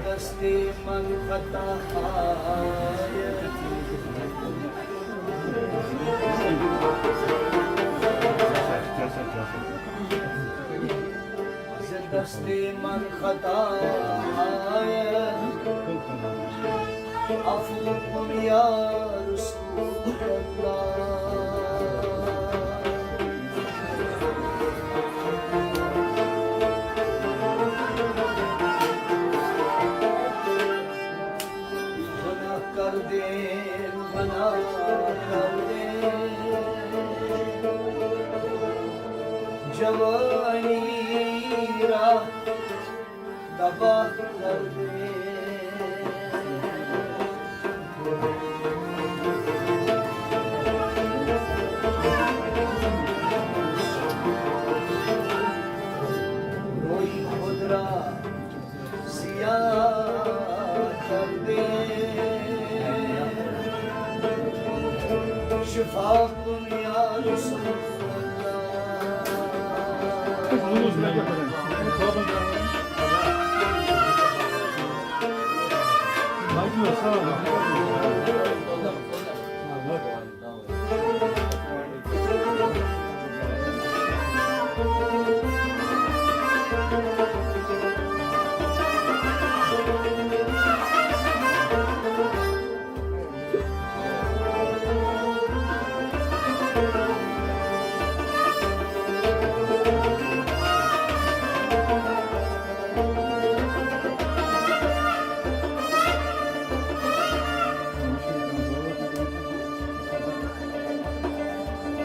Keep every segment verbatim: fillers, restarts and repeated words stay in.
دستی من خطا آیت. ز دستی من خطا آیت، عفو کن یا رسول اللہ. گناہ کردیم، گناہ کردیم، جوانی را تباہ کردیم. روی خود را سیاه کردیم، شفا کن یا رسول الله.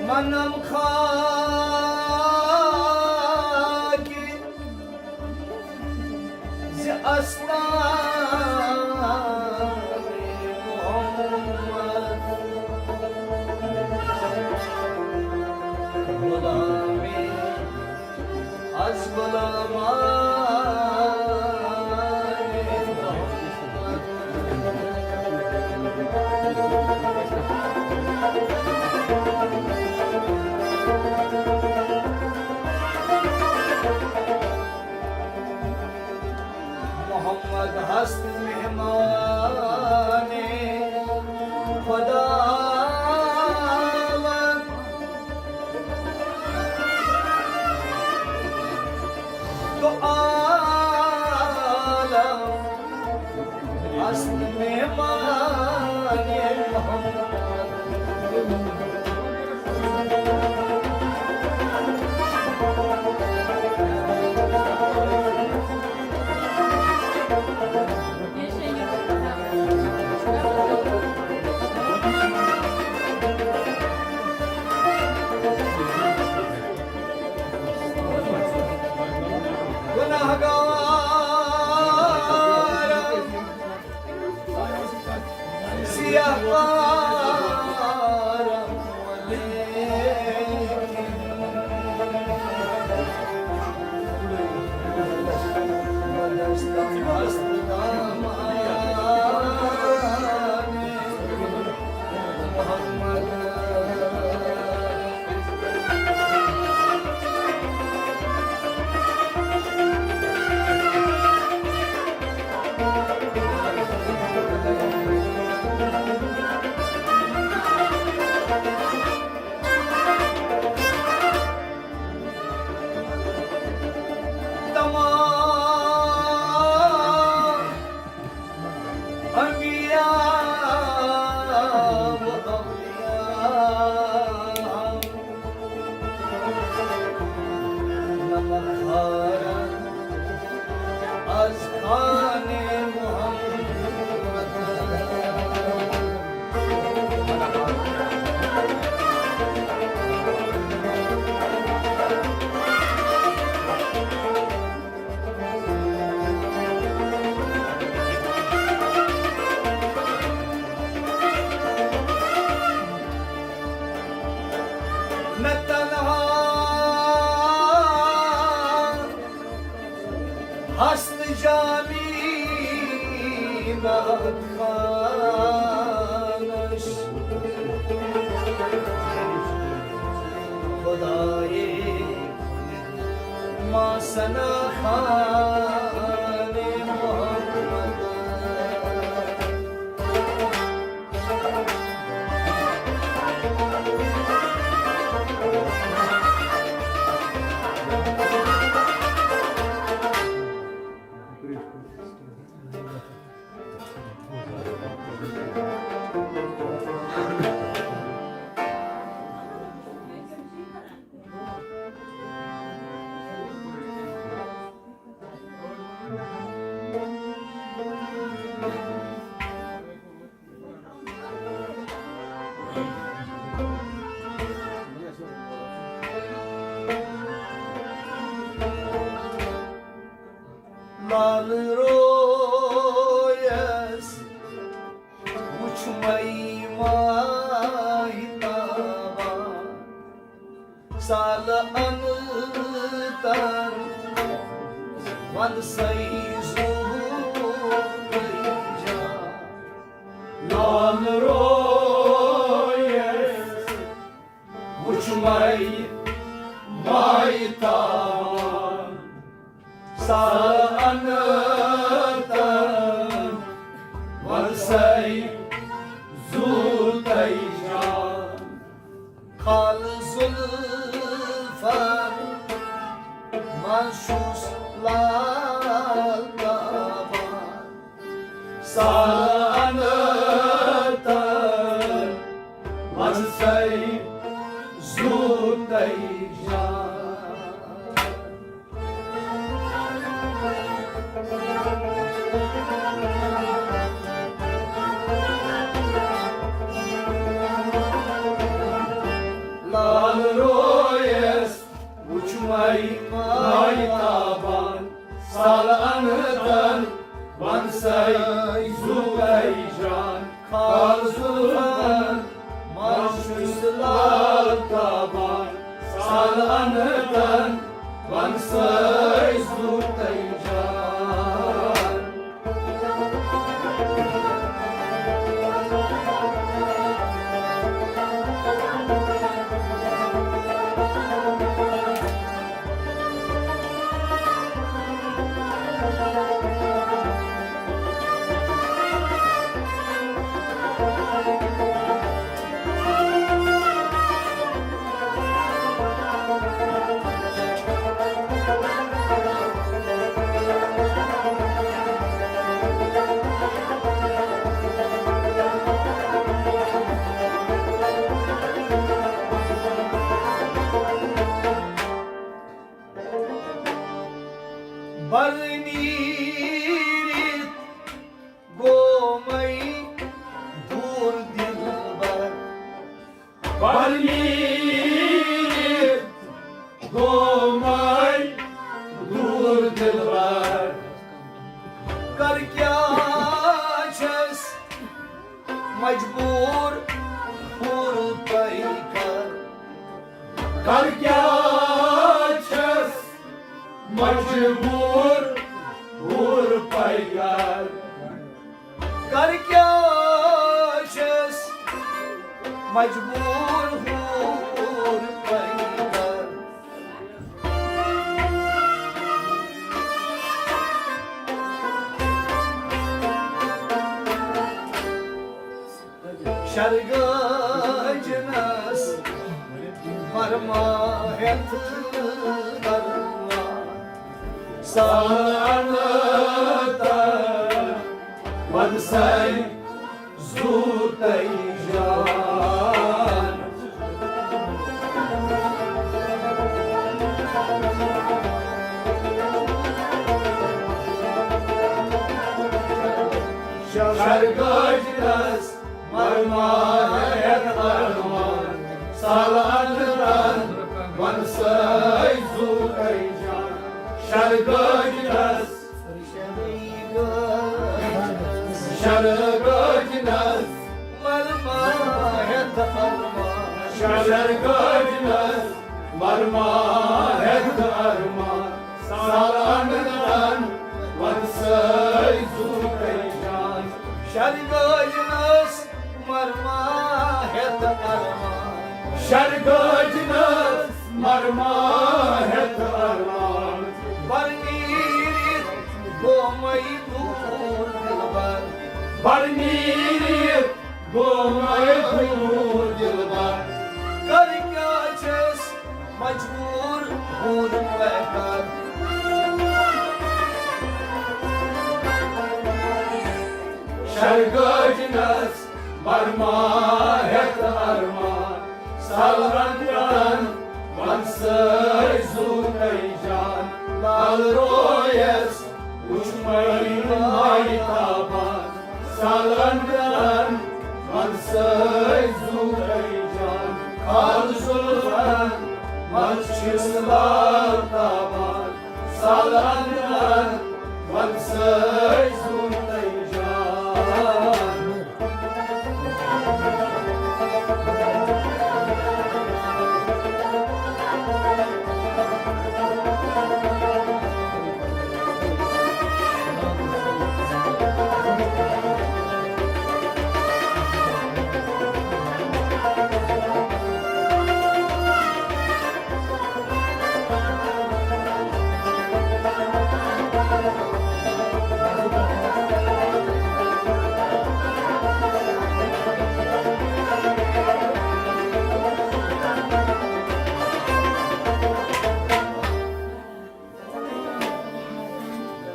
منم خاک ز استان محمد، غلامی از غلامان محمد. مہمان محمد۔ گناہگار سیاہ پارم تمام انبیاء و اولیاء، نمک خارن از خان محمد۔ نہ تنہا ہست جامی بہت خانش، خدائے ما ثنا خان محمد۔ لال رویس وُچھ مے ماہتابا، سال انتر وند سئی زوتئی جا۔ لال رویس وُچھ مے ماہتابا، سال انتر وند سئی زوتئی جا۔ خال زلفن منٛز چھُس لال تابان۔ سال انتر وند سئی زوتئی جا۔ لال رویس وُچھ مے ماہتابان، سال انتر وند سئی زوتئی جا۔ خال زلفن منٛز چھُس لال تابان، مے دوٗر دِلبر۔ بر نیٖرِتھ گوٚو مے دوٗر دِلبر۔ کر کیٛاہ چھَس مجبوٗر، پوٗرٕ تۄہہِ کر۔ کر کیٛاہ چھَس مجبوٗر، پوٗرٕ تۄہہِ کر۔ کر کیٛاہ چھَس مجبوٗر، پوٗرٕ تۄہہِ کر۔ شرگاجنس مرما ہیتھ کرما سالن تر ونسے زوتائی جان۔ شرگاجنس مرما ہیتھ ارمان سالن تر ونسے زوتائی جان۔ شرگاجنس شرگاجنس مرما ہیتھ ارمان۔ شرگاجنس مرما ہیتھ ارمان سالن تر ونسے زوتائی جان۔ شرگاجنس مرما ہیتھ ارمان۔ شرگاجنس مرما ہیتھ ارمان۔ بر نیٖرِتھ گوٚو مے دوٗر دِلبر۔ بر نیٖرِتھ گوٚو مے دوٗر دِلبر۔ کر کیٛاہ چھَس مجبوٗر، پوٗرٕ تۄہہِ کر۔ شرگاجنس مرما ہیتھ ارمان سالن تر ونسے زوتائی جان۔ لال رویس وچھ مے ماے تابان سالن تر ونسے زوتائی جان۔ خال زلفن منز چھس لال تابان سالن تر ونسے زوتائی جان۔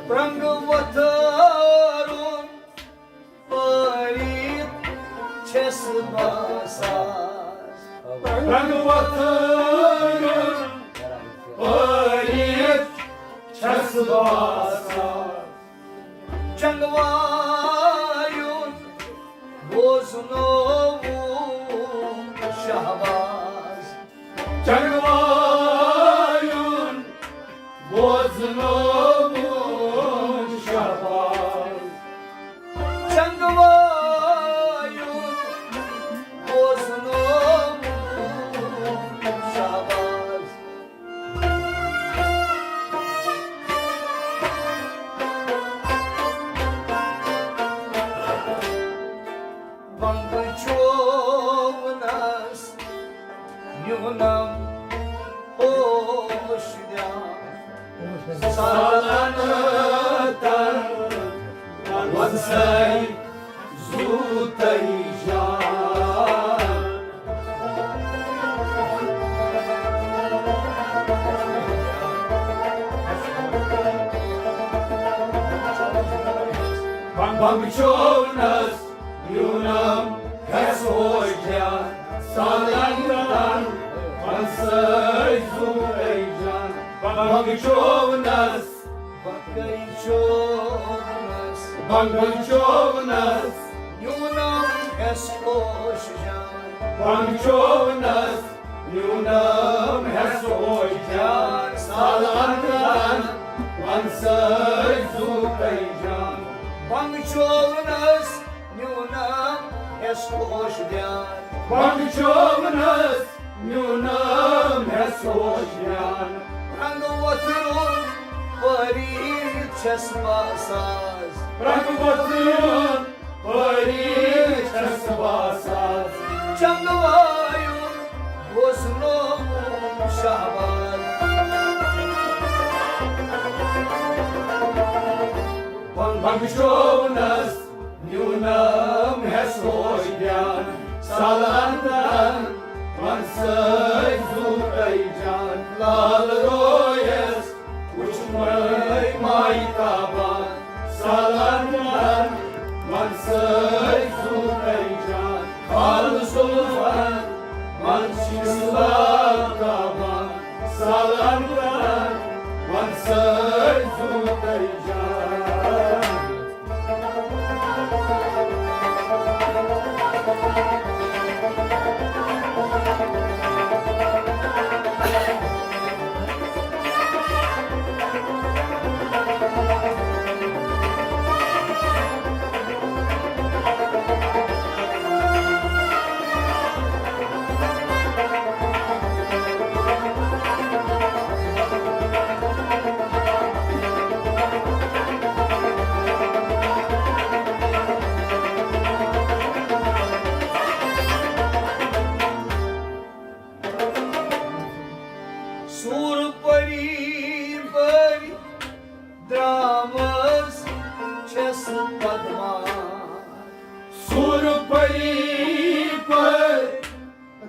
رنگ وتھرُن پٲرِتھ چھَس باسان۔ رنگ وتھرُن پٲرِتھ چھَس باسان۔ چنگوایُن بوزنووُم شہباز۔ چنگوایُن بوزنووُم شہباز۔ چنگوایُن بوزنووُم شہباز۔ بنگہٕ چوونس نیونم ہوش دیان۔ سالن تر ونسے زوتائی جان۔ بنگہٕ چوونس نیونم ہیس ہوش دیان۔ سالن تر ونسے زوتائی جان۔ بنگہٕ چوونس بنگہٕ چوونس بنگہٕ چوونس نیونم ہٮ۪س ہوش جان۔ بنگہٕ چوونس نیونم ہٮ۪س ہوش جان۔ سالن تن ون سٲے زُوتَے جان۔ بنگہٕ چوونس نیونم ہٮ۪س ہوش جان۔ بنگہٕ چوونس نیونم ہٮ۪س ہوش جان۔ رنگ وۄتھرُن پٲری چھَس باسان۔ رنگ وۄتھرُن پٲری چھَس باسان۔ چندٕ وایُن بوزنووُم شہباز۔ بنگہٕ چوونس نیونم ہٮ۪س ہوش جان۔ سالن تن ون سٲے زُوتَے جان۔ لال رویس وُچھ مٲے مایہِ تابان۔ سالن تن ون سٲے زُوتَے جان۔ خال زُلفن منٛز چھِس لال تابان۔ سالن تن ون سٲے زُوتَے جان۔ سوٗر پٔری پٔرۍ درٛامٕژ چھَس پدما۔ سوٗر پٔری پٔرۍ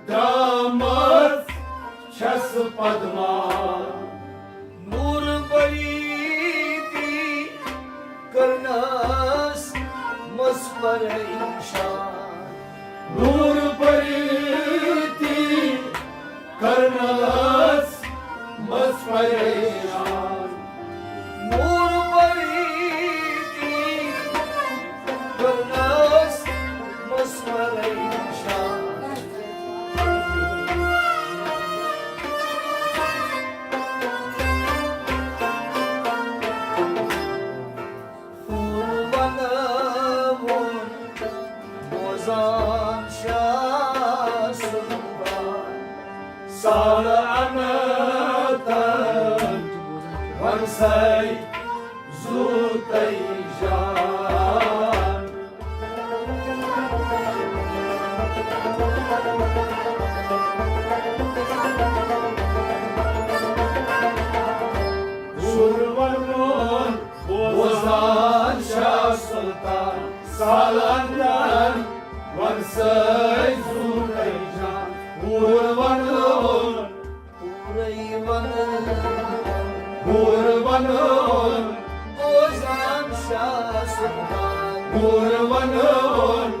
درٛامٕژ چھَس پدما۔ نوٗر پٔری تی کٔرنَس مَس پریشان۔ نوٗر پٔری تی کٔرنَس مَس پریشان۔ نوٗر پٔری تی کٔرنَس مَس پریشان۔ پوٗرٕ ونہٕ وُن بوزان شاہ سُنٛد بان۔ سالہٕ انہٕ تن ون سَے زُوتَے جان۔ سُر ونُن بوزان شاہ سلطان، سالن تن ون سَے زُوتَے جان۔ پوٗرٕ ونُن، پوٗرَے ونُن، پوٗرٕ ونُن بوزان شاہ سلطان۔ پوٗرٕ ونُن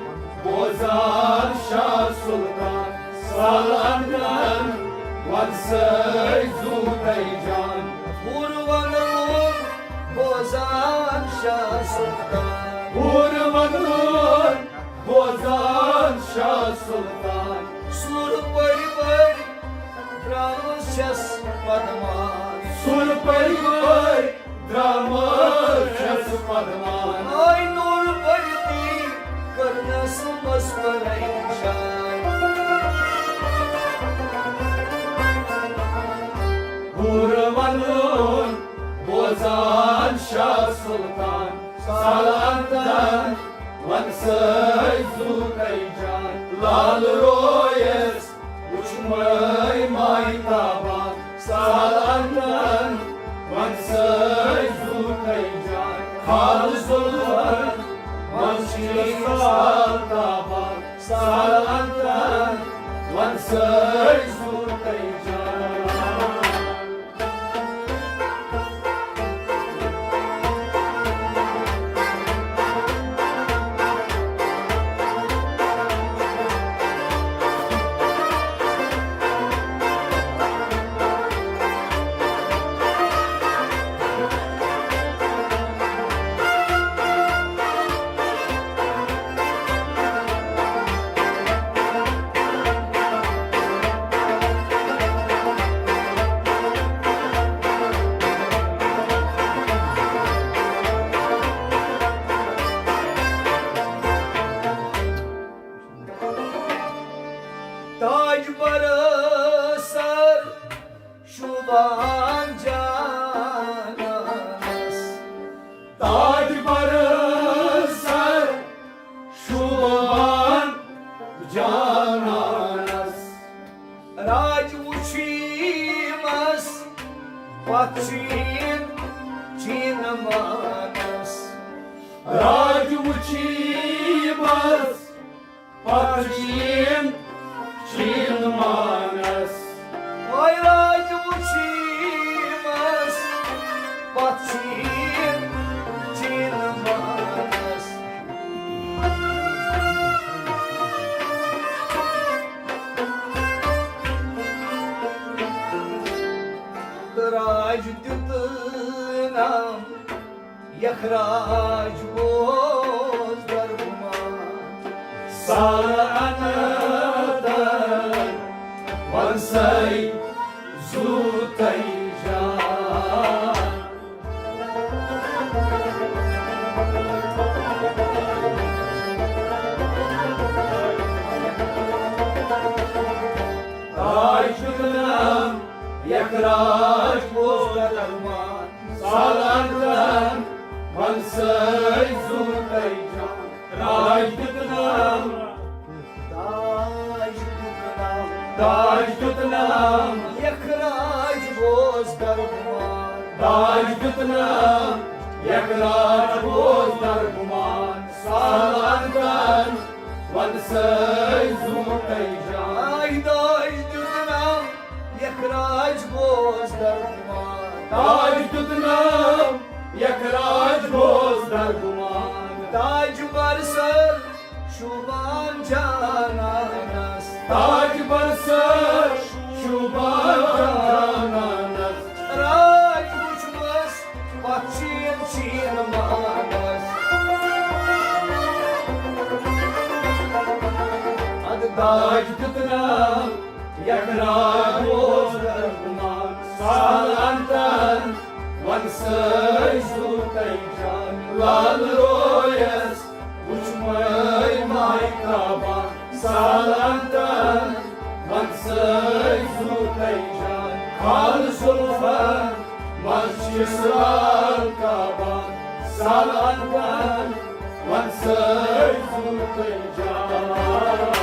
بوزان شاہ سلطان، سالن تن ون سَے زُوتَے جان۔ پوٗرٕ ونُن بوزان شاہ سلطان۔ پوٗرٕ ونُن بوزان شاہ سلطان۔ سُر پٔرۍ پٔرۍ درٛامٕژ چھَس پدمان۔ سُر پٔرۍ پٔرۍ درٛامٕژ چھَس پدمان۔ آے نوٗر پٔرۍ تی کٔرنَس مَس پریشان۔ پوٗرٕ ونُن بوزان شاہ سلطان، سالن تن ون سَے زُوتَے جان۔ لال رویس وُچھ مٲے مایہِ تابان، سالن تن ون سَے زُوتَے جان۔ خال زُلفن منٛز چھِ سال تابان، سالن تن ون سَے زُوتَے جان۔ چین، چین مانس۔ راج وچھی بس، پتھ چین، چین مانس۔ وای راج وچھی بس، پتھ چین، چین مانس۔ تہٕ راج دیُت نام یخراج اوس درگمان۔ سال اندر ونسے زوتَے جان۔ راج دیُت نام یخراج اوس درگمان۔ سالن ونسے زوتَے جان۔ راج دیُت نام، تاج دیُت نام، تاج دیُت نام۔ یخراج اوس درگمان۔ تاج دیُت نام، یخراج اوس درگمان۔ سالن ونسے زوتَے جان۔ آے داج دیُت نام، یخراج اوس درگمان۔ تاج دیُت نام، یخراج اوس درگمان۔ تاج برسر شوبان جانانس۔ تاج برسر شوبان جانانس۔ راج وچھمس پتھ چین چین مانس۔ اد داج دیُت نام، یخراج اوس درگمان۔ سالن ونسے زوتَے جان۔ لال رویس وچھمے ماہتابان۔ سالن ونسے زوتَے جان۔ خال زلفن منز چھس لال تابان۔ سالن ونسے زوتَے جان۔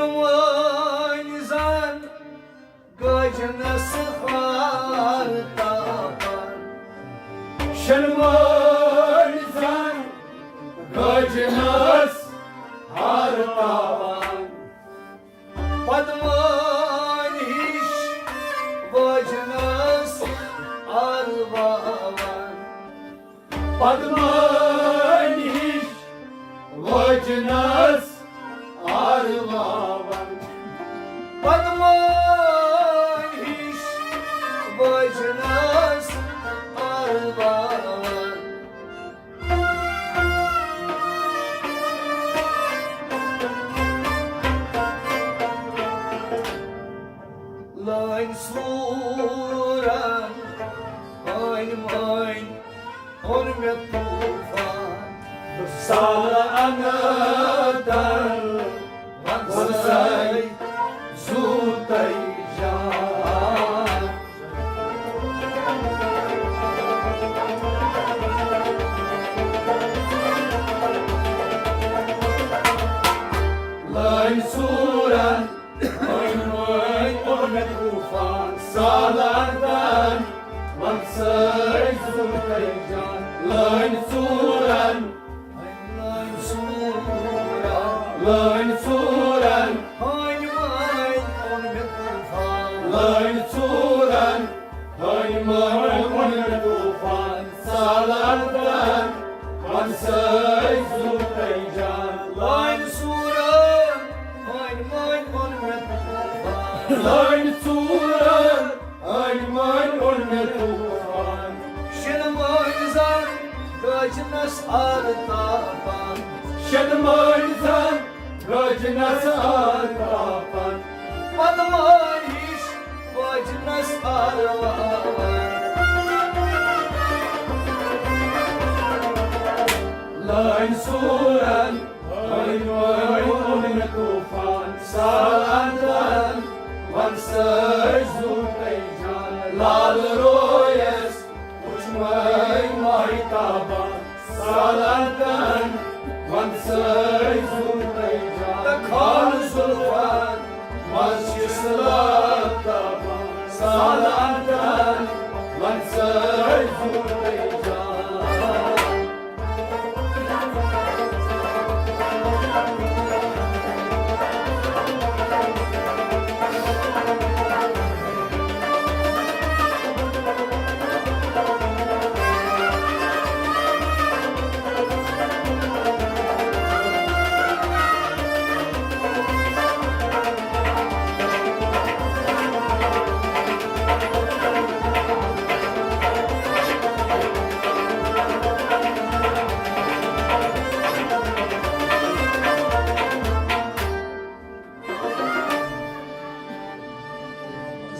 شِنوٲنۍ زَن گٔجنَس ہار تاپان۔ شِنوٲنۍ زَن گٔجنَس ہار تاپان۔ پدمٲنۍ ہِش وٲجنَس آلواوان۔ پدمٲنۍ ہِش وٲجنَس آلواوان۔ پدمٲنۍ ہِش وٲجنَس آلواوان۔ لٲنۍ سوٗرن أنۍ مٲنۍ اوٚن مےٚ طوفان۔ سال انتن وسے زوٗتَے جان۔ لٲنۍ سوٗرن أنۍ مٲنۍ اوٚن مےٚ طوفان۔ سالن تن وسے زوٗتَے جان۔ لٲنۍ سوٗرن، لٲنۍ سوٗرن، لٲنۍ سوٗرن أنۍ مٲنۍ اوٚن مےٚ طوفان۔ لٲنۍ سوٗرن أنۍ مٲنۍ اوٚن مےٚ طوفان۔ سالن تن وسے زوٗتَے جان۔ لٲنۍ سوٗرن أنۍ مٲنۍ اوٚن مےٚ طوفان۔ لٲنۍ سوٗرن أنۍ مٲنۍ اوٚن مےٚ طوفان۔ گٔجنس آرتاپن۔ شدمٲنۍ زن گٔجنس آرتاپن۔ پدمٲنۍ ہِش گٔجنس آرواپن۔ لٲنۍ سوٗرن أنۍ پٔکۍ اوٚن مےٚ طوٗفان۔ سالن تن ون سٲے زُو تہٕ جان۔ لال رویس وُچھ مےٚ ماہتابن۔ سالن تن ون سٲے زُو تہٕ جان۔ تہٕ خان زُلفن منٛز چھِ سلاب تاپان۔ سالن تن ون سٲے زُو تہٕ جان۔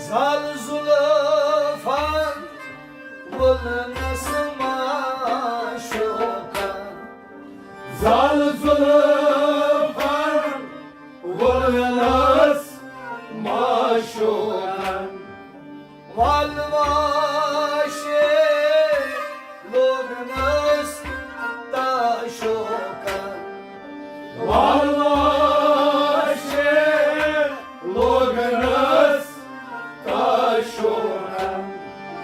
زال زُلفن وولنس معشوقن۔ زال زُلفن وولنس معشوقن۔ والواشے لوگنس تعشوقن۔ والواشے لوگنس تعشوقن۔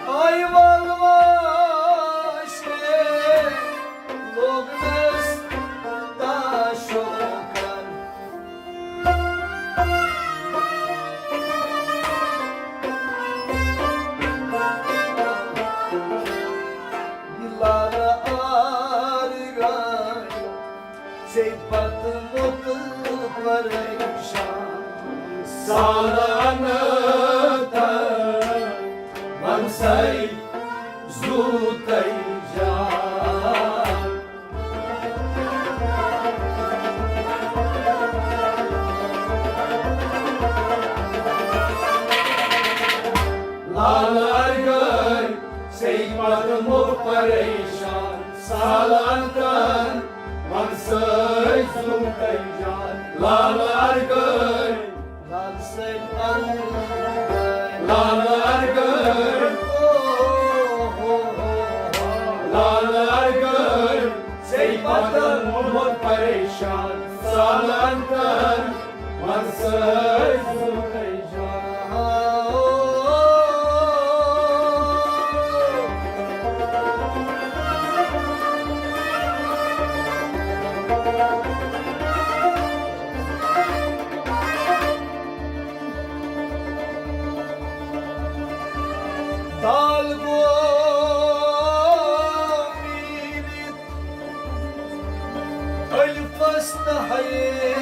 آے والواشے لوگنس تعشوقن۔ لال آر گاے، ژے پتہٕ مُت پریشان۔ سالن تن ون سٲے زُو تہٕ جان۔ لال آر گاے، ژے پتہٕ مُت پریشان۔ سالن تن ون سٲے زُو تہٕ جان۔ لال آر گاے، لال سۭتۍ اَنہٕ۔ لال آر گاے۔ لال آر گاے۔ ژے پتہٕ مُت پریشان۔ سالن تن ون سٲے زُو تہٕ جان۔ دال گوٚو میٖلِتھ ألفس تہٕ ہیَس۔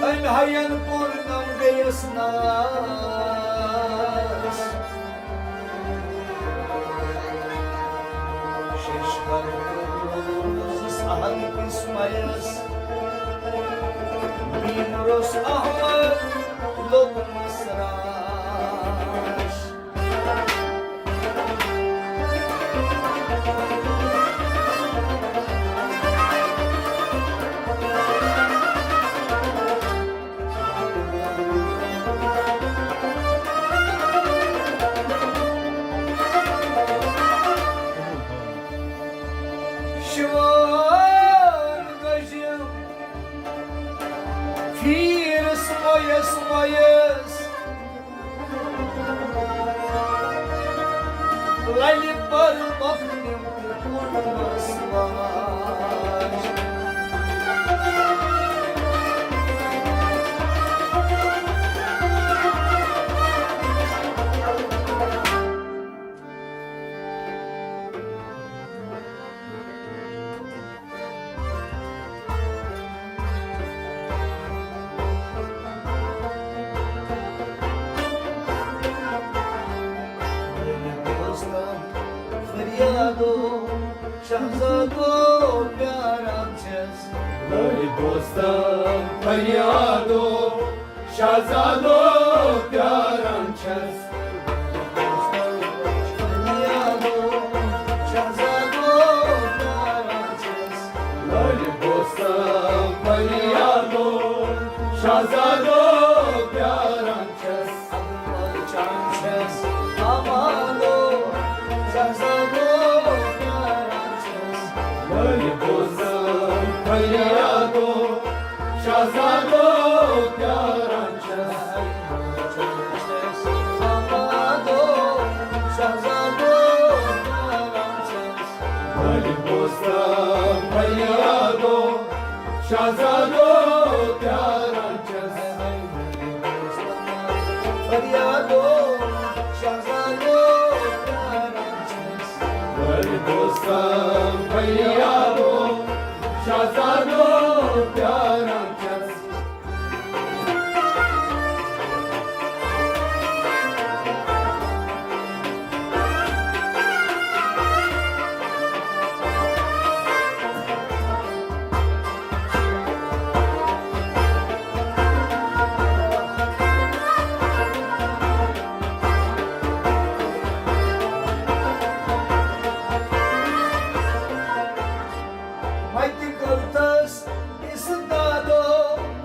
أمۍ ہین کوٚر نم بیٚیِس ناس۔ ششدر کوٚر سہل کِس میَس۔ میم روٚس احمد لوٚگ مسراش۔ شِوان گٔجِم پھیٖرِس مویَس مویَس۔ لَلہِ پٔر مۄکھنِم تہٕ کوٚرمَس واش۔ شہزادو، شہزادو پیاران چھَس۔ لٲلۍ بوزتن فریادو، شہزادو پیاران چھَس۔ فریادو، شہزادو پیاران چھَس۔ لٲلۍ بوزتن فریادو، شہزادو پیاران چھَس۔ لٲلۍ بوزتن فریادو، شہزادو پیاران چھَس۔ لٲلۍ بوزتن فریادو، شہزادو پیاران چھَس۔ فریادو، شہزادو پیاران چھَس۔ لٲلۍ بوزتن فریادو، شہزادو پیاران چھَس۔ وتہِ کٔرتس استادو،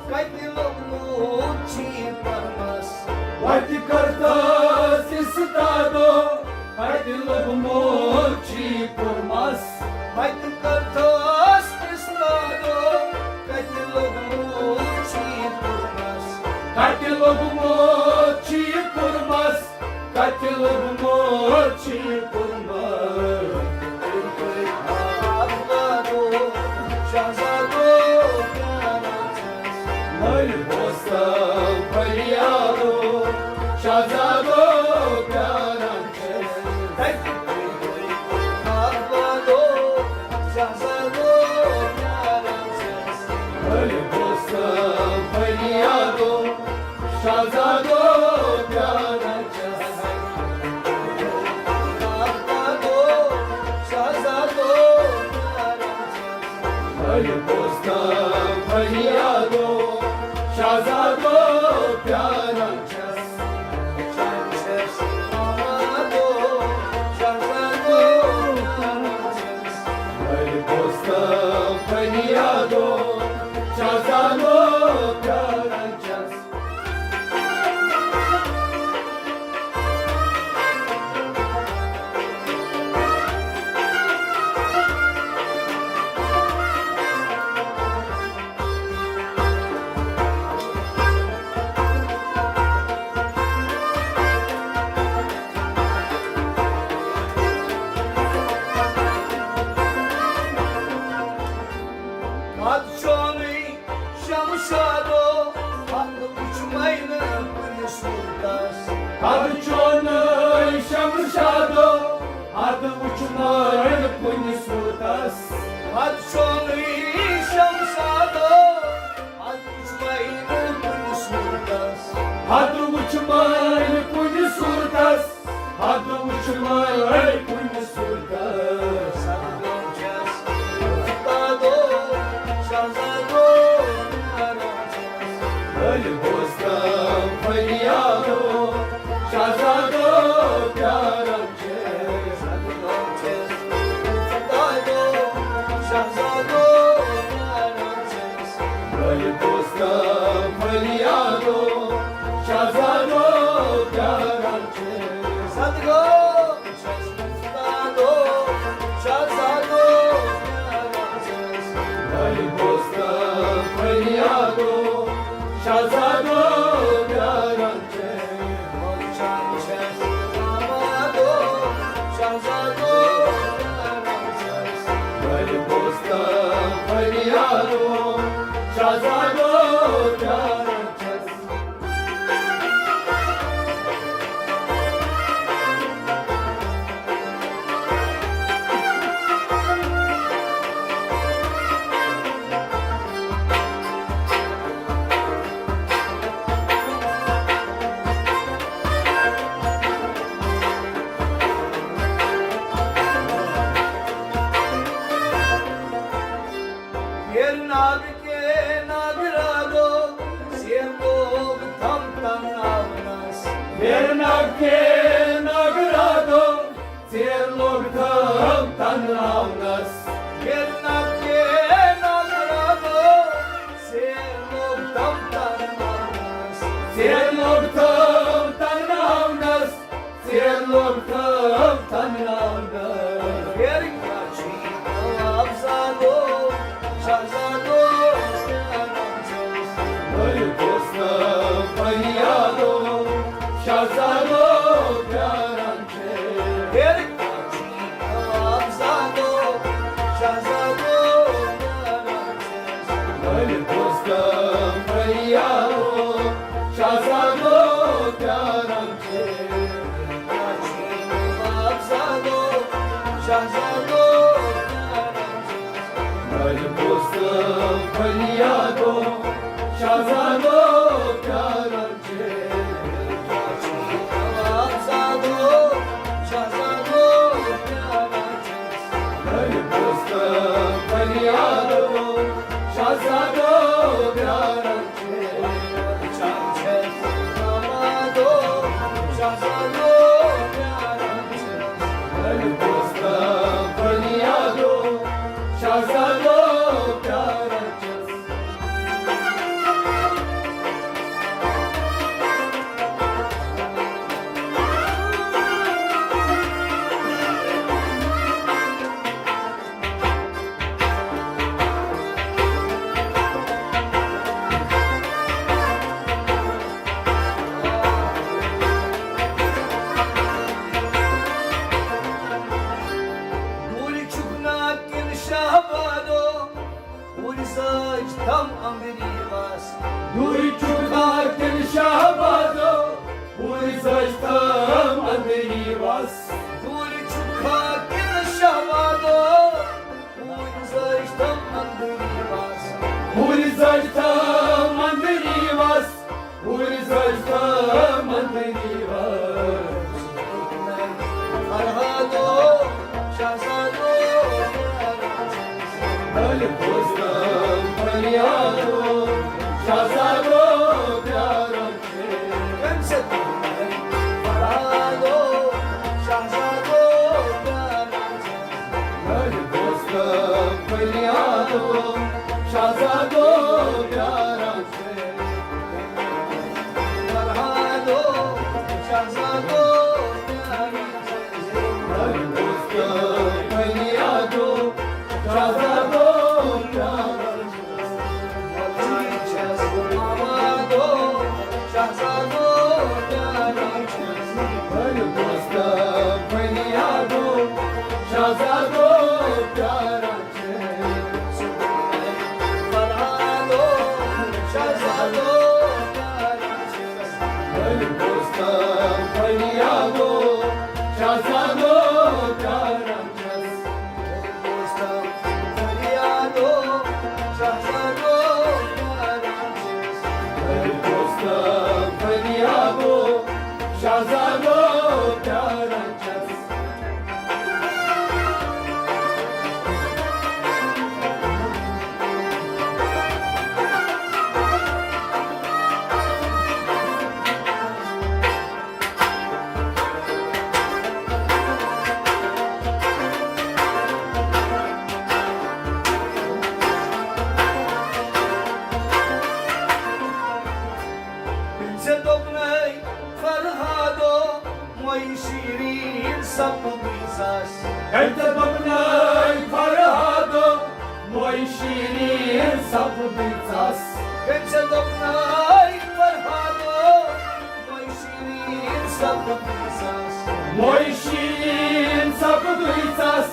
کتہِ لوٚگمُت چھی پرمس؟ وتہِ کٔرتس استادو، کتہِ لوٚگمُت چھی پرمس؟ وتہِ کٔرتس استادو، کتہِ لوٚگمُت چھی پرمس؟ کتہِ لوٚگمُت چھی پرمس؟ کتہِ لوٚگمُت چھی پرمس؟ لٲلۍ بوزتن فریادو، شہزادو پیاران چھَس۔ لٲلۍ بوزتن فریادو، شہزادو پیاران چھَس۔ لٲلۍ بوزتن فریادو، شہزادو پیاران چھَس۔ لٲلۍ بوزتن فریادو، شہزادو پیاران چھَس۔ پتہٕ چونُے شمشادو، پتہٕ وُچھ مینہٕ کُنہِ صوٗرتس۔ پتہٕ چونُے شمشادو، پتہٕ وُچھ مینہٕ کُنہِ صوٗرتس۔ پتہٕ چونُے شمشادو، پتہٕ وُچھ مینہٕ کُنہِ صوٗرتس۔ پتہٕ وُچھ مینہٕ کُنہِ صوٗرتس۔ پتہٕ وُچھ مینہٕ کُنہِ صوٗرتس۔ لٲلۍ بوزتن فریادو، شہزادو پیاران چھَس۔ لٲلۍ بوزتن فریادو، شہزادو پیاران چھَس۔ لٲلۍ بوزتن فریادو، شہزادو پیاران چھَس۔ لٲلۍ بوزتن فریادو، شہزادو پیاران چھَس۔ ہیرناگ کے ناگرادو، سیر لوگ تھم تناونس۔ ہیرناگ کے ناگرادو، سیر لوگ تھم تناونس۔ ہیرناگ کے ناگرادو، سیر لوگ تھم تناونس۔ سیر لوگ تھم تناونس۔ ژیر لوٚگ تھم تناونس۔ ہیرِ کیٛاہ چھُے ناو زانو، شاہ زانو پیاران چھُس۔ بٔلۍ دوستو، فریادو، شاہ زانو پیاران چھُس۔ ہیرِ کیٛاہ چھُے ناو زانو، شاہ زانو پیاران چھُس۔ بٔلۍ دوستو، فریادو، شاہ زانو پیاران دوٗرِ چھُکھ نا کِنہٕ شاہبادو، ہُرۍ زٲج تھم أنٛدری وس۔ دوٗرِ چھُکھ نا کِنہٕ شاہبادو، ہُرۍ زٲج تھم أنٛدری وس۔ دوٗرِ چھُکھ نا کِنہٕ شاہبادو، ہُرۍ زٲج تھم أنٛدری وس۔ ہُرۍ زٲج تھم أنٛدری وس۔ ہُرۍ زٲج تھم أنٛدری وس۔ فرہادو، شاہزادو، بٔلۍ دوستو، فریادو، شاہزادو پیاران چھِ۔ کٔمۍ سۭتۍ؟ فرہادو، شاہزادو پیاران چھِ۔ بٔلۍ دوستو، فریادو، شاہزادو پیاران چھِ۔ فرہادو، شاہزادو پیاران چھِ۔ بٔلۍ دوستو، فریادو، شاہزادو پیاران چھِ۔ بٔلۍ دوستو، فریادو، شاہزادو پیاران چھِ۔ فرہادو، شاہزادو پیاران چھِ۔ بٔلۍ دوستو، فریادو، شاہزادو پیاران چھِ۔ ژےٚ دوٚپنَے فرہادو، مۄیہِ شیٖریٖن سپدٕے ژَس۔ ہے ژےٚ دوٚپنَے فرہادو، مۄیہِ شیٖریٖن سپدٕے ژَس۔ ہے ژےٚ دوٚپنَے فرہادو، مۄیہِ شیٖریٖن سپدٕے ژَس۔ مۄیہِ شیٖریٖن سپدٕے ژَس۔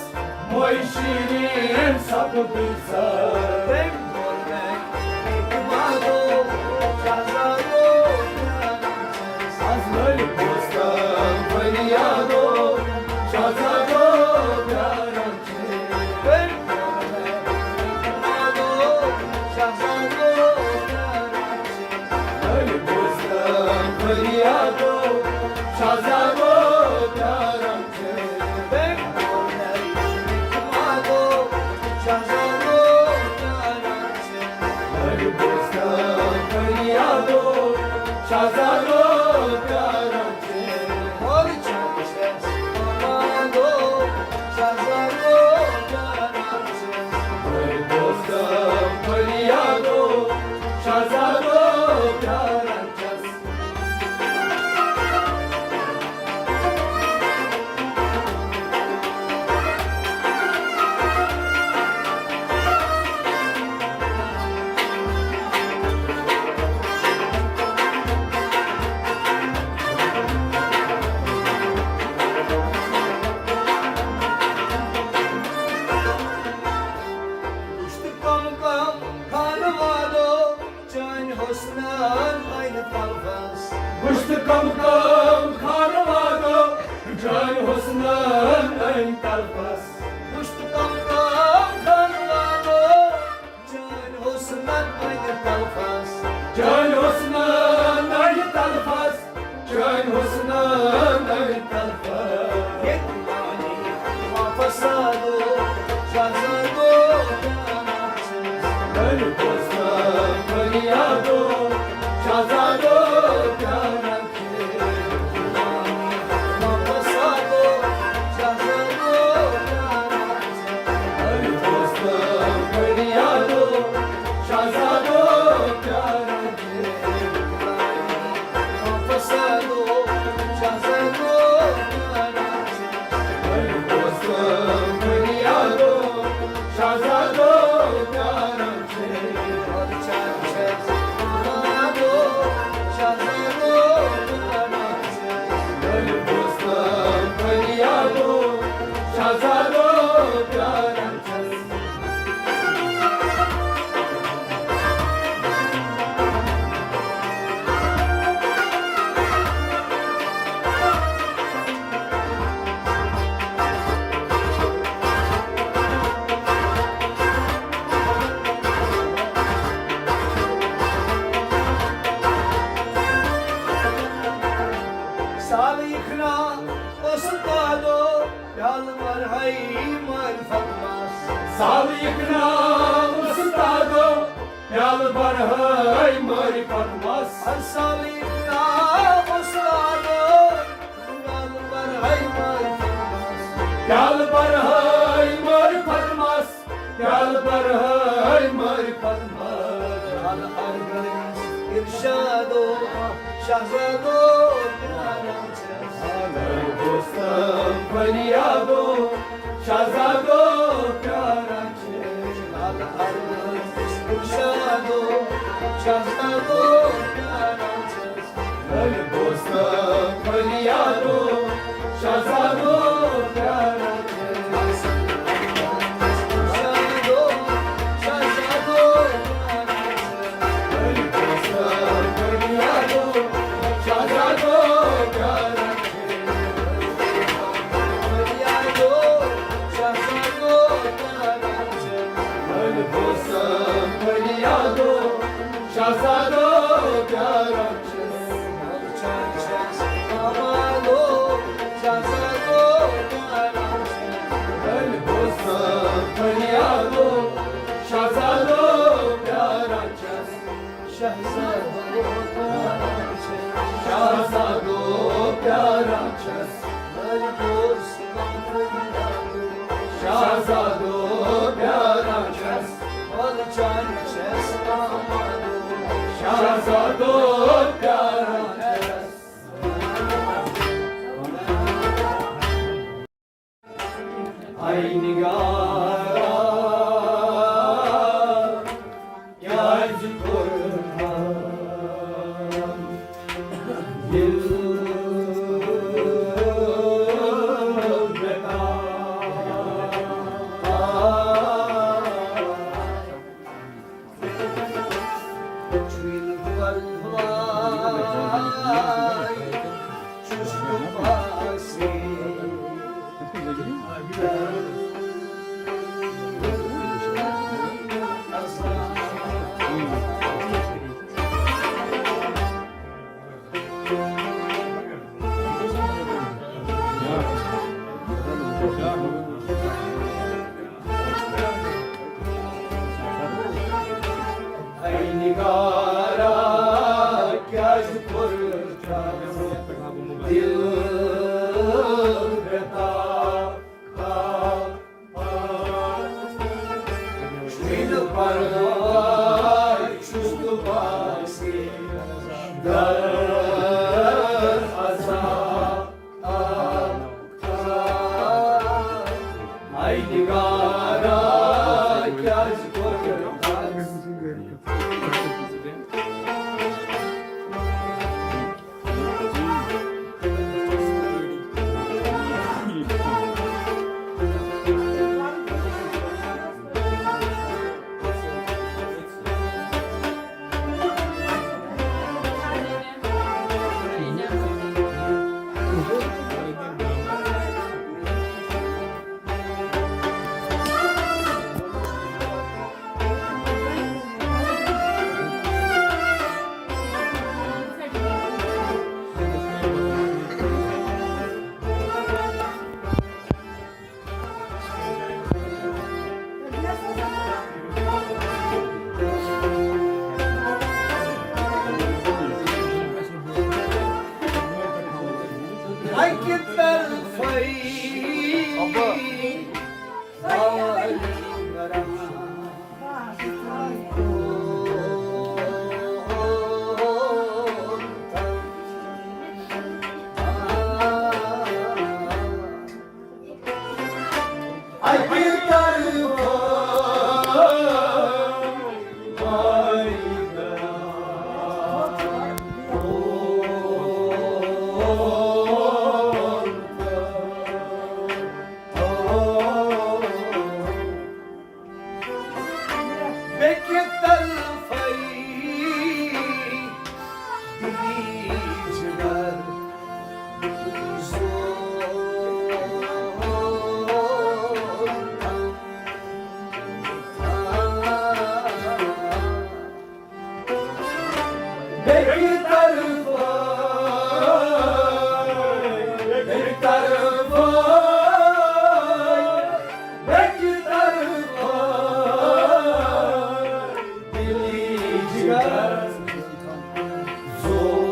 مۄیہِ شیٖریٖن سپدٕے ژَس۔ تٔمۍ ووٚن مےٚ، حِکمتو، شہزادو، از لٔلۍ بوزتن فریادو، شہزادو پیاران چھِ۔ تٔمۍ ووٚن مےٚ، حِکمتو، شہزادو پیاران چھِ۔ لٔلۍ بوزتن فریادو، شہزادو پیاران چھِ۔ شہزادو پیاران چھِ، مول چھُ اَسہِ پانو، شہزادو پیاران چھِ، مٲلۍ دوستو فریادو، شہزادو پیاران چھَس۔ وُچھ تہٕ کم کم خانہٕ والو چٲنۍ حُسنن أنۍ تلفس۔ وُچھ تہٕ کم کم خانہٕ والو چٲنۍ حُسنن أنۍ تلفس۔ وُچھ تہٕ کم کم خانہٕ والو چٲنۍ حُسنن أنۍ تلفس۔ چٲنۍ حُسنن أنۍ تلفس۔ چٲنۍ حُسنن أنۍ تلفس۔ ییٚتہِ وانی واپس آلو، شہزادو پیاران چھِس۔ مٲلۍ دوستو فریادو، شہزادو پیاران چھِس۔ ییٚتہِ وانی واپس آلو، شہزادو پیاران چھِس۔ مٲلۍ دوستو فریادو، شہزادو پیاران چھِس۔ سالٕے یِکھنا اوس تادو، پیالہٕ برہے معرفت مس۔ سالٕے یِکھنا اوس تادو، پیالہٕ برہے معرفت مس۔ ہر سالٕے یِکھنا اوس تادو، پیالہٕ برہے معرفت مس۔ پیالہٕ برہے معرفت مس۔ پیالہٕ برہے معرفت مس۔ ال ارگنس ارشادو، شہزادو پیاران چھس۔ ال دوستم فریادو، شہزادو پیاران چھس۔ ال ارگنس ارشادو، شہزادو پیاران چھس۔ مٲلۍ دوستو فریادو، شہزادو پیاران چھِس۔ شہزادو، شہزادو پیاران چھِس۔ مٲلۍ دوستو فریادو، شہزادو پیاران چھِس۔ فریادو، شہزادو پیاران چھِس۔ مٲلۍ دوستو فریادو، شہزادو پیاران چھِس۔ شہزادو پیاران چھِس۔ شہزادو پیاران چھِس۔ شہزادو پیاران چھِس۔ شہزادو پیاران چھِس۔ اے نگارا، کیازِ کوٚرتھا دل بے قرار؟ اے نگارا، کیازِ کوٚر چھُس بہٕ باسے در عذاب۔ آے نگارا، کیٛازِ کوٚر؟ اَکہِ طرفَے اَکہِ طرفہٕ بیٚکہِ طرفَے دِلی جگر زور۔ بیٚکہِ طرفہٕ، بیٚکہِ طرفہٕ، بیٚکہِ طرفہٕ دِلی جگر زور۔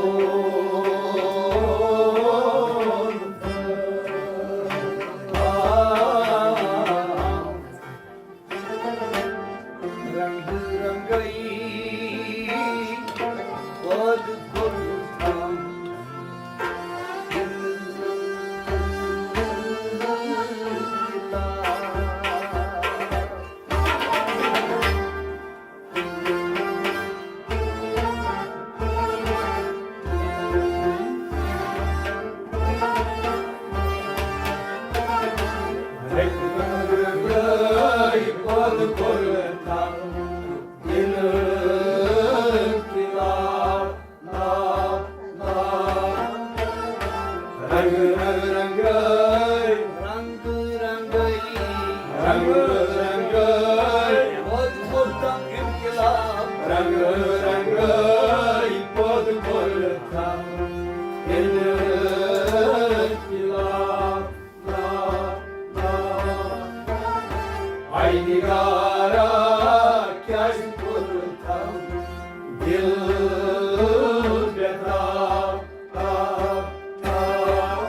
رنگ رنگئی پود گل تھا۔ رنگ رنگ رنگے، رنگ رنگے، رنگ رنگے، پود کوٚرتم انقلاب۔ رنگ رنگے، پود کوٚرتم انقلاب۔ آے نگارا، کیٛازِ کوٚرتھم دل بے تاب؟ تاب، تاب۔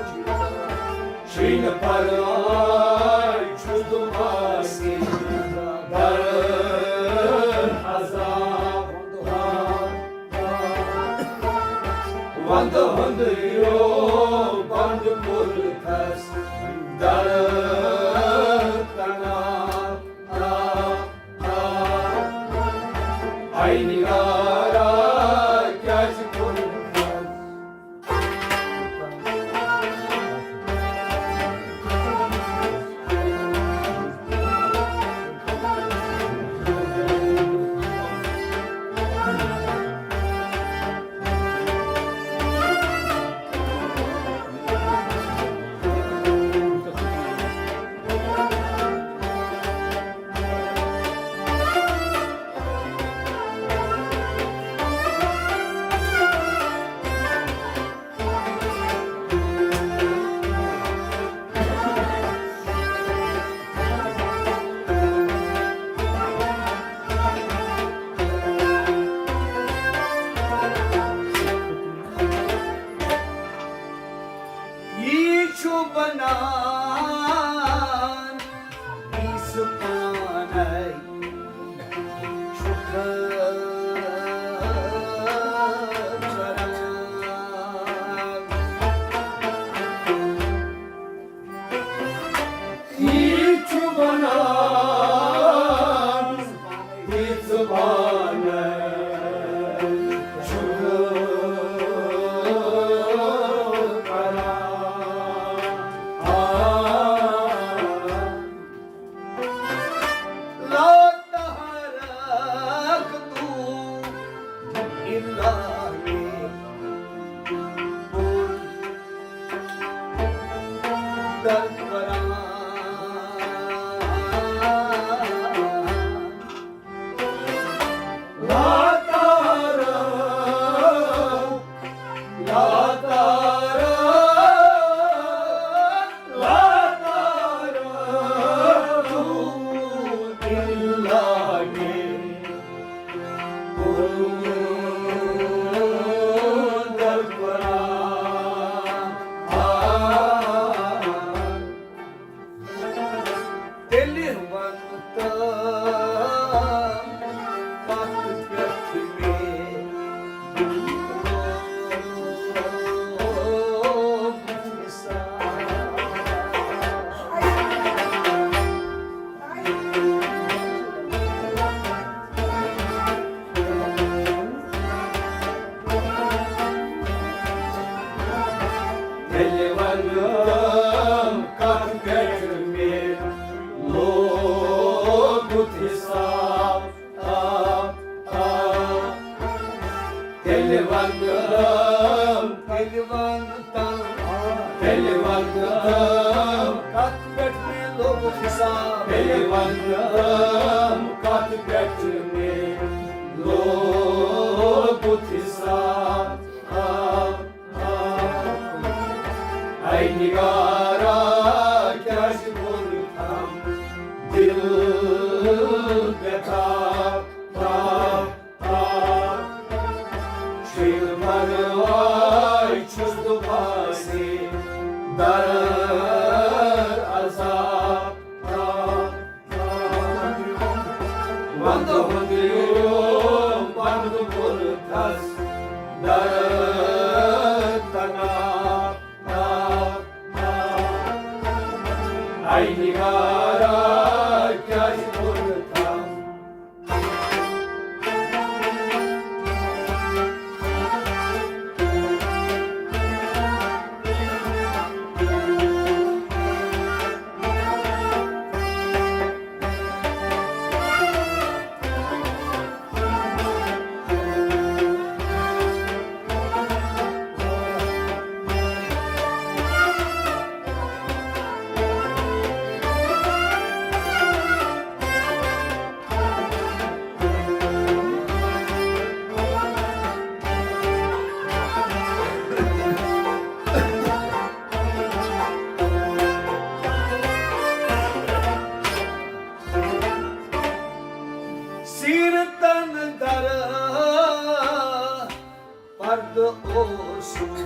چھُے نہٕ پرواے، چھُس بہٕ باسے در عذاب۔ وندٕ ہُنٛد یو بند کوٚرتھس در تناب۔ آے نگارا، کیٛازِ کوٚرتھس؟ یہِ چھُ وَنان، یہِ زُبان چھُ کران۔ آ، لا تحرک تو الا یہ در قرآن۔ لا تارا، لا تارا، لا تارا، تو الا کے در قرآن۔ تیٚلہِ وَن تہٕ کَتھ پٮ۪ٹھ مےٚ لوگ حساب۔ تیٚلہِ وَنہٕ کَتھ پٮ۪ٹھ مےٚ لوگُت حساب، تاب، تاب۔ تیٚلہِ وَنہٕ، تیٚلہِ وَنہٕ تَم، تیٚلہِ وَنہٕ تَم، کَتھ پٮ۪ٹھ مےٚ لوگُت حساب۔ تیٚلہِ وَنہٕ تَم، کَتھ پٮ۪ٹھ مےٚ لوگُت حساب۔ اے نگارا، کیٛازِ کوٚرتھم دِل بے تاب، تاب، تاب؟ چھُنہٕ پرواے، چھُس بہٕ پھاسہِ درد عذاب، تاب۔ وَندٕ ہُنٛد یوم وَندٕ کوٚرتھس درد تناب، تاب، تاب۔ اے نگارا، کیٛازِ کوٚرتھم؟ سیرتن در پردٕ اوسُکھ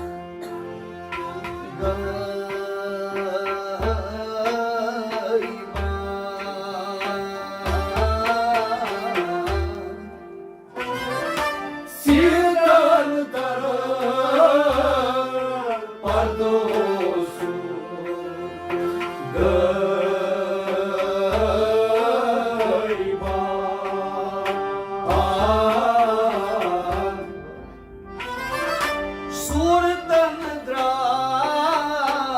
غٲیبان۔ سیٖدان در پردٕ اوسُکھ غٲیبان۔ صورتن درٛاو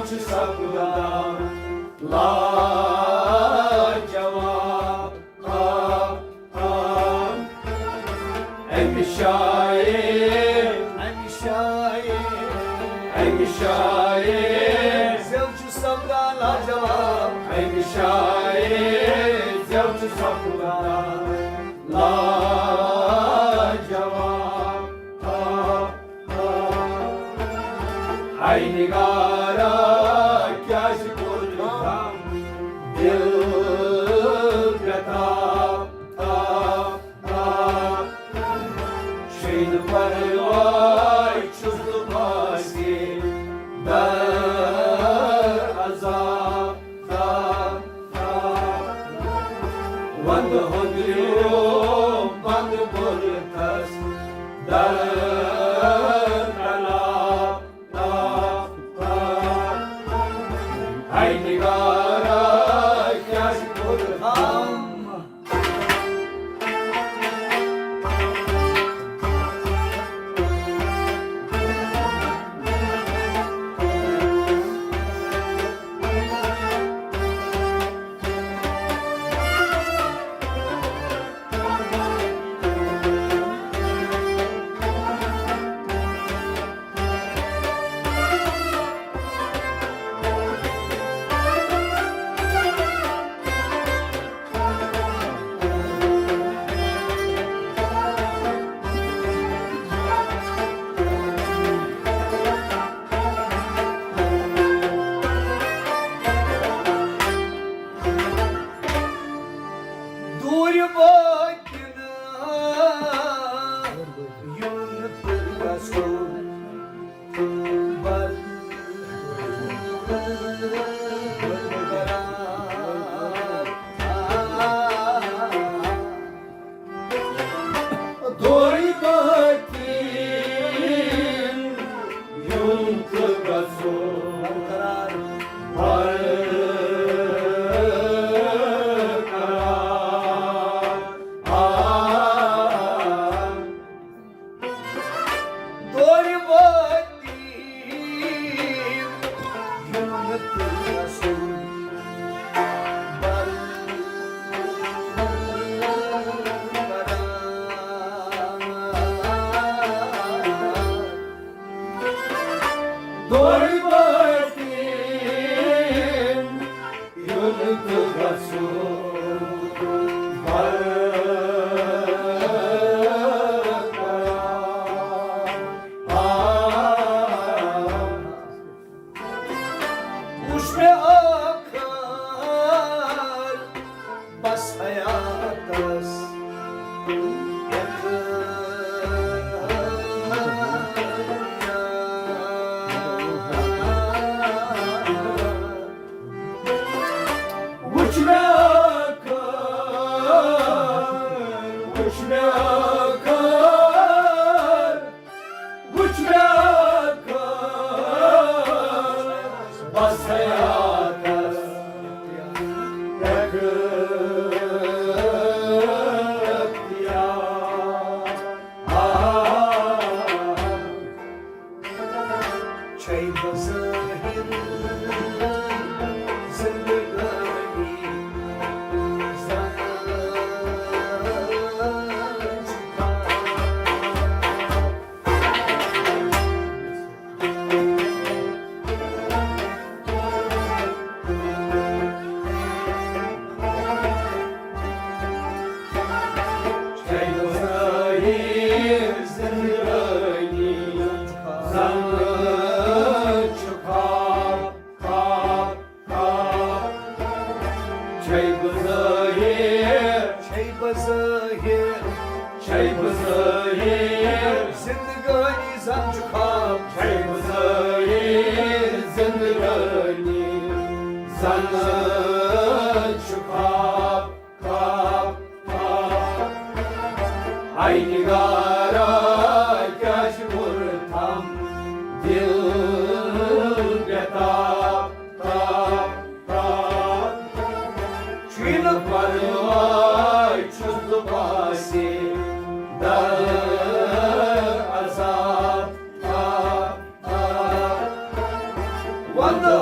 چھُ سپدان لاجواب۔ آ، آ، اَمہِ شایہِ، اَمہِ شایہِ، اَمہِ شایہِ زٮ۪و چھُ سپدان لاجواب۔ اَمہِ شایہِ زٮ۪و چھُ سپدان لاجواب۔ آ، آ، اے نگارا، کیٛازِ کوٚر غم دِل بے تاب، تاب، تاب؟ شیٚنہٕ پرواے چھُس بہٕ پاسے در عذاب۔ وند ہندیو بند بولتس در تلاب۔ اے نگارا، کیٛازِ کوٚر غم؟ دوٗرِ وٲتۍ نہٕ یُن تہٕ گژھُن۔ دوری باتین یُن تہٕ گژھُن برقرار۔ آ۔ دورِ وٲتۍ یُن تہٕ گژھُن برقرار۔ دورِ وٲتۍ یُن تہٕ گژھُن برقرار۔ آ، وُچھ مےٚ ٲخر بس حیاتس۔ وُچھ مےٚ ٲخر، وُچھ مےٚ ٲخر، وُچھ مےٚ ٲخر، بس حیاتس اختیار۔ آ۔ چھے بظٲہِر زِندگٲنی زَن چھِ خاب۔ چھے بظٲہِر زِندگٲنی زَن چھِ خاب، خاب، خاب۔ چھے بظٲہِر، چھے بظٲہِر، چھے بظٲہِر زِندگٲنی زَن چھِ خاب۔ چھے بظٲہِر زِندگٲنی زَن چھِ خاب۔ خاب، خاب۔ اے نگارا، کیٛازِ کوٚرتھم دِل بے تاب، تاب، تاب؟ چھُے نہٕ پرواے، چھُس بہٕ پاسے در عذاب، تاب۔ وَندٕ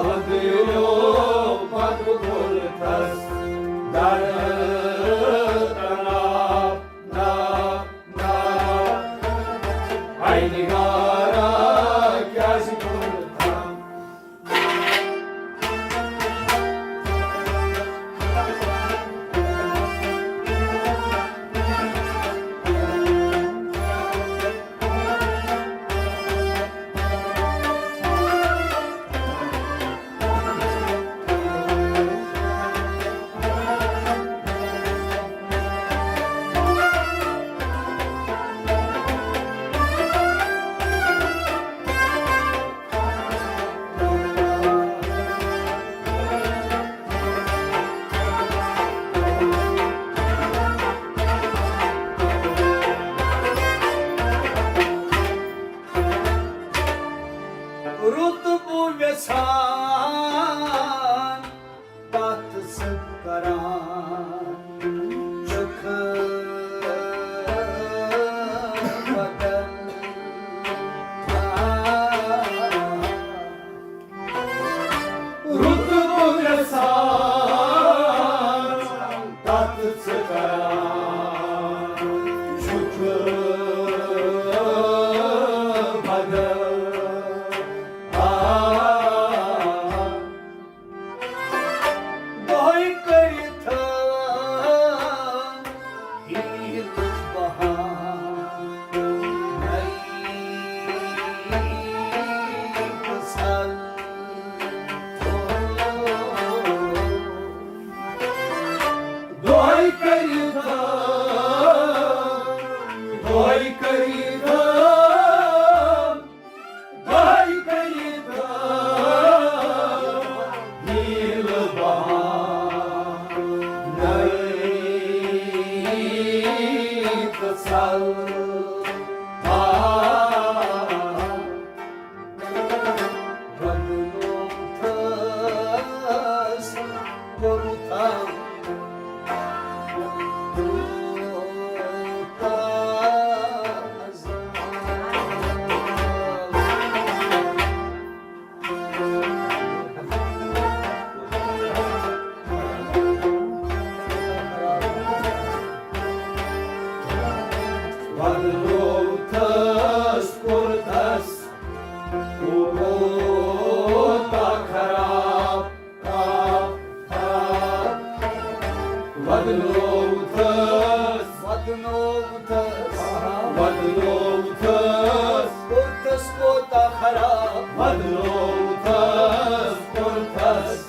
بدلوتس کوٚرتس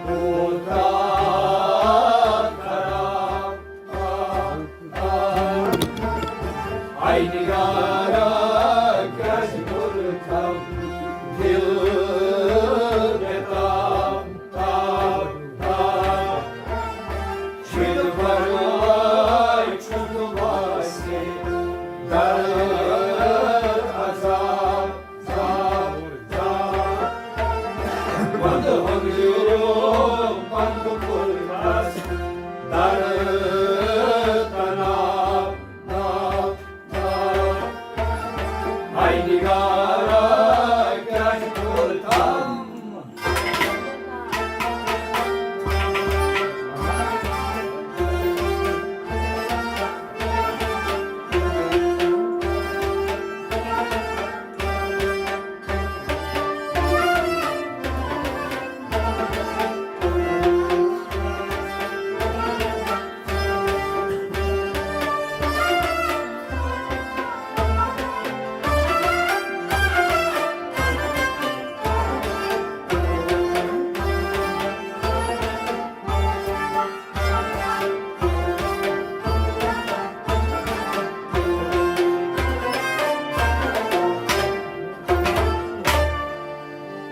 بوٗت خراب۔ آے نگارا کیٛازِ کوٚرتھم دل بے تاب، تاب، تاب۔ چھُنہٕ پرواے، چھُنہٕ باسے درد عذاب، عذاب، عذاب۔ وندٕ ہۄنٛگریو پنٛدٕ پھوٚل کھس درد تناب، ناب، ناب۔ آے نگارا کیٛازِ کوٚرتھم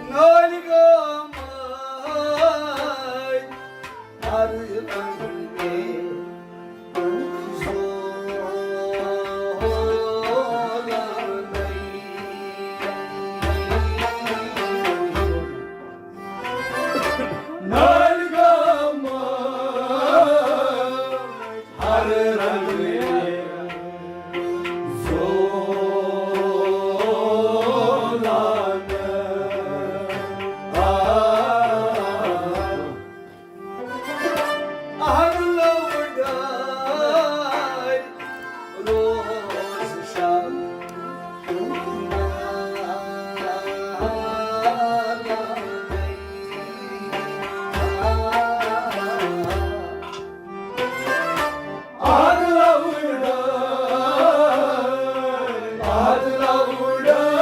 نٲلۍ گامَے ہر رنگہٕ زولانَے۔ نٲلۍ گامَے ہر رنگہٕ زولانہٕ۔ آ، اہن لوڈاے روز شام۔ اہن لوڈاے، اہن لوڈاے۔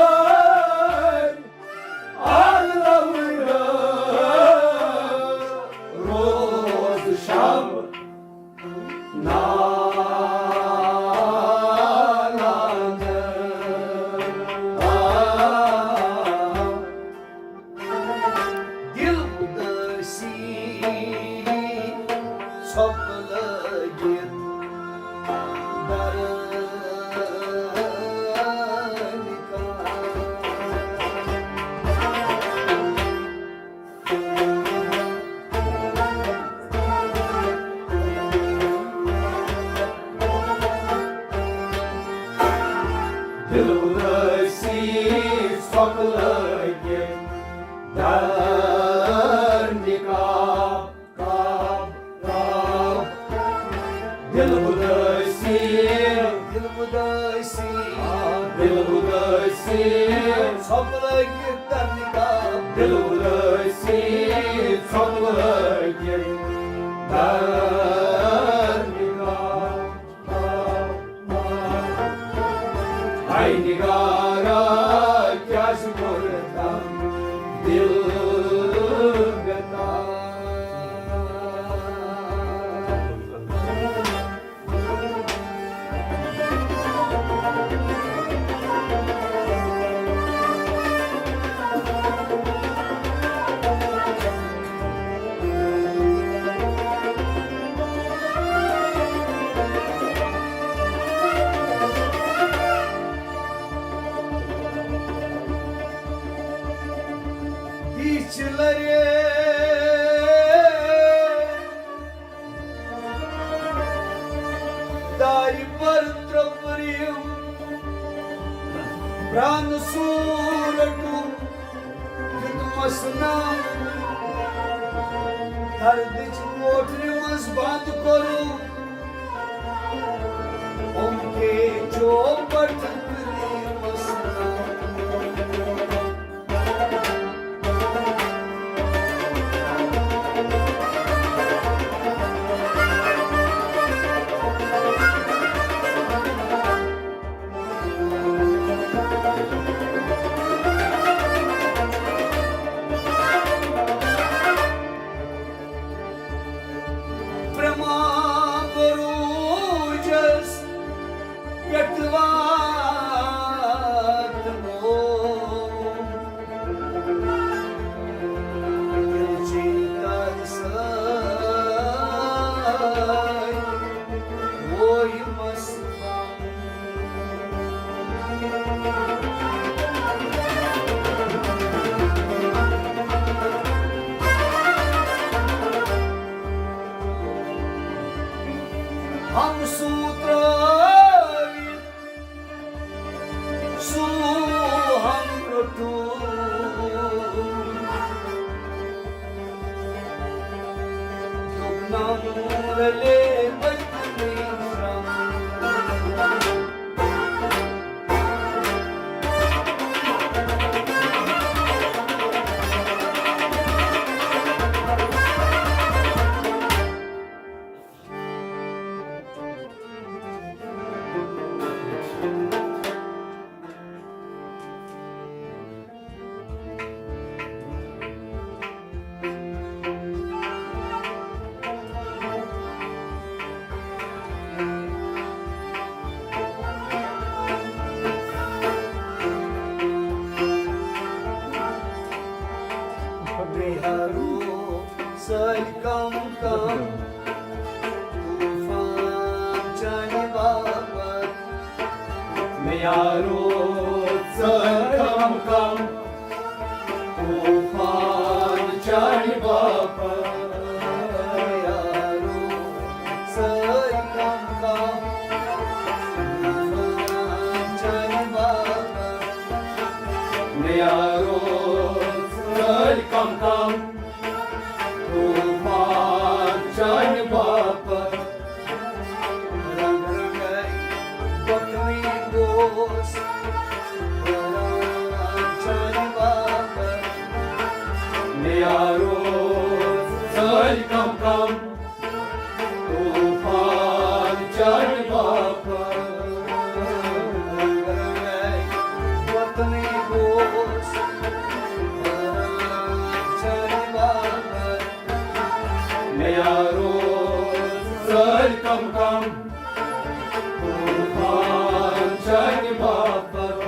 آز لوڈ روز شب نالان۔ دل اُدٲسی ژھۄپہٕ لٲگِتھ۔ دل اُدٲسی ژھۄپہٕ لٲگِتھ در نقاب۔ کاب، کاب۔ دل اُدٲسی، دل اُدٲسی، دل اُدٲسی۔ ژھۄپہٕ لٲگِتھ در نقاب۔ دل اُدٲسی، ژھۄپہٕ لٲگِتھ در نقاب۔ ہاے نگارا، کیٛازِ کوٚرتھم دل بے تاب؟ یہِ چھِ لرے دارِ پر ترٛوپرِم پرٛانہٕ سوٗر رٔٹُم دیُتمس ناو۔ دردٕچ کوٹھرِ منٛز بنٛد کوٚرُم۔ اوٚم کے چوپٹ کٔرِمس ناو۔ ہمسوٗ ترٛٲوِتھ سُہ ہم روٚٹُن۔ دوٚپنم رلے بچپنٕے سرٛم۔ بیٚیہِ ہارو سٲلۍ کم کم طوفان چانہِ باپتھ۔ مےٚ یارو سٲلۍ کم کم طوفان چانہِ باپتھ۔ مےٚ یارو سٲلۍ کم کم طوفان چانہِ باپتھ۔ مےٚ یارو سٲلۍ کم کم طوفان چانہِ باپتھ۔ رنگ رنگے پکنٕے گوس طوفان چانہِ باپتھ۔ مےٚ یارو سٲلۍ کم کم طوفان چانہِ باپتھ۔ رنگ رنگے پکنٕے گوس طوفان چانہِ باپتھ۔ مےٚ یارو سٲلۍ کم کم طوفان چانہِ باپتھ۔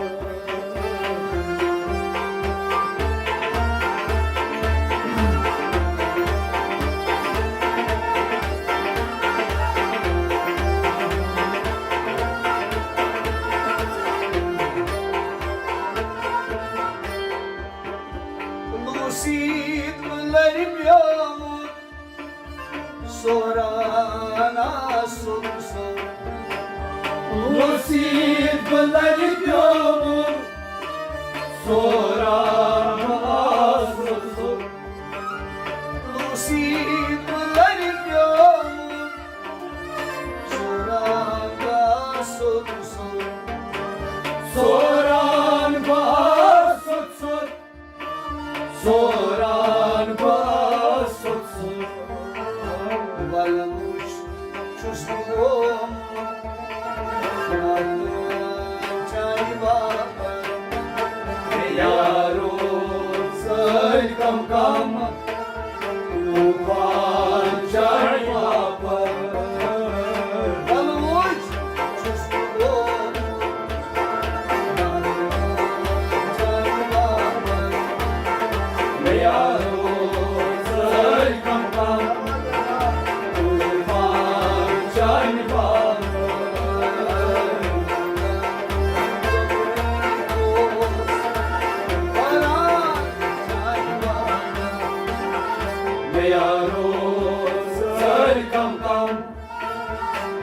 لوٗسی تہٕ لرِ پیومُت سوران آسُن سُہ۔ لوٗسی تہٕ لرِ پیومُت سوران آسُن سُہ۔ لوٗسی تہٕ لرِ پیومُت سوران آسُن سُہ۔ سوران بہٕ آسُن سُہ۔ سوران بہٕ آسُن سُہ۔ وَلہٕ وٕچھ چھُس بہٕ گوٚمُت چانہِ باپتھ۔ یارو سٲلۍ کم کم طوفان چانہِ باپتھ۔ وَلہٕ وٕچھ چھُس بہٕ گوٚمُت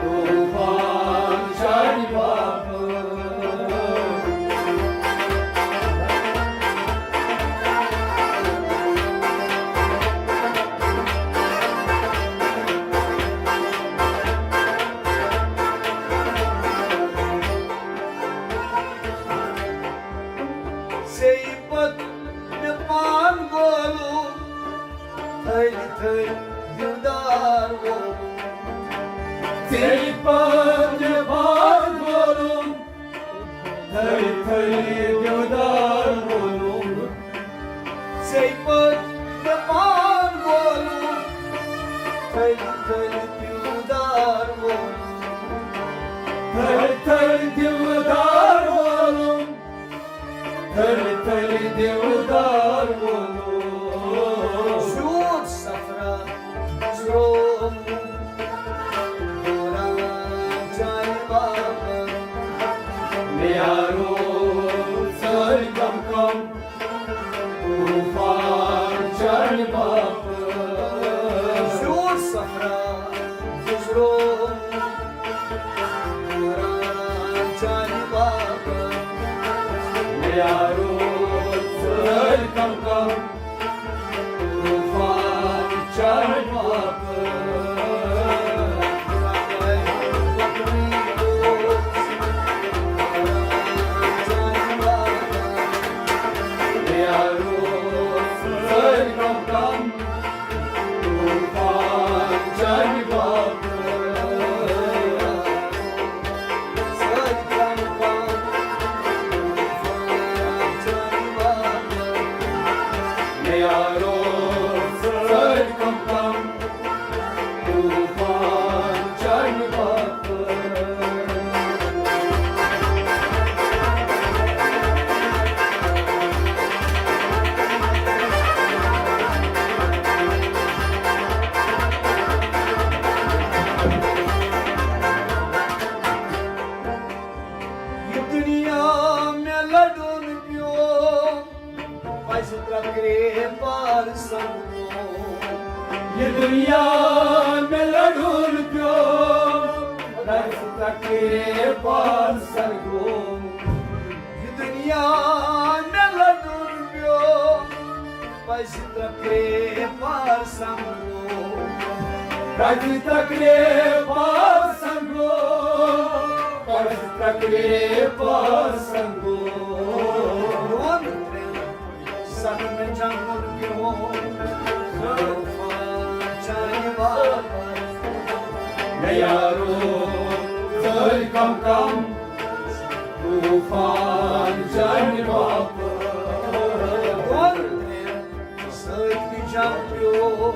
طوفان چانہِ باپتھ۔ ژےٚ پتہٕ مےٚ پان گولُم، تھٔلۍ تھٔلۍ دیودار وولُم۔ ژےٚ پتہٕ مےٚ پان گولُم، تھٔلۍ تھٔلۍ دیودار وولُم۔ ژےٚ پتہٕ مےٚ پان گولُم، تھٔلۍ تھٔلۍ دیودار وولُم۔ تھٔلۍ تھٔلۍ دیودار وولُم۔ تھٔلۍ تھٔلۍ دیودار وولُم۔ زیوٗٹھ صفرا زرٛوم دوران چانہِ باپتھ۔ مےٚ یارو ژٔلۍ کم کم طوفان چانہِ باپتھ۔ زیوٗٹھ صفرا زرٛوم یہ دنیا مےٚ لڑُن پیوٚو، رز تکلیفن گوٚو۔ یہ دنیا مےٚ لڑُن پیوٚو، پزِ تکلیفن گوٚو۔ رز تکلیفن گوٚو، پزِ تکلیفن گوٚو۔ دۄن ترٛٮ۪ن زخم جنگل پیوٚو، طوفان چانہِ باپتھ۔ مےٚ یارو، ژٔلۍ کم کم، طوفان چانہِ باپتھ۔ دۄن ترٛٮ۪ن سۭتۍ تہِ جنگ پیوٚو،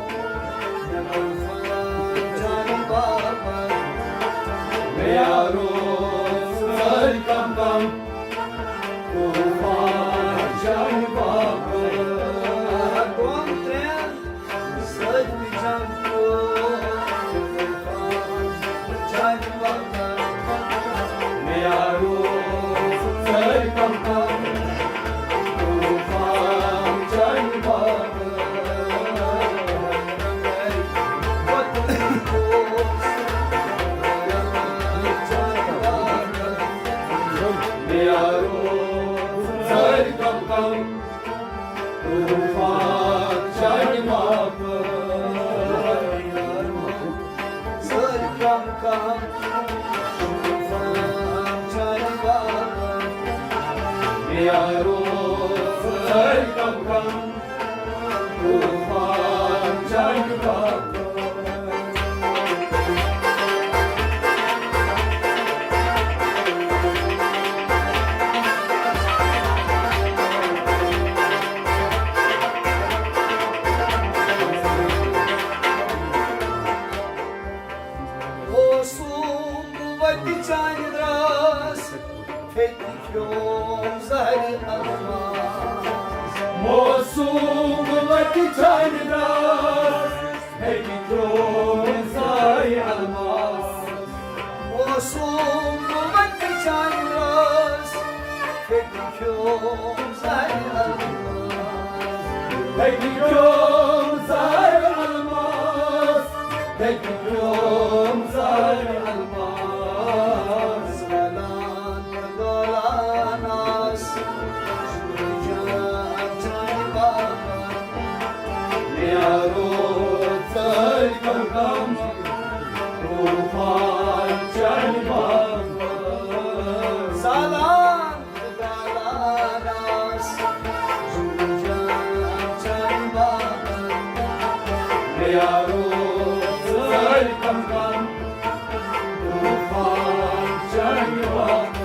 مےٚ طوفان چانہِ باپتھ۔ مےٚ یارو، ژٔلۍ کم کم، طوفان چانہِ باپتھ۔ دۄن ترٛٮ۪ن سۭتۍ تہِ جنگ پیوٚو، طوفان چانہِ باپتھ۔ مےٚ یارو، ژٔلۍ کم کم، طوفان چانہِ باپتھ۔ مےٚ یارو، ژٔلۍ کم کم، طوفان چانہِ باپتھ۔ ژٔلۍ کم کم، طوفان چانہِ باپتھ۔ مےٚ یارو، ژٔلۍ کم کم، طوفان چانہِ باپتھ۔ اوسُم بہٕ وتہِ چانہِ دراس، پھیٚتہِ کھیوٚم زہرِ الماس۔ اوسُم بہٕ وتہِ چانہِ دراس، پھیٚتہِ کھیوٚم زہرِ الماس۔ اوسُم بہٕ وتہِ چانہِ دراس، پھیٚتہِ کھیوٚم زہرِ الماس۔ پھیٚتہِ کھیوٚم زہرِ الماس، پھیٚتہِ کھیوٚم زہرِ الماس۔ زالان تہٕ گالان آس، جان چانہِ باپتھ۔ مےٚ یارو، ژٔلۍ کم کم، طوفان چانہِ باپتھ۔ زالان تہٕ گالان آس، جان چانہِ باپتھ۔ مےٚ یارو، ژٔلۍ کم کم، طوفان چانہِ باپتھ۔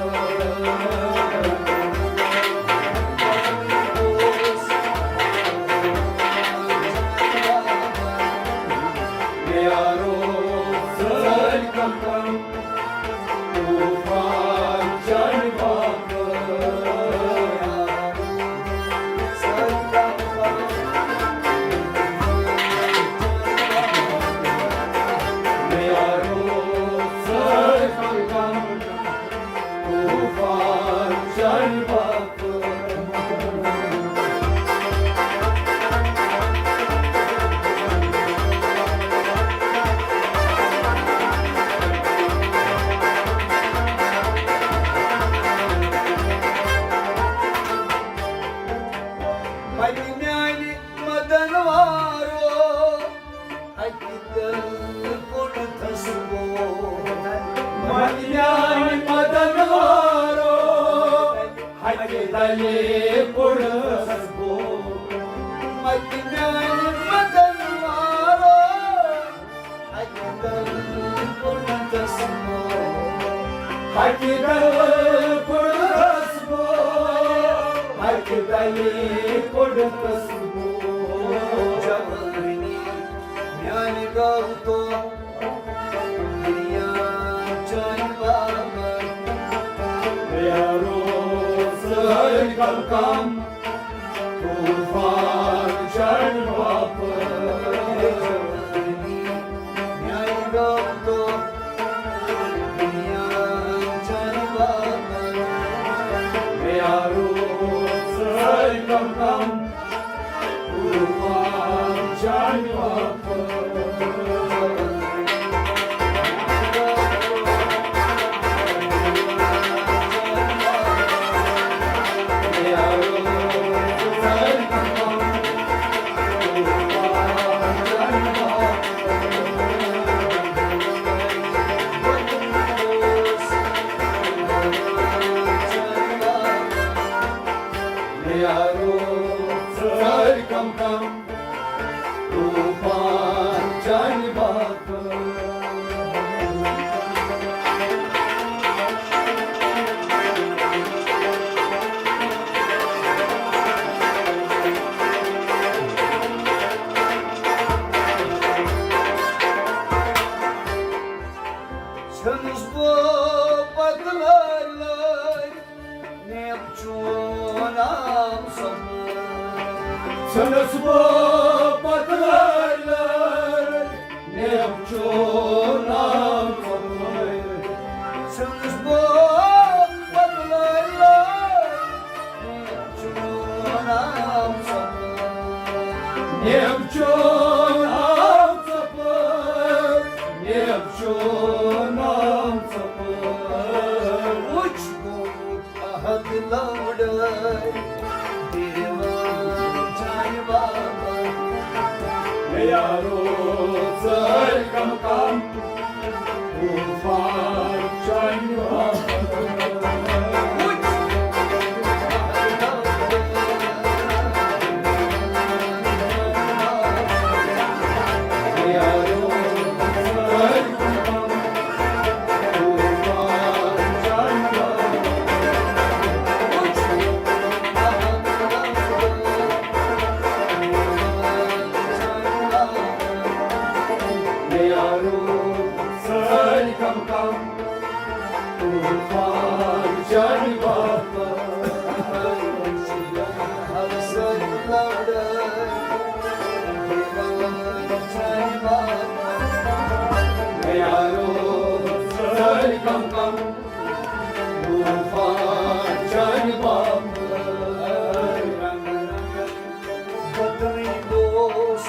مےٚ یارو، ژٔلۍ کم کم، طوفان چانہِ باپتھ۔ مےٚ یارو، ژٔلۍ کم کم، طوفان چانہِ باپتھ۔ وتہِ میانہِ مدن وارو، اکہِ دل کوٚڑتھس بوٚل۔ وتہِ میانہِ مدن وارو، اکہِ دلہِ کوٚڑتھس بوٚل۔ وتہِ میانہِ مدن وارو، اکہِ دل کوٚڑتھس بوٚل۔ اکہِ دل کوٚڑتھس بوٚل، اکہِ دلہِ کوٚڑتھس بوٚل۔ جوانی میانہِ گاوٕ تو، دنیا چانہِ باپتھ۔ یارو، ژٔلۍ کم کم، طوفان چانہِ باپتھ۔ میانہِ گاوٕ تو، دنیا چانہِ باپتھ۔ یارو، ژٔلۍ کم کم، طوفان چانہِ باپتھ۔ چھُس بہٕ پتہٕ لٲرۍ لٲرۍ، نیب چھُ ناو ژۄپٲرۍ۔ چھُس بہٕ پتہٕ لٲرۍ لٲرۍ، نیب چھُ ناو ژۄپٲرۍ۔ نیب چھُ ناو ژۄپٲرۍ، نیب چھُ ناو ژۄپٲرۍ۔ وٕچھ گوٚمُت عہد لوڑٲے، دیوان چانہِ بابا۔ ہے یارو، ژٔلۍ کم کم، طوفان چانہِ بابا۔ ہے یارو، ژٔلۍ کم کم، طوفان چانہِ باپتھ۔ بدرٕے دوس،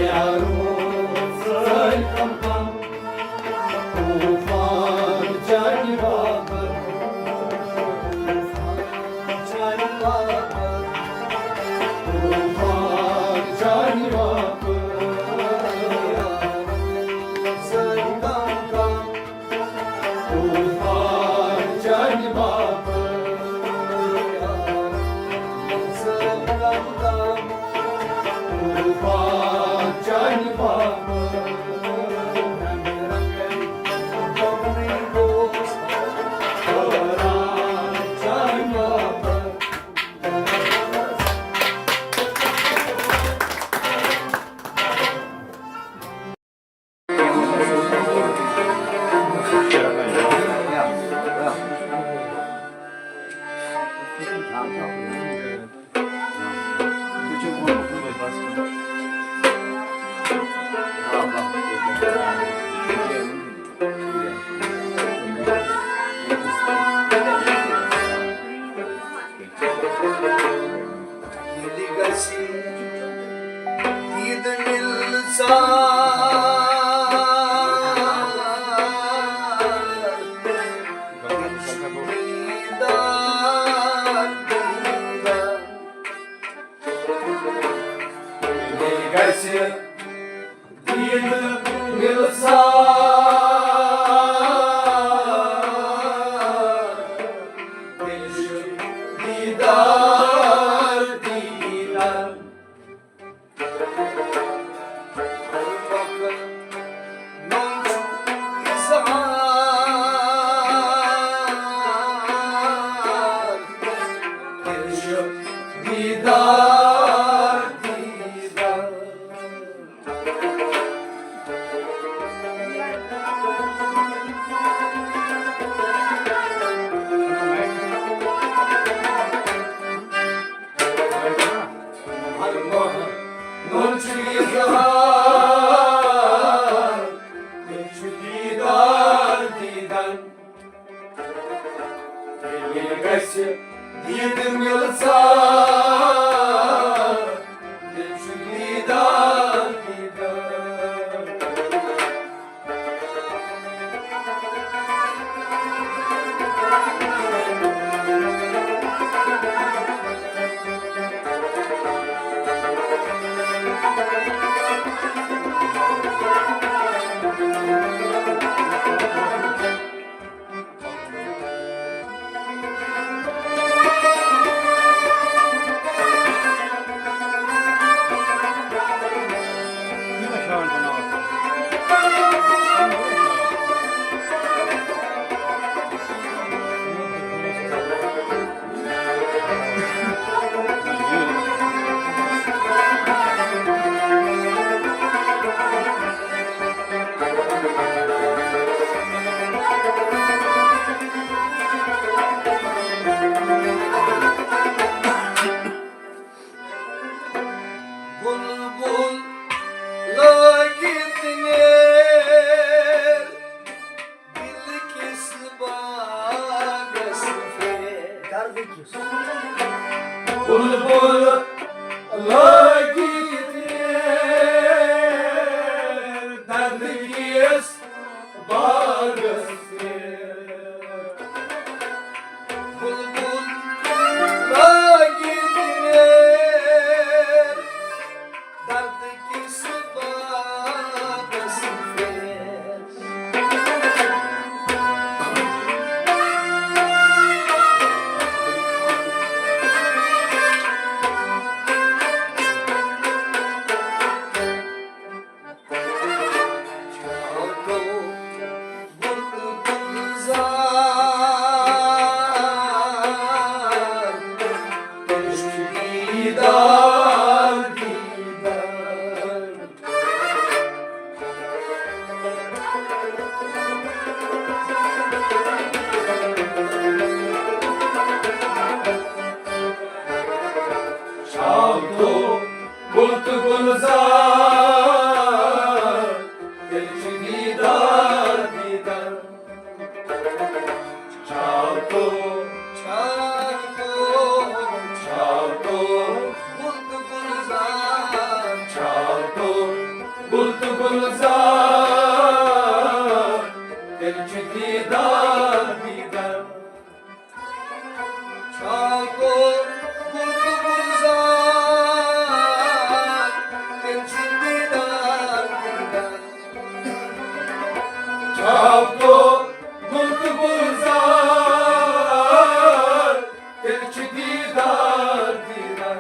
یارو، سٲرۍ کم کم۔ طوفان چانہِ باپتھ۔ طوفان چانہِ باپتھ۔ طوفان چانہِ باپتھ۔ سٲرۍ کم کم۔ طوفان چانہِ باپتھ۔ طوفان چانہِ باپتھ۔ ییٚلہِ گژھِ دیٖدٕ مِلژار، دیٖدار، دیٖدار۔ ییٚلہِ گژھِ دیٖدٕ مِلژار، تیٚلہِ چھُ دیٖدار، دیٖدار۔ دیٖدار، دیٖدار۔ نوٚن چھُ یہِ زہار، تٔمۍ چھُ دیٖدار دیٖدن۔ ییٚلہِ گژھِ دیٖدٕ مِلژار، بُلبُل لٲگِتھ درد کِس باغس پٮ۪ٹھ۔ بُلبُل لٲگِتھ درد کِس باغس پٮ۪ٹھ۔ شاو تو گل تو گلزار، تیٚلہِ چھُ دیٖدار دیٖدار۔ چھاو تو، چھاو تو، چھاو تو، گل تو گلزار۔ چھاو تو گل تو گلزار، تیٚلہِ چھُ دیٖدار دیٖدار۔ چھاو تو گل تو گلزار، تیٚلہِ چھُ دیٖدار دیٖدار۔ چھاو تو گل تو گلزار، تیٚلہِ چھُ دیٖدار دیٖدار۔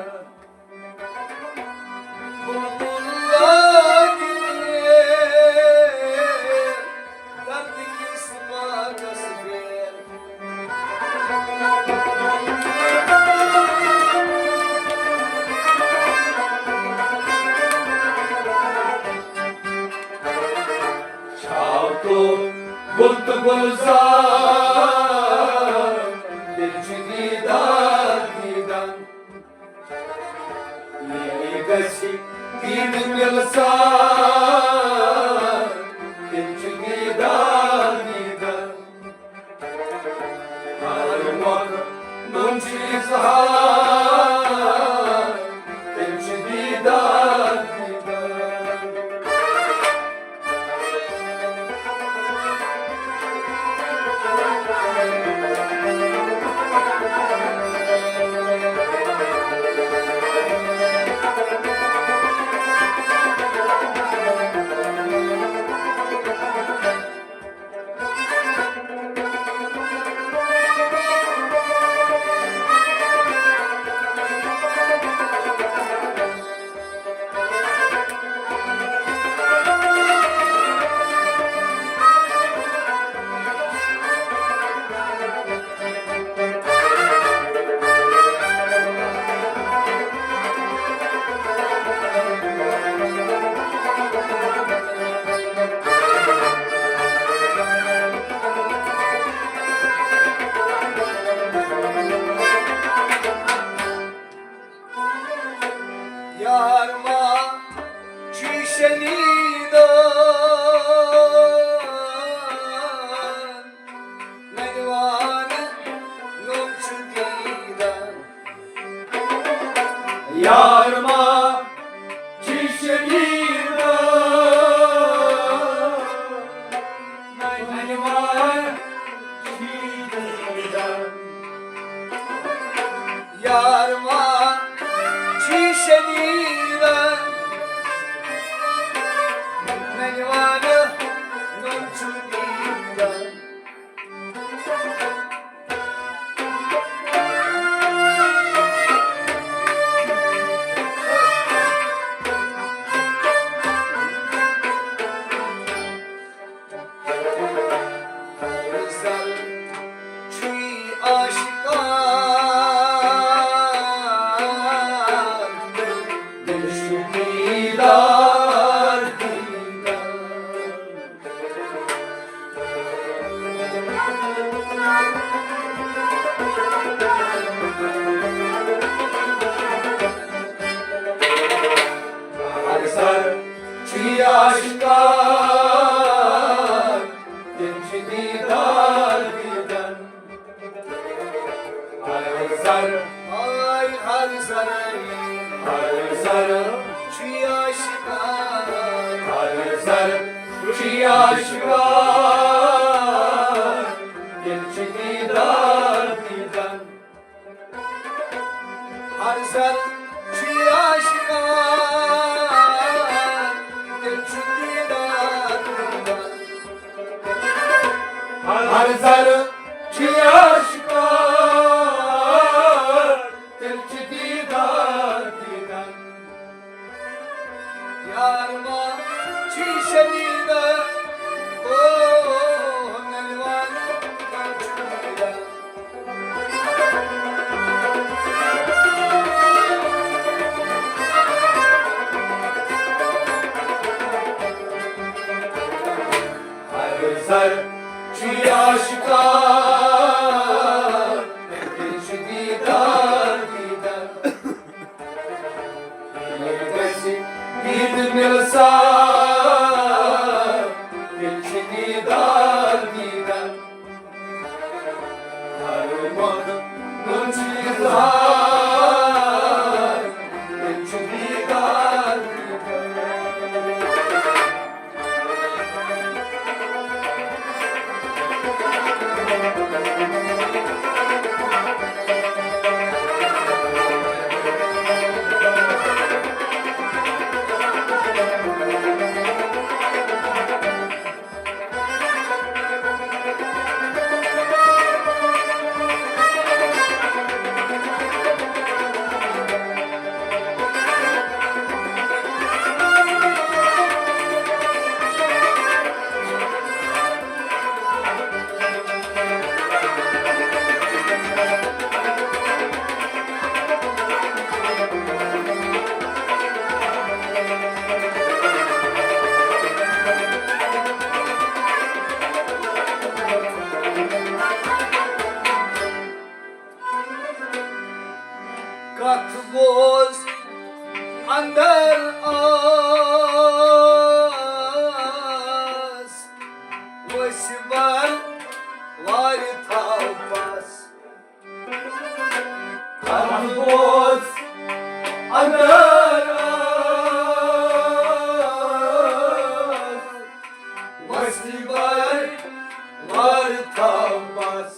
بُلبُل لٲگِتھ درد کِس باغس پٮ۪ٹھ۔ چھاو تو گل تو گلزار، تیٚلہِ چھُ دیٖدار دیٖدار۔ ییٚلہِ گژھِ دیٖدٕ مِلسار، تیٚلہِ چھُ دیٖدار دیٖدار۔ ہر مۄکھ نوٚن چھُ اظہار، تیٚلہِ چھُ دیٖدار دیٖدار۔ یار ما چھُ شنیدان، ننوان نوٚم چھُ دیدان۔ یار ما چھُ شنیدان، ننوان چھُ دیدان۔ یار ما چھُ شنیدان، ننوان نوٚم چھُ دیدان۔ ہر ذرٕ چھُ عاشقان، ہر ذرٕ چھُ عاشقان، تیٚلہِ چھُ دیٖدار دیٖدن۔ ہر ذرٕ چھُ عاشقان، تیٚلہِ چھُ دیٖدار دیٖدن۔ ہر ذرٕ چھُ عاشقان، تیٚلہِ چھُ دیٖدار دیٖدن۔ یار ما چھُ شدیٖد، او، مےٚ وَن، ما چھُ دیٖدار۔ ہر ذرٕ چھُ عاشقان، تیٚلہِ چھُ دیٖدار دیٖدن۔ ییٚلہِ گژھِ دیٖد مِلسار، تیٚلہِ چھُ دیٖدار دیٖدن۔ ہر مۄخہٕ نوٚن چھُ اظہار، تیٚلہِ چھُ دیٖدار دیٖدن۔ کتھ بوز اندر آس، وسہِ بر وارِ تھاو پس۔ کتھ بوز اندر آس، وسہِ بر وارِ تھاو پس۔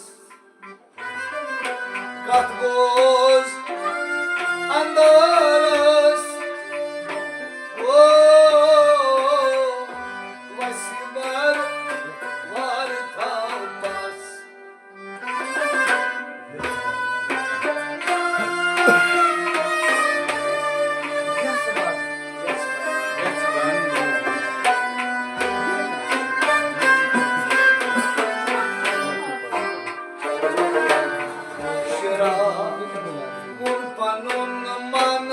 کتھ بوز اندرس، او، وسہِ بر وارِ تھاو پس۔ شراوُن پنُن من،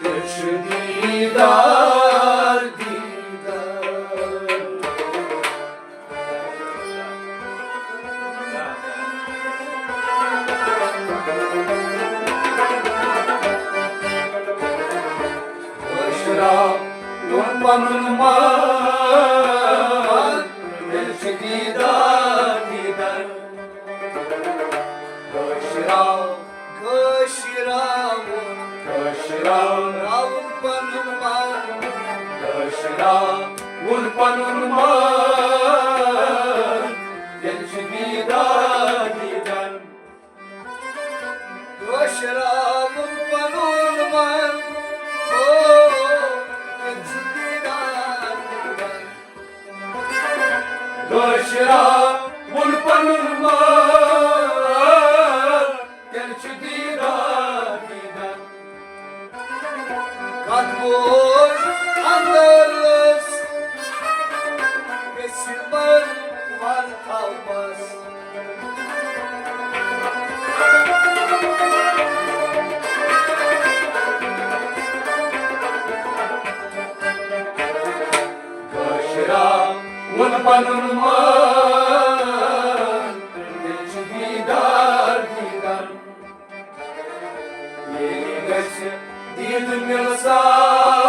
تیٚلہِ چھُ دیٖدار دیٖدار۔ شراوُن پنُن من، تیٚلہِ چھُ دیٖدار دیٖدار۔ کٲشراو، کٲشراوُن، کٲشراوُن پنُن من، کٲشراوُن پنُن من، تیٚلہِ چھُ دیٖدار دیٖدار۔ کٲشراوُن پنُن من، او، تیٚلہِ چھُ دیٖدار دیٖدار۔ کٲشراوُن پنُن من، تیٚلہِ چھُ دیٖدار دیٖدار۔ کتھ بوز اندرس، گژھِ بر وارِ تھاو پس۔ کٲشراوُن پنُن من، تیٚلہِ چھُ دیٖدار دیٖدار۔ ییٚلہِ گژھِ دیٖد مِلسار،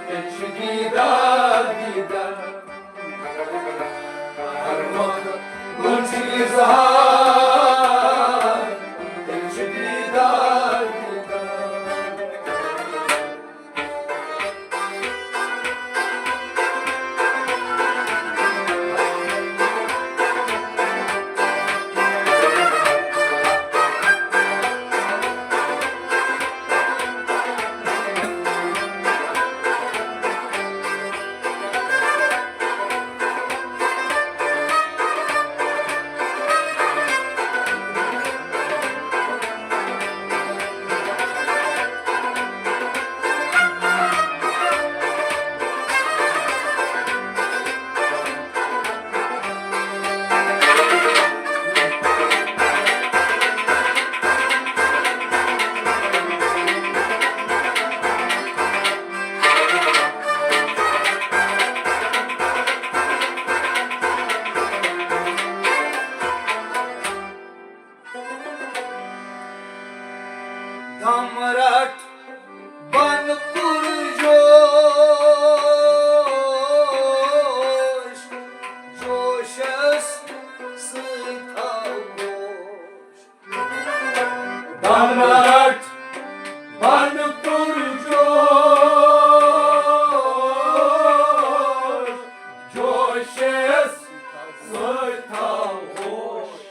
تیٚلہِ چھُ دیٖدار دیٖدار۔ ہر وقت گوٚو چھُ اظہار، امرٹ بن پُر جوش، جوشس سۭتۍ تھاو ہوش۔ امرٹ بن پُر جوش، جوشس سۭتۍ تھاو ہوش۔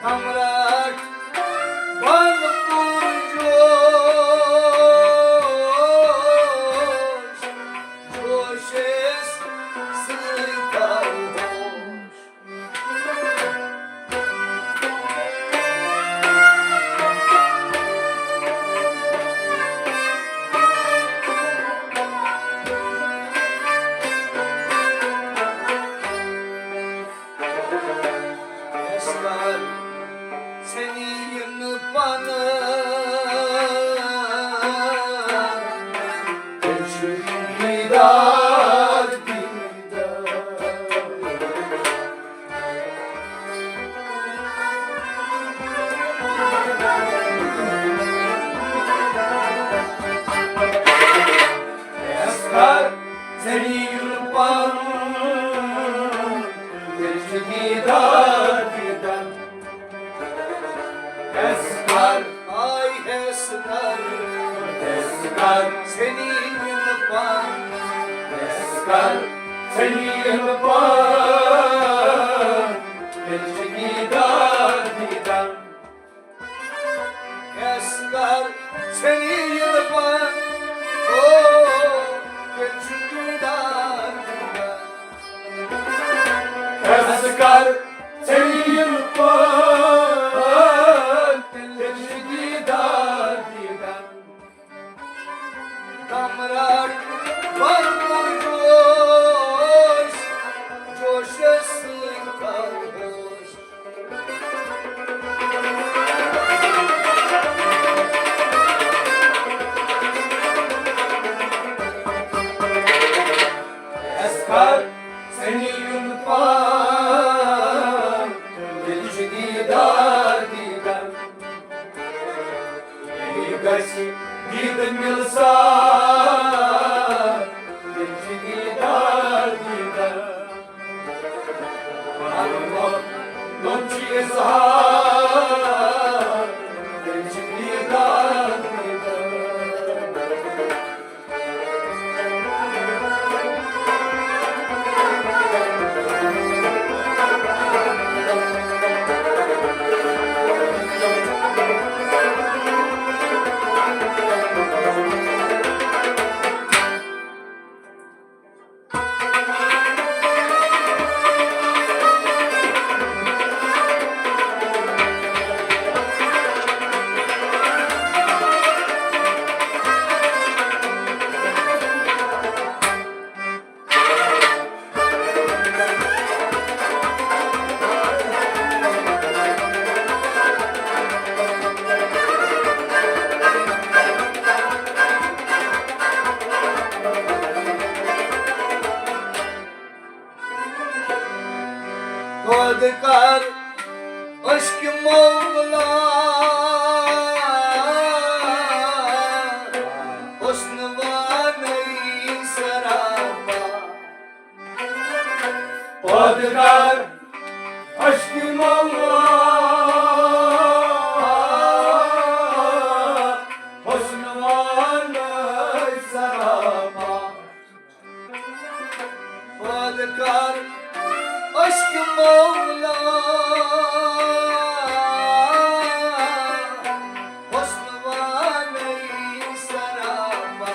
امرٹ بن پُر جوش، جوشس سۭتۍ تھاو ہوش۔ یس کر ژھنی یِنہٕ پنہٕ، تیٚلہِ چھُ دیٖدار، دیٖدار۔ یس کر ژھنی یِنہٕ پنہٕ، تیٚلہِ چھُ دیٖدار، دیٖدار۔ یس کر، آے یس کر، یس کر ژھنی یِنہٕ پنہٕ، یس کر ژھنی یِنہٕ پنہٕ، تیٚلہِ چھُ دیٖدار، دیٖدار۔ یس کر ژھنی یِنہٕ پنہٕ، او، تیٚلہِ چھُ دیٖدار، دیٖدار۔ یس کر ژھنی یِنہٕ پنہٕ، تیٚلہِ چھُ دیٖدار، دیٖدار۔ امرٹ بن پُر جوش، جوشس سۭتۍ تھاو ہوش۔ یس کر ژھنی یِنہٕ پنہٕ، تیٚلہِ چھُ دیٖدار، دیٖدار۔ یہِ گژھِ دیٖدٕ مِلسار، تیٚلہِ چھُ دیٖدار، دیٖدار۔ پنُن محبت چھُ اظہار، تیٚلہِ چھُ دیٖدار، دیٖدار۔ پٲدٕ کر عشقِ مولا، حسن وانَے سراپا۔ پٲدٕ کر عشقِ مولا، حسن وانَے سراپا۔ پٲدٕ کر عشقِ مولا، حسن وانَے سراپا۔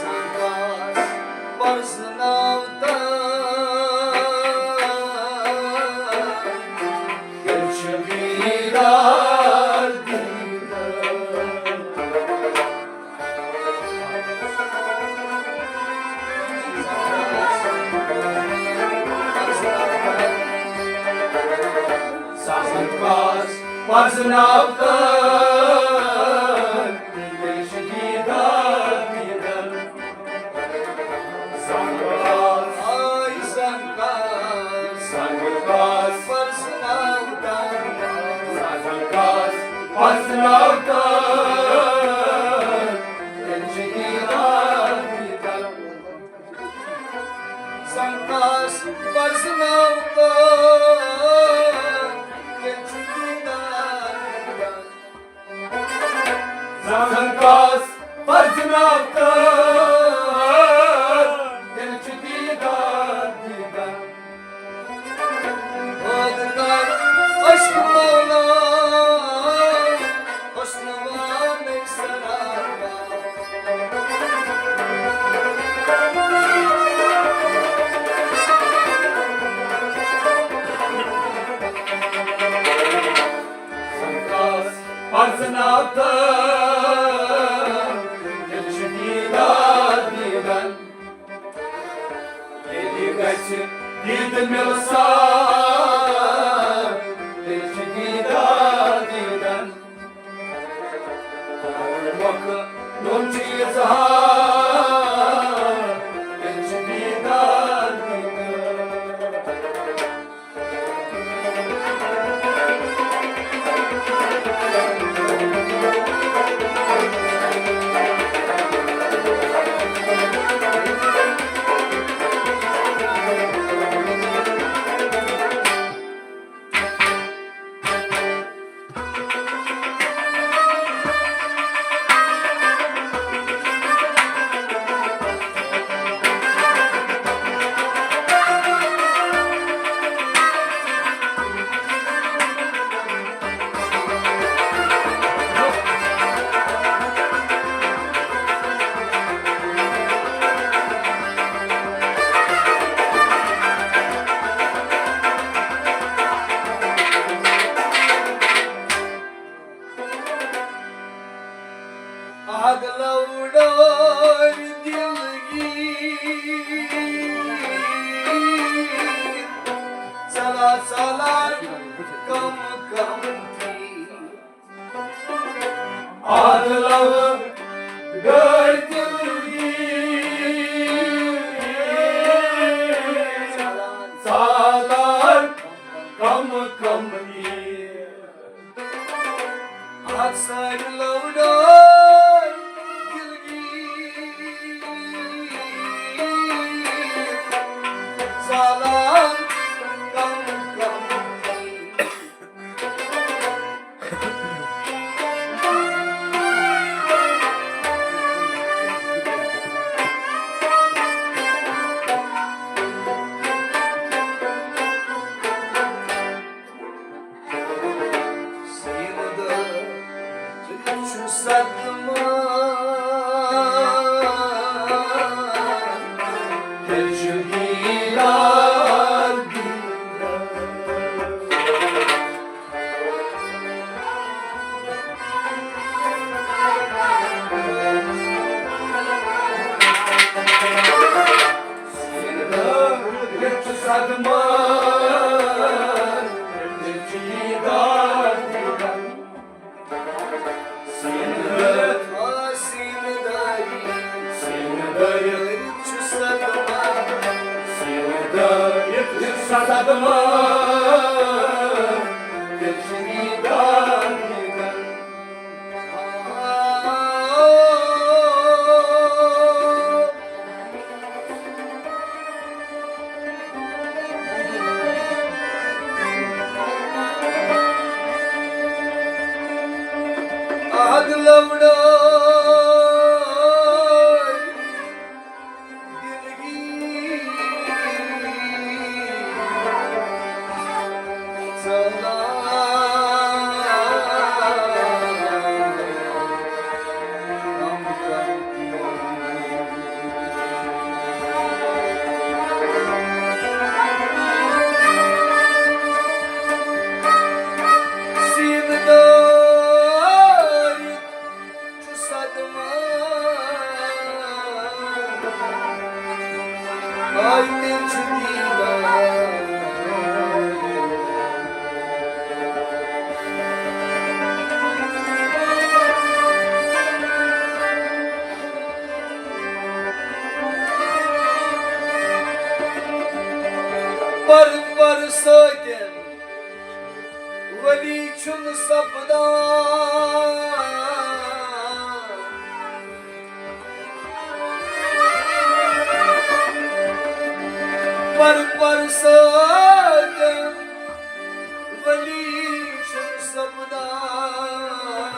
زانٛکاس پرزناو تہٕ تیٚلہِ چھُ دیٖدار، دیٖدار۔ زانٛکاس پرزناوتن، تیٚلہِ چھُ دیٖدار دیٖدن۔ زنگاس، آے زنگاس، زنگاس پرزناوتن، زنگاس پرزناوتن، تیٚلہِ چھُ دیٖدار دیٖدن۔ زنگاس پرزناوتن، تیٚلہِ چھُ دیٖدار دیٖدن۔ زنگاس پرزناوتن، تیٚلہِ چھُ دیٖدار دیٖدن۔ پٲدٕ کر عشق مولا، حسن وانٕے سراپا۔ زنگاس پرزناوتن، تیٚلہِ چھُ دیٖدار دیٖدن۔ ییٚلہِ گژھِ دیٖدٕ مِلسار، تیٚلہِ چھُ دیٖدار دیٖدن۔ مۄکھ نوٚن چیٖز ہا، تیٚلہِ چھُ دیٖدار دیٖدن۔ اَدٕ لوڈٲرۍ دِلگیٖر، ژَلان ژَلان کم کم تیٖر۔ اَدٕ لوڈٲرۍ دِلگیٖر، ژَلان ژَلان کم کم تیٖر۔ اَتھ سارِ لوڈٲرۍ دِلگیٖر، زالان کم کم۔ سیٖنہٕ دٲرِتھ چھُ صدمہٕ، تیٚلہِ چھُ دیٖدار دیٖدار۔ اَدٕ لوڈٲرۍ دِلگیٖر، ژَلان کم کم۔ سیٖنہٕ دٲرِتھ چھُ صدمہٕ۔ آے تیٚلہِ چھُ دیٖدار۔ ولی چھُنہٕ سپدان۔ پر پر سۭتۍ ولی چھُنہٕ سپدان۔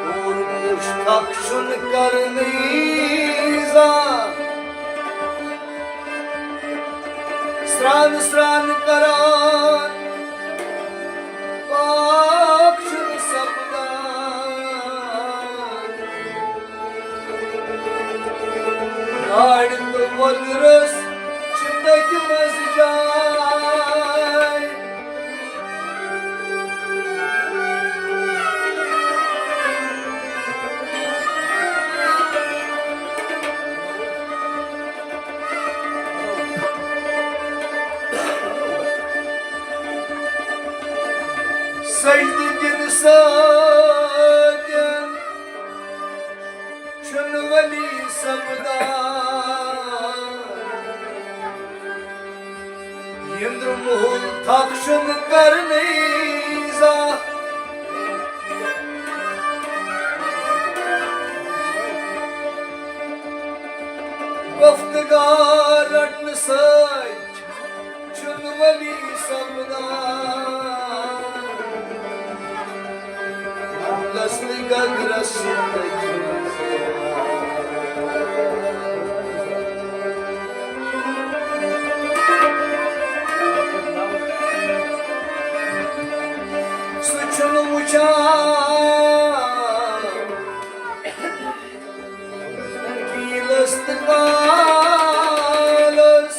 اور پوش تھک چھُنہٕ کرنٕے زانٛہہ۔ سرٛان سرٛان کران پاک چھُنہٕ سپدان۔ گاڑِ تہٕ وۄدرَس چھِ تٔتھۍ منٛز جاے۔ سجدٕ دِنہٕ سۭتۍ چھُنہٕ ولی سپدان۔ یِنٛدرٕ موٚہُل تھک چھُنہٕ کرنٕے زانٛہہ۔ گفتگار رٹنہٕ سۭتۍ چھُنہٕ ولی سپدان۔ لس تہٕ گگرس چھُنہٕ سُہ چھُنہٕ وُچھان کیلس تہٕ کالس۔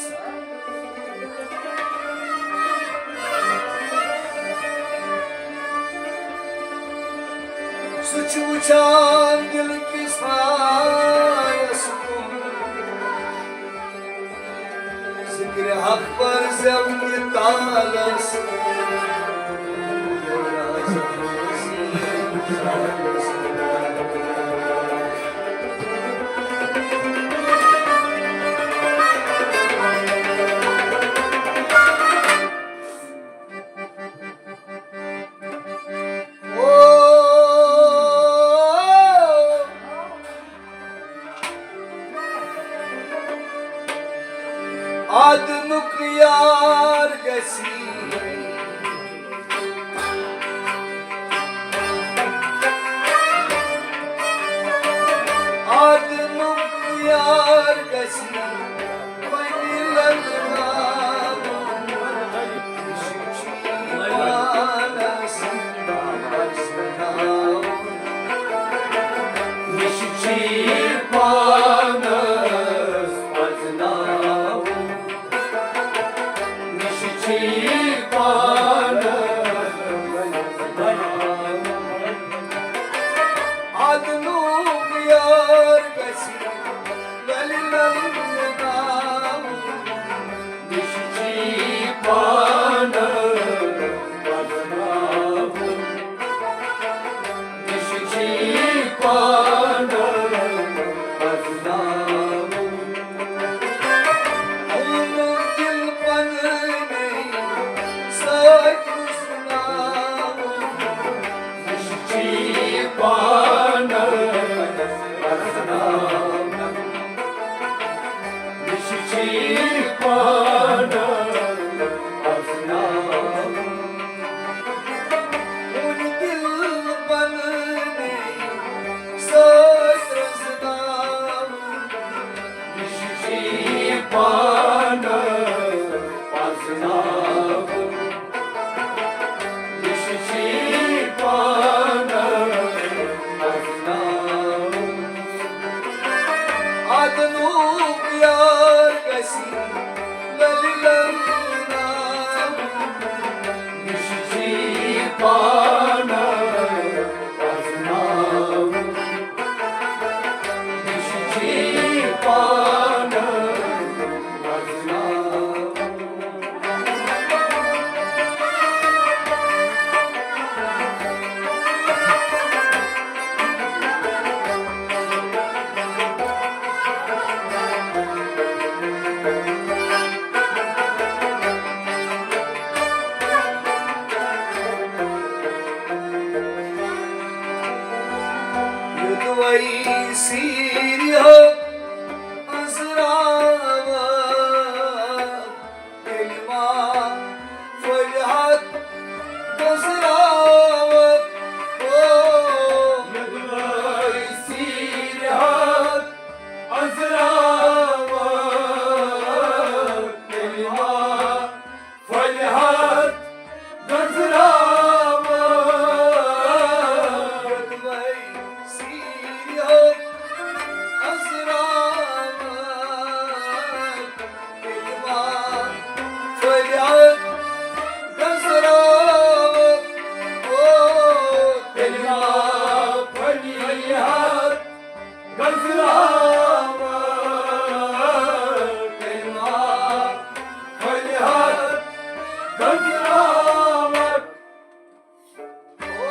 سُہ چھُ وُچھان دِل کِس حالس کُن۔ ذِکرِ حق پَر زٮ۪و کہِ تالَس۔ آدنُک یار گژھی۔ آدنُک یار گژھی۔ وۄنۍ لگناوُن۔ پانس پزناوُن۔ یہِ چھُ چھی پانس پزناوُن۔ یہِ چھُ چھی پانس پزناوُن۔ آدنُک یار گژھِ للہِ للہِ ناوُن۔ یہِ چھُ چھی پانس پزناوُن۔ یہِ چھُ چھی پانس پزناوُن۔ اوٚنُم دِل پنٕنۍ سٲری سیٖرِتھ أنٛزراوان، تیٚلہِ ما پھٔلہِ ہتھ گنٛزراوان۔ او، یوٚدوَے سیٖرِتھ أنٛزراوان، تیٚلہِ ما پھٔلہِ ہتھ گنٛزراوان۔ یوٚدوَے سیٖرِتھ أنٛزراوان، تیٚلہِ ما پھٔلہِ ہتھ گنٛزراوان۔ او، تیٚلہِ ما پھٔلہِ ہتھ گنٛزراوان، تیٚلہِ ما پھٔلہِ ہتھ گنٛزراوان۔ او،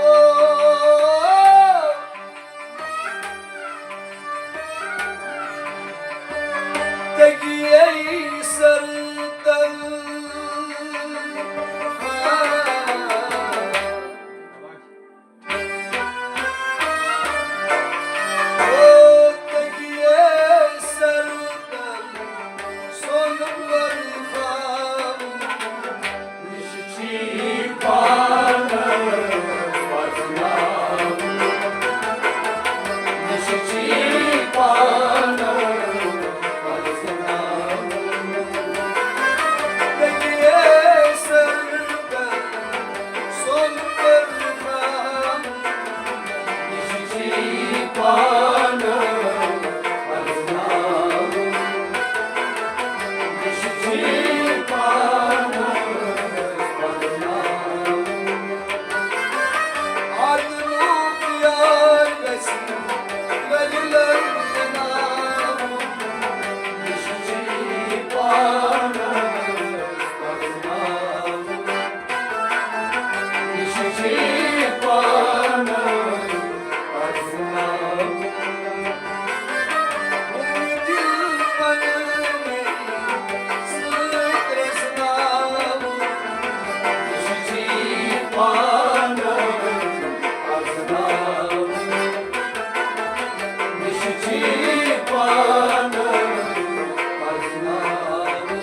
تٔگیے سر تل۔ او، تٔگیے سر تل سۄن ورفاوُن۔ نِش چھی پانَس پرزناوُن۔ نِش چھی پانَس پرزناوُن۔ تٔگیے سر تل سۄن ورفاوُن۔ نِش چھی پانَس پرزناوُن۔ نِش چھی پانَس پرزناوُن۔ آدنُک یار گژھِ لَرِ لَرِ زناوُن۔ نِش چھی پانَس پرزناوُن۔ نِش چھی پانَس پرزناوُن۔ دِل پنٕنۍ سۭتۍ رَزناوُن۔ نِش چھی پانَس پرزناوُن۔ نِش چھی پانَس پرزناوُن۔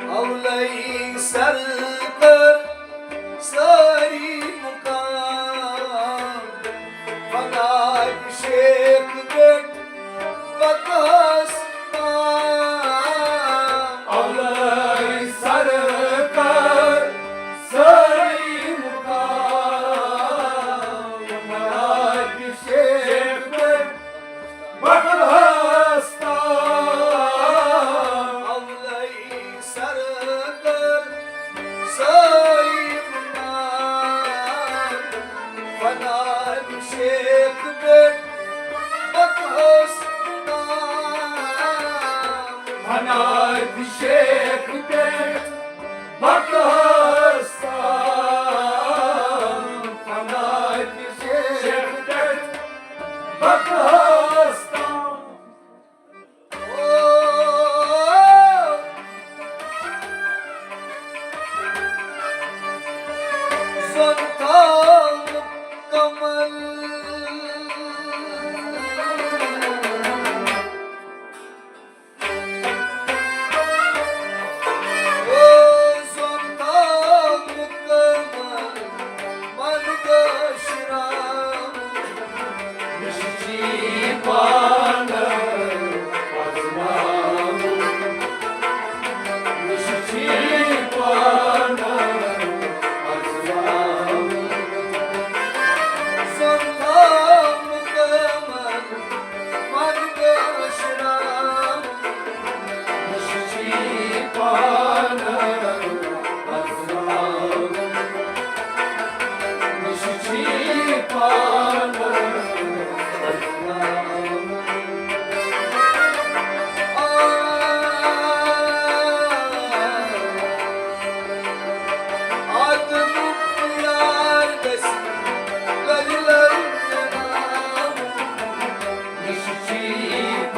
اولے سر کر سٲری مُقام، فناے شیخ پٮ۪ٹھ پتہٕ ہس تام۔ اولے سر کر سٲری مُقام، فناے شیخ پٮ۪ٹھ پتہٕ ہس تام۔ اولے سر کر سٲری مُقام، فناے شیخ پٮ۪ٹھ پتہٕ ہس تام۔ فناے شیخ پٮ۪ٹھ پتہٕ ہس تام۔ فناے شیخ پٮ۪ٹھ پتہٕ ہس تام۔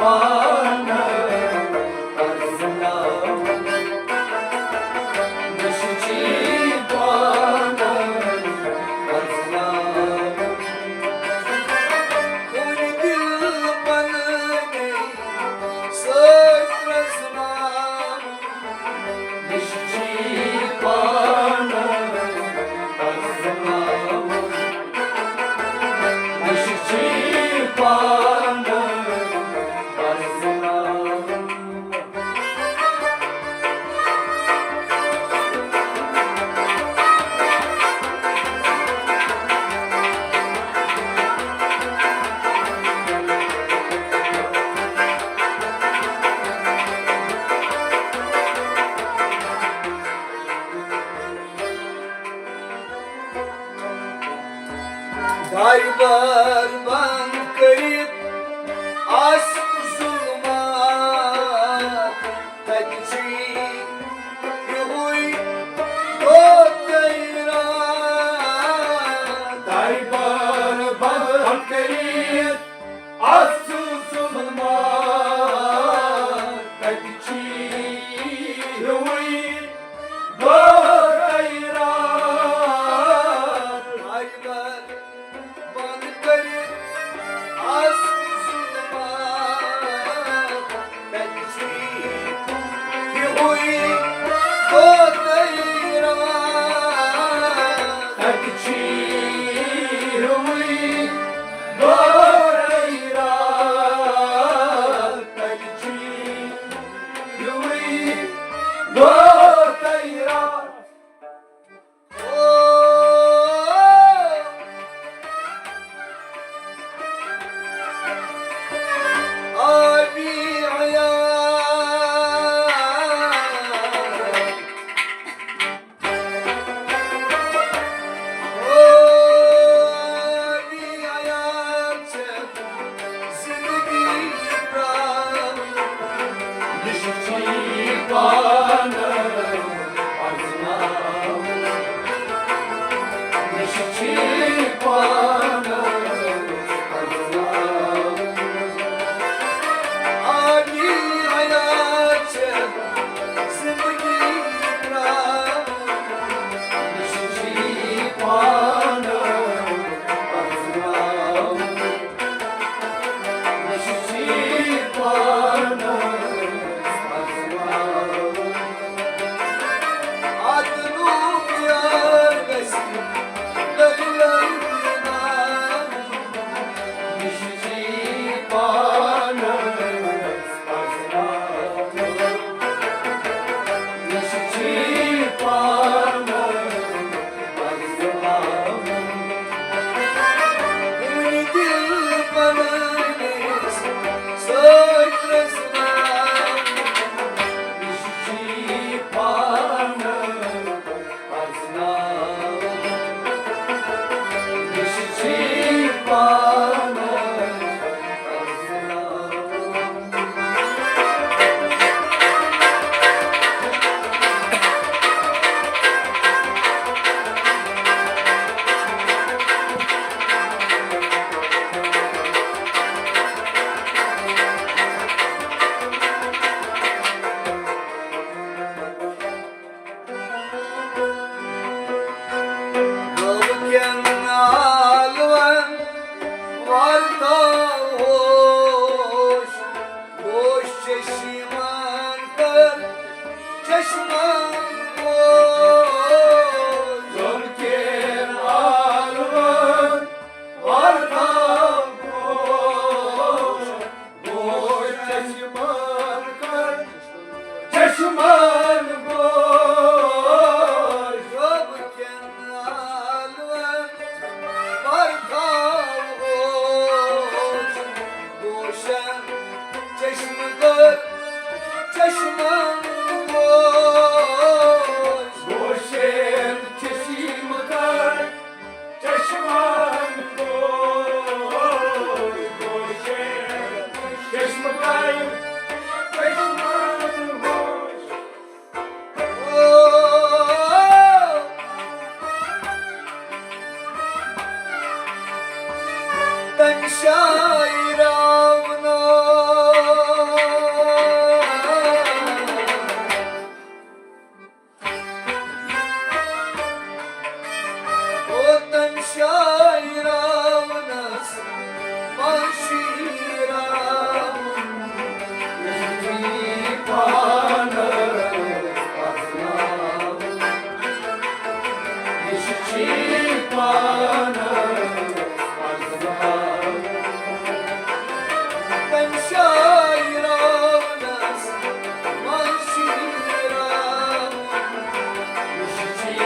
پانہٕ پرزناوُن۔ نشہِ چھی پانہٕ پرزناوُن۔ کُنہِ دِل بنٲوِتھ سۭتۍ پرزناوُن۔ نشہِ چھی پانہٕ پرزناوُن۔ نشہِ چھی پانہٕ پرزناوُن۔ دارِ بار بند کٔرِتھ آسہِ ظُلمات، تَتہِ چھُے یِہوٚے دۄہ تہٕ راتھ۔ دارِ بار بند کٔرِتھ آسہِ ظُلمات، تَتہِ چھُے یِہوٚے دۄہ تہٕ راتھ۔ دارِ بار بند کٔرِتھ آسہِ ظُلمات، تَتہِ چھُے یِہوٚے دۄہ تہٕ راتھ۔ تَتہِ چھُے یِہوٚے دۄہ تہٕ راتھ۔ تَتہِ چھُے یِہوٚے دۄہ تہٕ راتھ۔ زندگی پرٛاو، نشہِ چھی پانہٕ پرزناوُن۔ نشہِ چھی پانہٕ پرزناوُن۔ آبی حیات چھِ زندگی پرٛاو، نشہِ چھی پانہٕ پرزناوُن۔ غٲبہٕ کٮ۪ن آلوَن وَرتاو ہوش، ہوش چشمَن کٔر چشمَن ہوش۔ غٲبہٕ کٮ۪ن آلوَن وَرتاو ہوش، ہوش چشمَن کٔر چشمَن ہوش۔ غٲبہٕ کٮ۪ن آلوَن وَرتاو ہوش، ہوشَن چشمہٕ کٔر چشمَن ہوش۔ ہوشَن چشمہٕ کٔر چشمَن ہوش، ہوشَن چشمہٕ کٔر چشمَن ہوش۔ شاعرانس منٛز شیراوُن، یہِ چھُ چی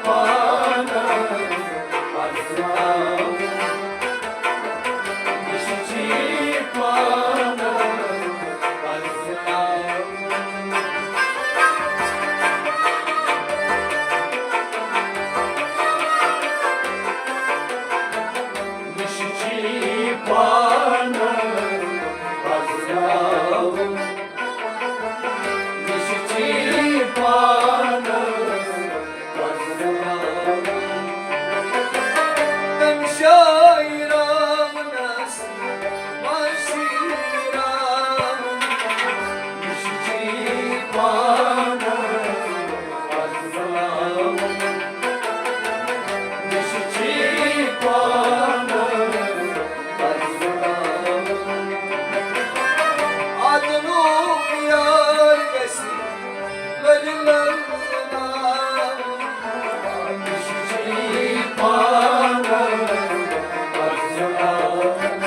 پانس پرزناوُن، یہِ چھُ چی پانس پرزناوُن۔ نِشچی پانس پرزناوُن، نِشچی پانس پرزناوُن۔ تٔمۍ شاعرانس منٛز شیراوُن، نِشچی پانس پرزناوُن، نِشچی پانس پرزناوُن۔ ادنوک یار گژھِ لرِ لرناوُن، نِشچی پانس پرزناوُن۔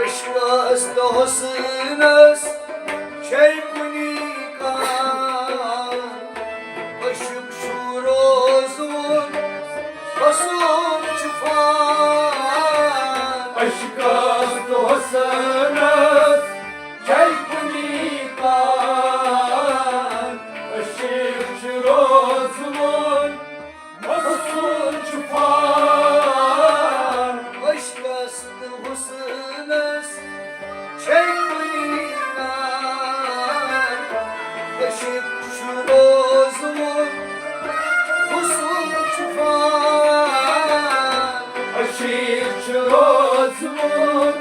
عشقس تہٕ حسنس چھے کُنی کانٛہہ۔ عشق چھُ روزوُن، حسن چھُ فان۔ عشقس تہٕ حسنس چھے کُنی کانٛہہ۔ عشق چھُ روزوُن، حسن چھُ فان۔ عشقس تہٕ حسنس چھے کُنی کانٛہہ۔ عشق چھُ روزوُن، حسن چھُ فان۔ عشق چھُ روزوُن،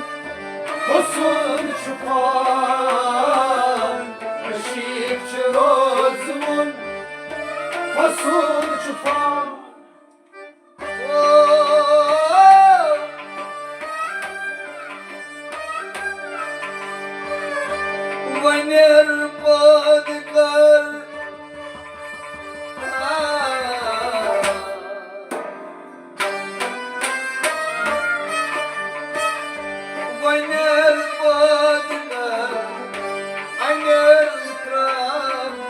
حسن چھُ فان۔ عشق چھُ روزوُن، حسن چھُ فان۔ وۄنۍ ییٚلہِ پٲدٕ کٔر۔ وۄنۍ ییٚلہِ پٲدٕ کٔر۔ اَنٮ۪ر ترٛاوُن۔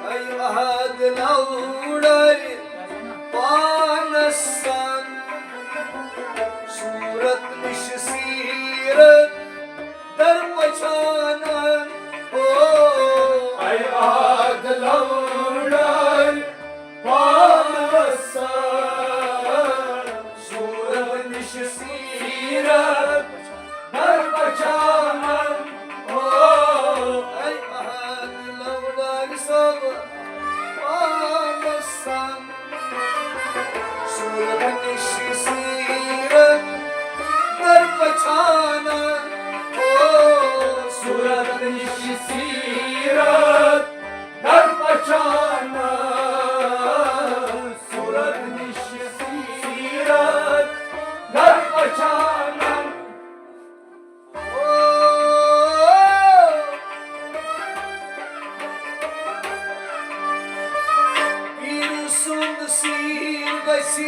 اے احد نوڑر صورت نِش سیٖرت در پہچانان، او صورت نِش سیٖرت در پہچانان، صورت نِش سیٖرت در پہچانان۔ پیٖر سُنٛد سیٖر گژھِ۔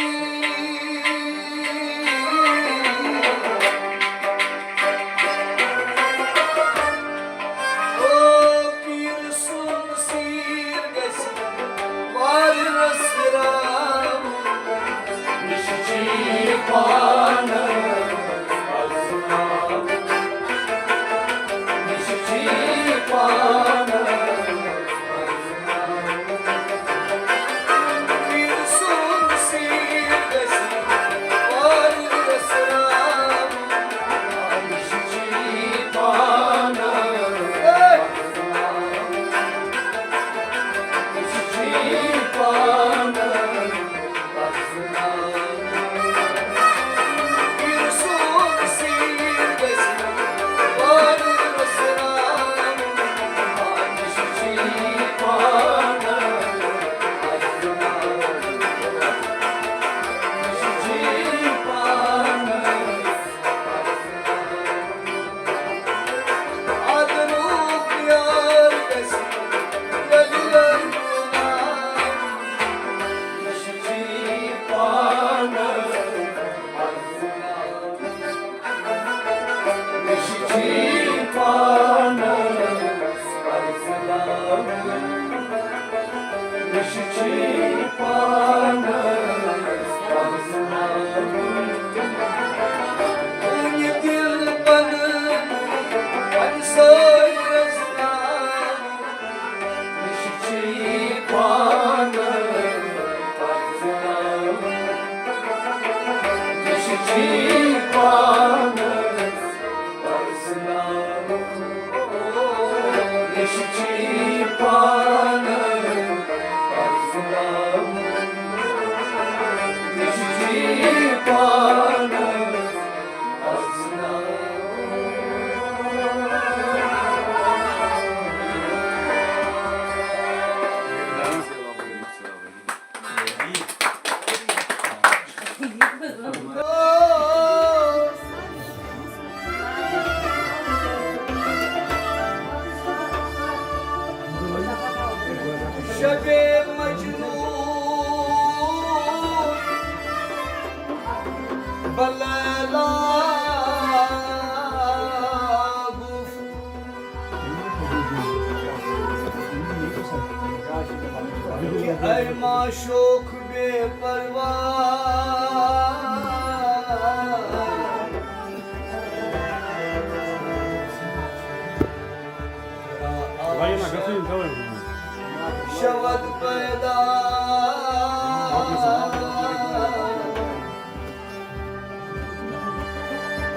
او پیٖر سُنٛد سیٖر گژھِ وارٕ رَس رام۔ نِش چھی پانَس پَزناوُن۔ نِش چھی پانَس پَزناوُن۔ پیٖر سُنٛد سیٖر گژھِ وارٕ رَس رام۔ نِش چھی پانَس شبِ مجنون بہ لیلا گفت۔ اے معشوق بے پرواہ۔ شود پیدا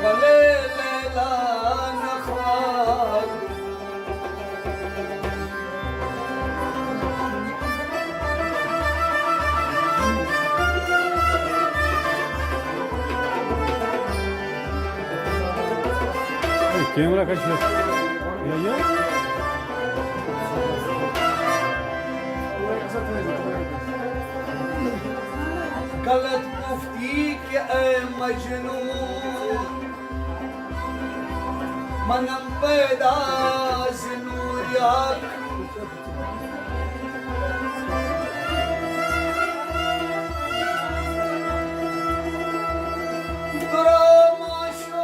بلے لیلا نخواست۔ اے، کیمرہ کتہِ چھُ؟ یہِ، یہِ۔ غلط مفتی کہ اے مجنون، منم پیدا ز نور حق۔ ترا معشوق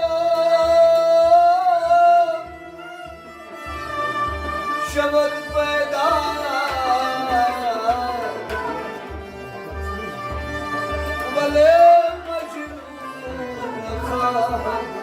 شود پیدا بلے مجنون خواہد۔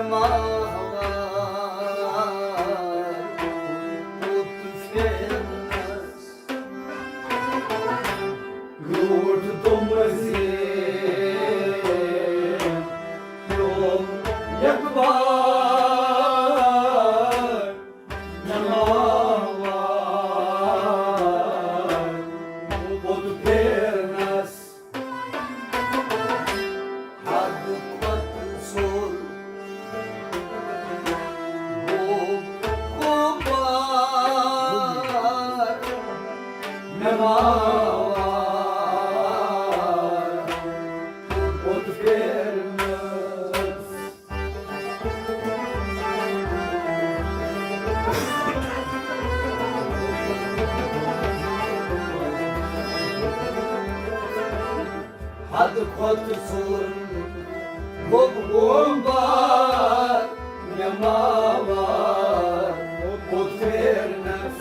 ماوار، بُتھ پھیرنس، روٗٹھ تِم زِ پیوم یکبار، مےٚ ماوار، بُتھ پھیرنس۔ حد کھۄتہٕ ژوٚر گوٚو قۄبار، مےٚ ماوار، بُتھ پھیرنس۔ حد کھۄتہٕ ژوٚر گوٚو قۄبار، مےٚ ماوار، بُتھ پھیرنس۔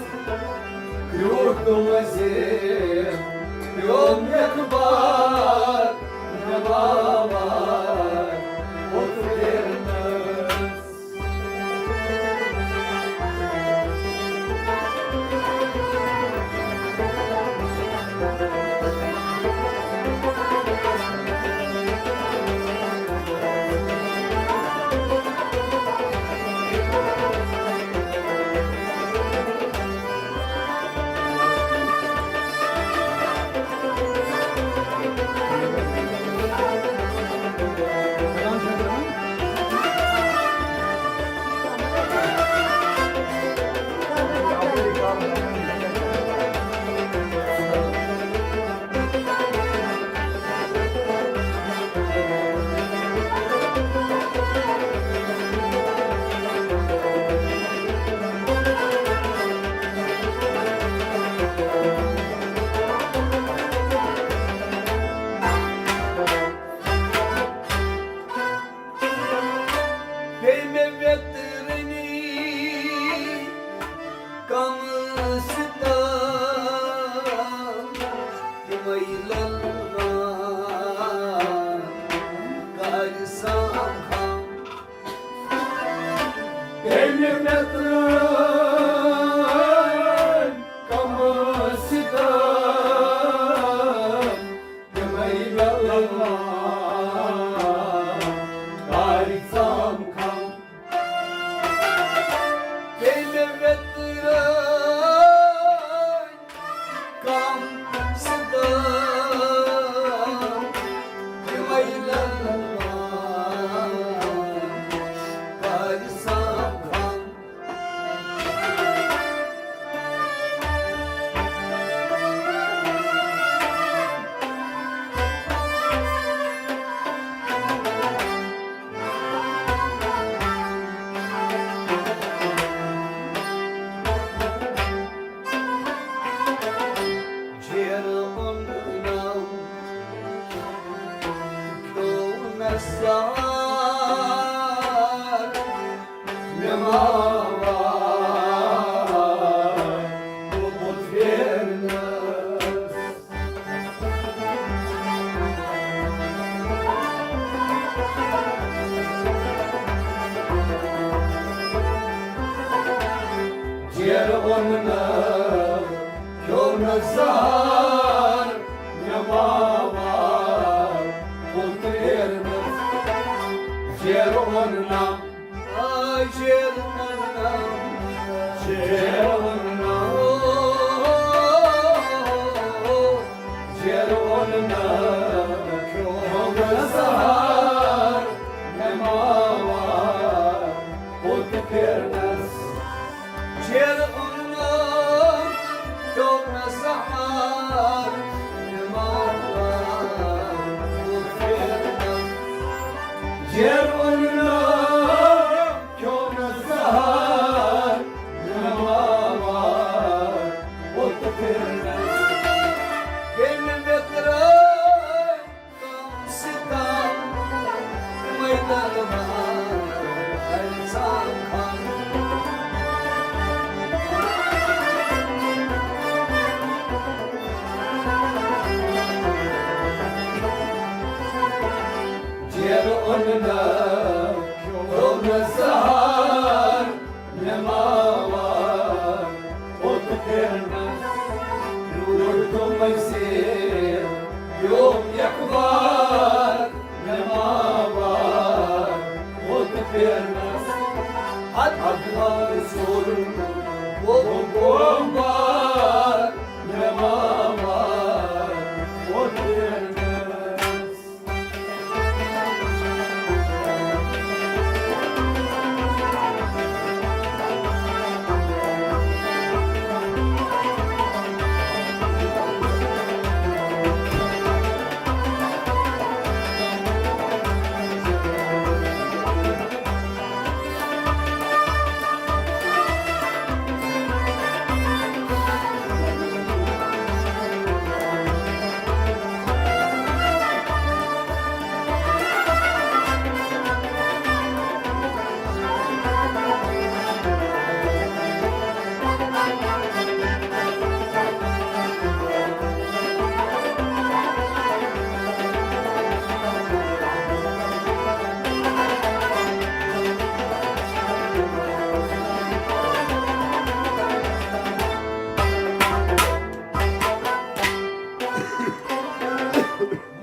کرٛوٗٹھ تِم زِ پیوم یکبار، مےٚ ماوار، بُتھ پھیرنس۔ بیٚیہِ مےٚ ویترنی کم ستم، تِمے للوان کر سمکھم۔ بیٚیہِ مےٚ ویترنی کم ستم، تِمے للوان کر سمکھم۔ ییٚلہِ ویترٲے کم ستم، تِمے للوان کر سمکھم۔ جیرٕ اوٚننم، کھیوٚو مےٚ سہار، مےٚ ماوار گوٚمُت پھیرنس۔ جیرٕ اوٚننم، کھیوٚو نہٕ زہر، مےٚ ماوار گوٚمُت پھیرنس۔ جیرٕ اوٚننم، آ، جیرٕ اوٚننم، جیرٕ اوٚننم، جیرٕ اوٚننم، کھیوٚو نہٕ زہر، مےٚ ماوار گوٚمُت پھیرنس۔ جیرٕ اوٚننم، کھیوٚو نہٕ زہر، مےٚ ماوار گوٚمُت پھیرنس۔ جیرٕ اوٚننم، کھیوٚو نہٕ زہر، مےٚ ماوار گوٚمُت پھیرنس۔ ییٚمہِ ویترٲے کم ستم، تِمے للوان کر سمکھم۔ سہار مےٚ ما وار اوٚت پھیرنس، روٗد تِم أسۍ پیوم یکوار مےٚ ما وار اوٚت پھیرنس۔ حد اکبر سورُن گوٚو بومبار مےٚ ما وار اوٚت پھیرنس۔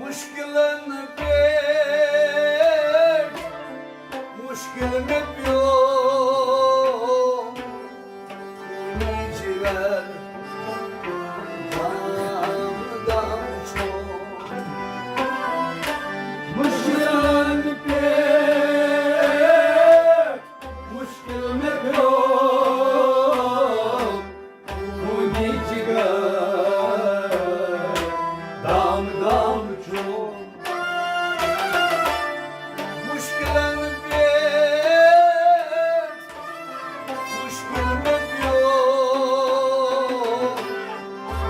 مشکلن پٮ۪ٹھ مشکل مےٚ پیوٚو، میٲنۍ جگر دام دام چھوٚو۔ مشکلن پٮ۪ٹھ مشکل مےٚ پیوٚو، خوٗنی جگر دام دام چھُ۔ مشکلن پٮ۪ٹھ مشکل مےٚ پیوٚو،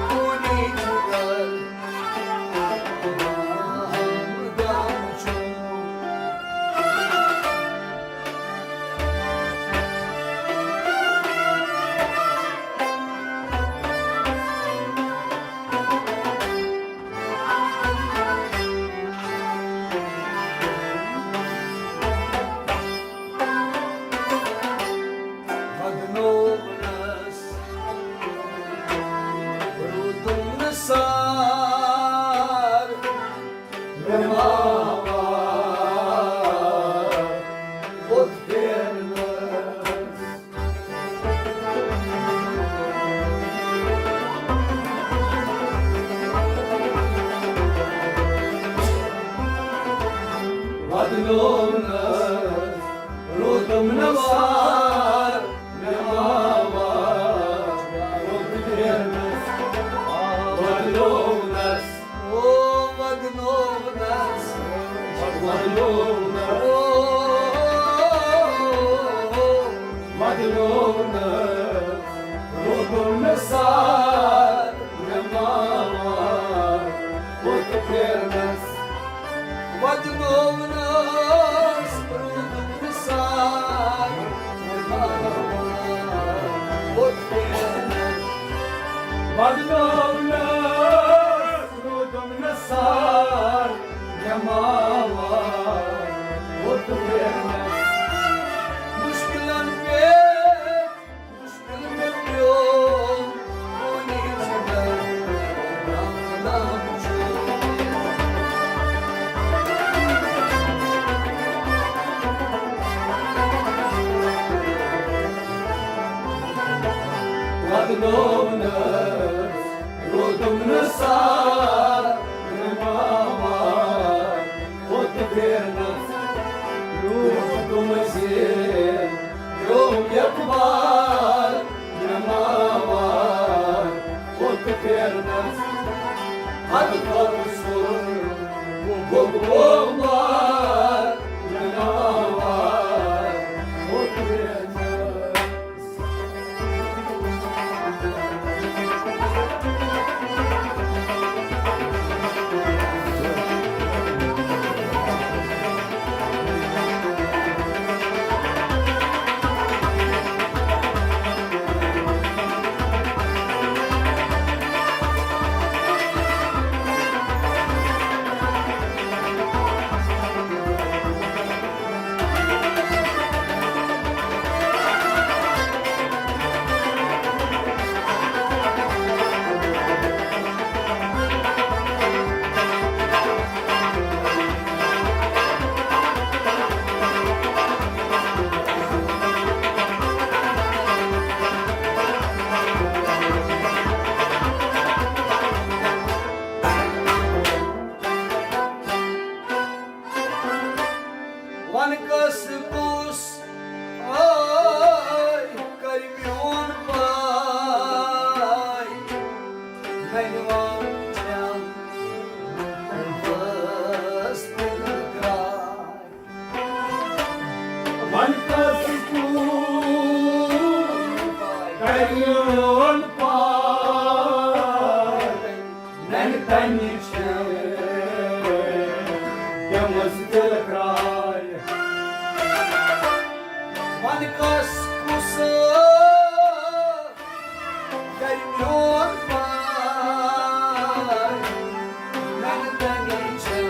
خوٗنی جگر دام دام چھُ۔ ودنوونس روٗدُم نہٕ سار۔ مےٚ ما وار اوٚت پھیرنس۔ ودنوونس روٗدُم نہٕ سار، مےٚ ما وار اوٚت پھیرنس۔ ودنوونس، او ودنوونس، ودنوونس، او ودنوونس، روٗدُم نہٕ سار، مےٚ ما وار اوٚت پھیرنس۔ ودنوونس روٗدُم نہٕ سار، مےٚ ما وار اوٚت پھیرنس۔ ودنوونس روٗدُم نہٕ سار، مےٚ ما وار اوٚت پھیرنس۔ مشکلن پٮ۪ٹھ مشکل مےٚ پیوٚو، وُنہِ چھُ مےٚ نام نام چھُ۔ ودنوونس روٗدُم نہٕ سار، مےٚ ما وار اوٚت پھیرنس۔ روٗدُم زیر، پیوٚم یکوار، مےٚ ما وار اوٚت پھیرنس۔ حد کھۄتہٕ سوٚن گوٚو بومبار، مےٚ ما وار اوٚت پھیرنس۔ وَن کَس کُس کَرِ میون پاے، ننہٕ تَمہِ چھَم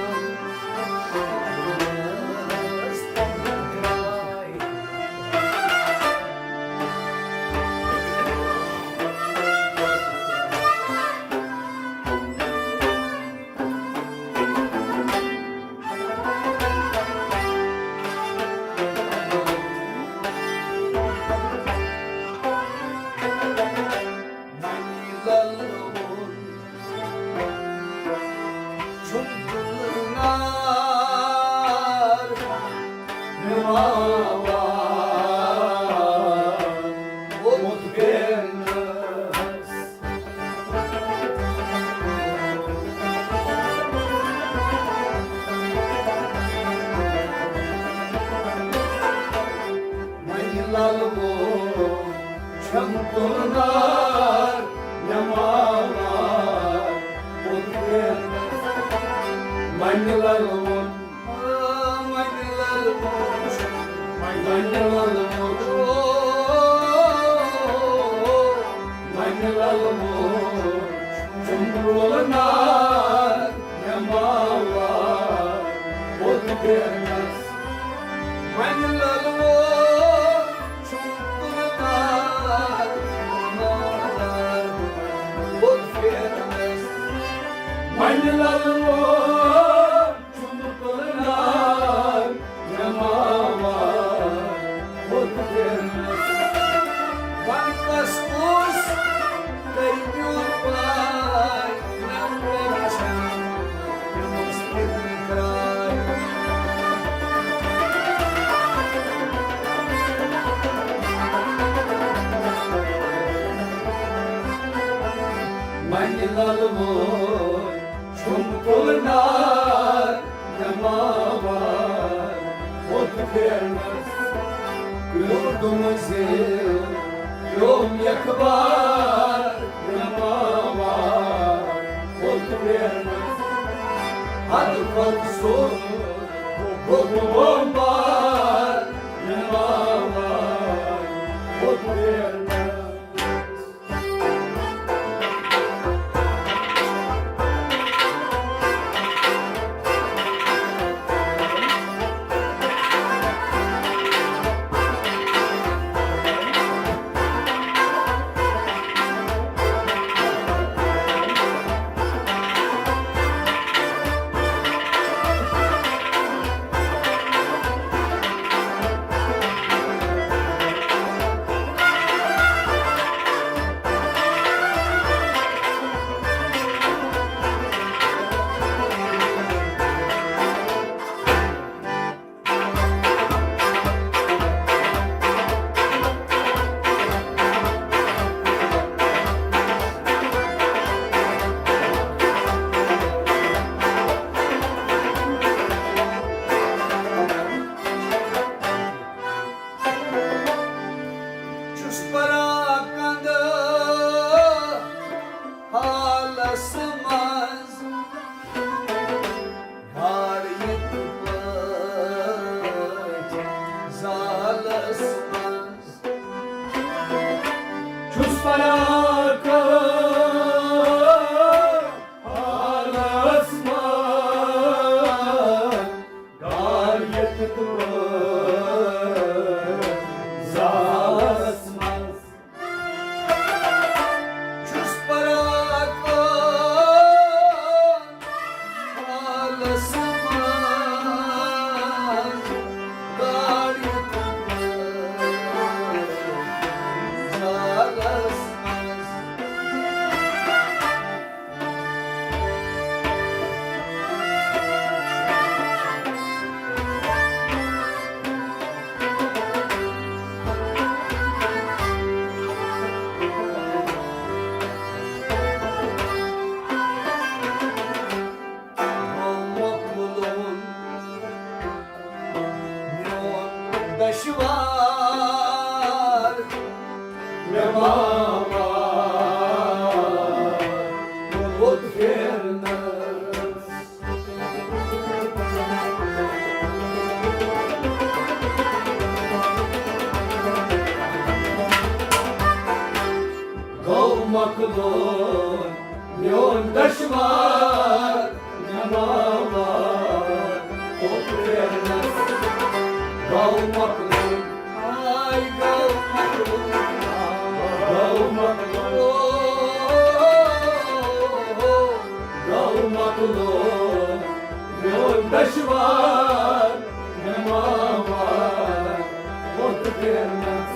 ٲس تَمہِ درٛاے۔ منی لل وون چھُم گُلنار نِوان ووت پھیرنس۔ منی لل وون چھُم گُلنار نِوان ووت پھیرنس۔ منی لل وون، منی لل وون چھُم، منی لل وون چھُم، منی لل وون چھُم گُلنار نِوان ووت پھیرنس۔ منی لل وون چھُم گُلنار نِوان ووت پھیرنس۔ منی لل وون چھُم گُلنار نِوان ووت پھیرنس۔ وَن کَس کُس کَرِ میون پاے، ننہٕ تَمہِ چھَم ٲس تَمہِ درٛاے۔ منی لل وون چھُم گُلنار نِوان ووت پھیرنس۔ کیوٚم دُمہٕ زیو، کیوٚم یخبار نِوان ووت پھیرنس۔ حد کھۄتہٕ سوٚن گوٚو بومبار نِوان ووت پھیرنس۔ چھُس پران کندٕ حالس منٛز، یار یِتھ پٲٹھۍ زالس منٛز۔ چھُس پران کندٕ حالس منٛز، یار یِتھ پٲٹھۍ زالس منٛز۔ چھُس پران کندٕ حالس منٛز، یار یِتھ پٲٹھۍ زالس منٛز۔ دشوار مےٚ ماما ووت پھیرنس۔ میون دشوار، مےٚ ما وار، کوٚت پھیرنس؟ گوٚو مۄکلُن، آے گوٚو مۄکلُن، گوٚو مۄکلُن، گوٚو مۄکلُن، میون دشوار، مےٚ ما وار، کوٚت پھیرنس؟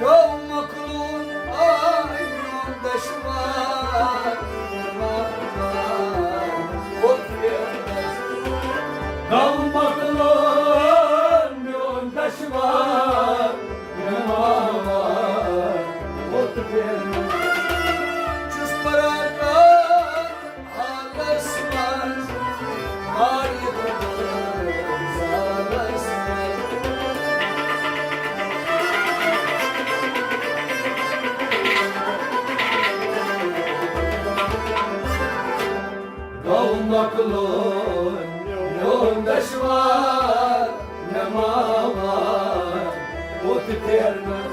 گوٚو مۄکلُن، آے میون دشوار، مےٚ ما وار، کوٚت پھیرنس؟ گوٚو مۄکلُن، میون دشوار، مےٚ ما وار، کوٚت پھیرنس؟ چھُس پران حالس منٛز، آیہِ زالس منٛز۔ گوٚو مۄکلُن میون دشوار، مےٚ ما وار، کوٚت پھیرنس؟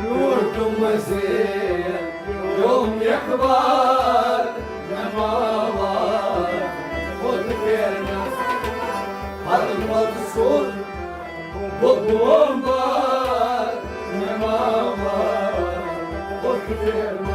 لوٗٹُم مٔزیٖد، پیوٚم یکبار، مےٚ ما وار، کوٚت پھیرنس؟ پتہٕ پتہٕ سوٚر بہٕ بوم بار، مےٚ ما وار، کوٚت پھیرنس؟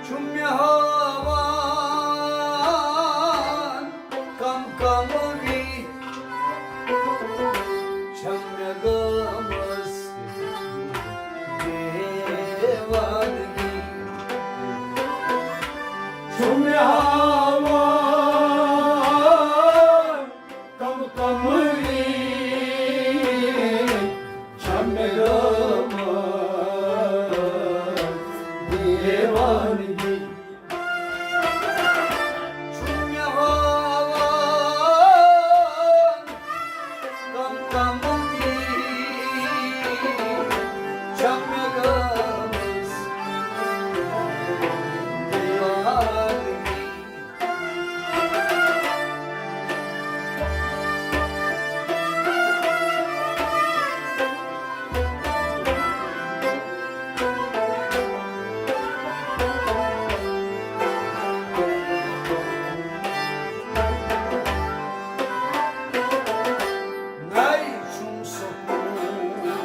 چھُ مےٚ ہاوان کم کموی، چھم مےٚ گٔمٕژ دیوانگی۔ چھُ مےٚ ہاوان کم کموی، چھم مےٚ گٔمٕژ دیوانگی۔ چھُ مےٚ ہاوان کم کموی، چھم مےٚ گٔمٕژ دیوانگی۔ نَے چھُم سکوٗن،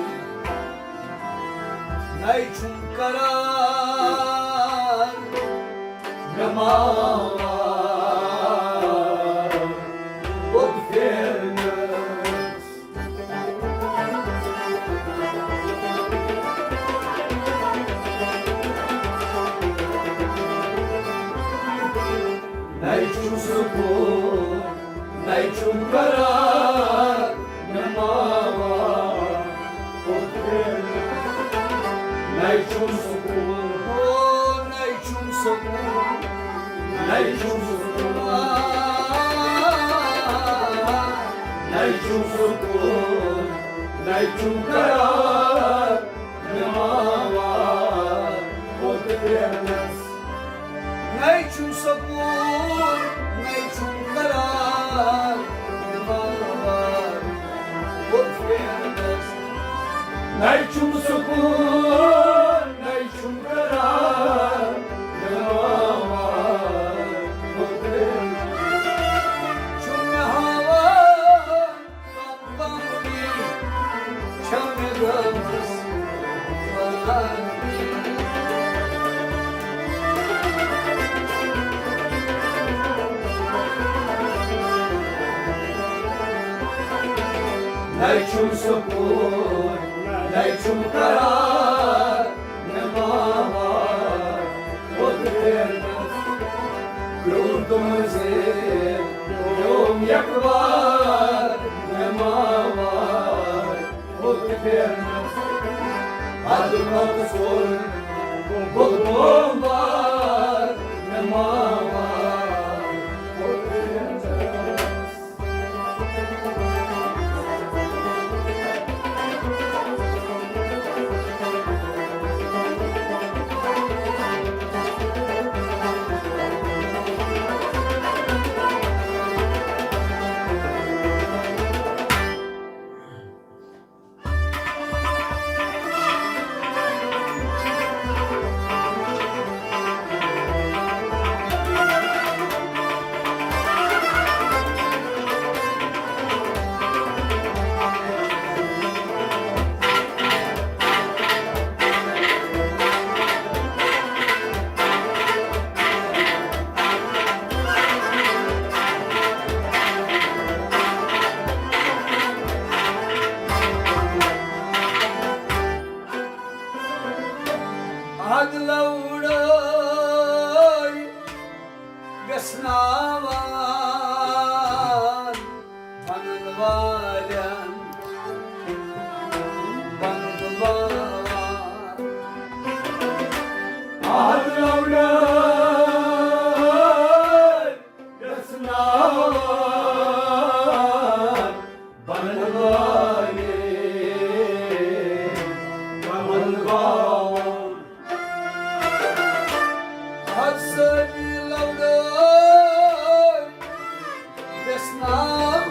نَے چھُم قرار، مےٚ ما وار، کوٚت پھیرنس؟ نَے چھُم سکوٗن، نَے چھُم قرار، مےٚ ما وار، کوٚت پھیرنس؟ نَے چھُم سکوٗن، او، نَے چھُم سکوٗن، نَے چھُم سکوٗن، نَے چھُم سکوٗن، نَے چھُم قرار، مےٚ ما وار، کوٚت پھیرنس؟ نَے چھُم سکوٗن، نَے چھُم قرار، مےٚ ما وار، کوٚت پھیرنس؟ نَے چھُم سکوٗن، نَے چھُم قرار، مےٚ ما وار، کوٚت پھیرنس؟ چھُم ہاوان چھُم سکوٗن، نَے چھُم قرار، مےٚ ما وار، اوٚت پھیرنَس۔ کرٛوٗل تہٕ مٔنٛزِل پیوم یکوار، مےٚ ما وار، اوٚت پھیرنَس۔ اَدٕ پَتہٕ ژوٚل گوٚو بومبار، مےٚ ما وار، اوٚت پھیرنَس۔ اَدٕ لَوڑٲے ویٚژھناوان بَنَن والٮ۪ن، بَنَن باوان۔ اَدٕ لَوڑٲے ویٚژھناوان بَنَن والٮ۪ن، بَنَن باوان۔ حد سٲری لَوڑٲے ویٚژھناوان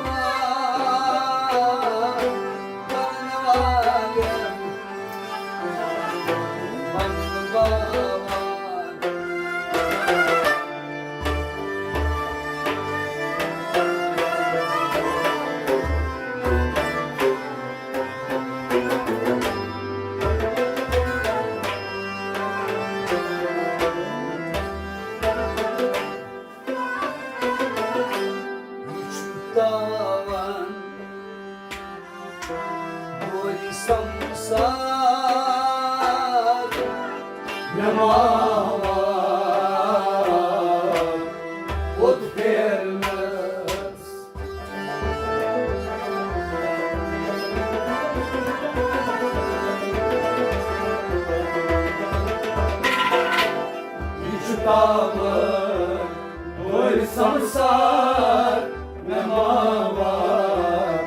بَنَن والٮ۪ن، بَنَن باوان۔ یہِ چھُ تاوان بوے سمسار، مےٚ ما وار اوٚت پھیرنَس۔ یہِ چھُ تاوان بوے سمسار، مےٚ ما وار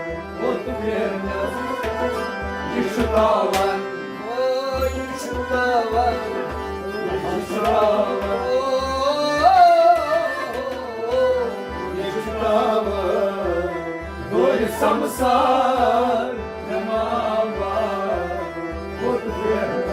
اوٚت پھیرنَس۔ یہِ چھُ تاوان، او، یہِ چھُ تاوان، یہِ چھُ تاوان، او، یہِ چھُ تاوان بوے سمسار، مےٚ ما وار اوٚت پھیرنَس۔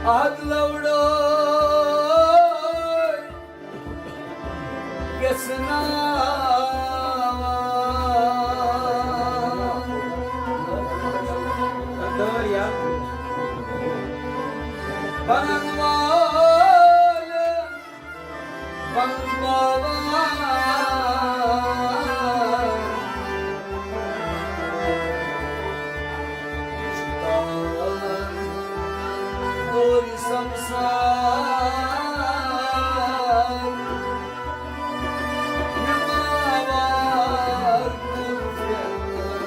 اَدٕ لَوڑٲے ویٚژھناوان بَنَن والٮ۪ن، بَنَن باوان۔ یہِ چھُ تاوان بوے سمسار، مےٚ ما وار اوٚت پھیرنَس۔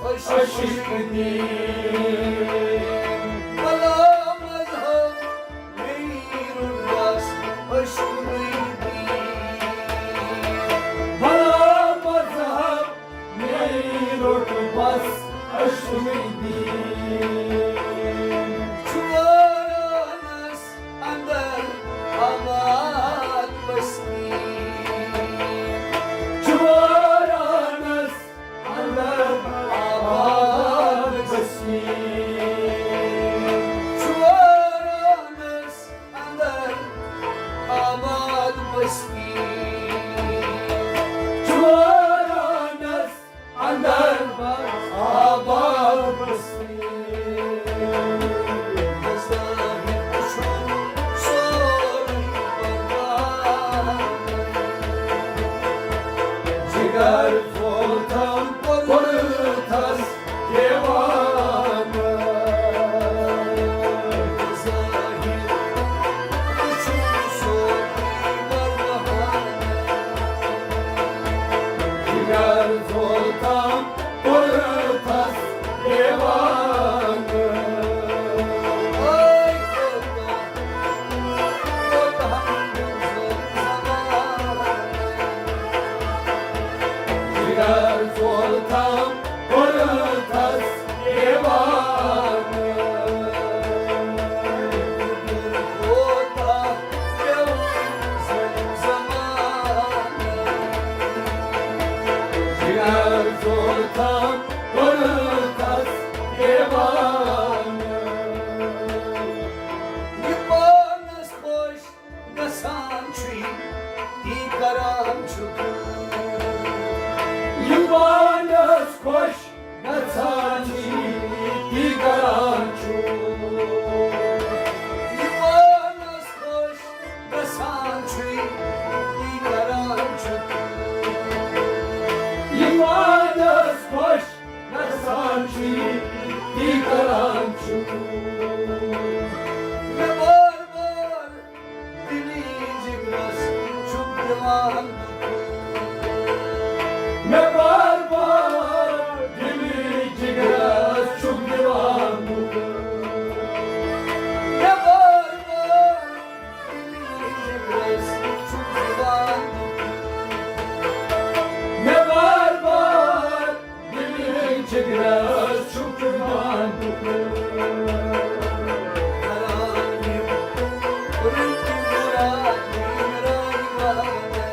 عشق دین۔ بلا مذہب میرُن بس عشق دین۔ بلا مذہب میرُن بس عشق دین۔ چھُوارانس اندر آباد بستی۔ چھُوارانس اندر آباد بستی۔ چھُوارانس اندر آباد بستی۔ چھُوارانس اندر آباد بستی۔ بظاہر وُچھُن سورُے برباد۔ جگر زول تام کوٚرتھس دیوانہٕ۔ بظاہر وُچھُن سورُے برباد۔ جگر زول تام کوٚرتھس دیوانہٕ۔ اے کوتاہ، کوتاہ زمانہٕ۔ جگر زول تام کوٚرتھس دیوانہٕ۔ کوتاہ پیوٚو زمانہٕ۔ جگر زول تام کوٚرتھس دیوانہٕ۔ یہِ پانس خۄش گژھان چھُ، تی کران چھُ۔ یہِ پانس خۄش گژھان چھُ، تی کران چھُ۔ یہِ پانس خۄش گژھان چھُ، تی کران چھُ۔ یہِ پانس خۄش گژھان چھُ، تی کران چھُ۔ مےٚ بار بار دِلی جگرس چھُکھ دِوان دُکھ۔ مےٚ بار بار دِلی جگرس چھُکھ دِوان دُکھ۔ مےٚ بار بار دِلی جگرس چھُکھ دِوان دُکھ۔ مےٚ بار بار دِلی جگرس چھُکھ دِوان دُکھ۔ کران یِم رٕتۍ مراد میٲنۍ رٲے گانَے۔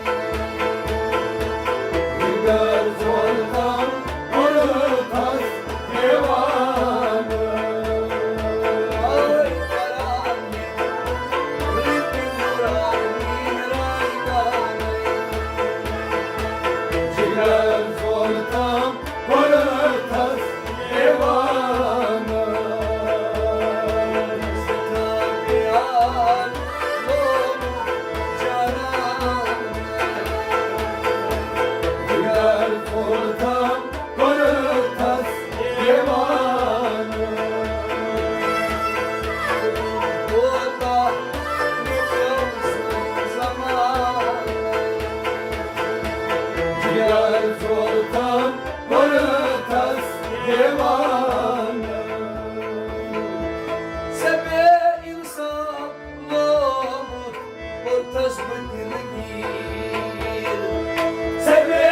جگر زول تام کوٚرتھس دیوانہٕ۔ اے کران یِم رٕتۍ مراد میٲنۍ رٲے گانَے۔ جگر زول تام کوٚرتھس دیوانہٕ۔ سٮ۪ٹھاہ پیار لوٚگ جانان۔ جگر زول تام کوٚرتھس دیوانہٕ۔ کوتاہ مےٚ پیوٚو زمانہٕ۔ جگر زول تام کوٚرتھس دیوانہٕ۔ ژےٚ بے انصاف لوگُتھ کوٚرتھس بہٕ دِلگیٖر۔ ژےٚ بے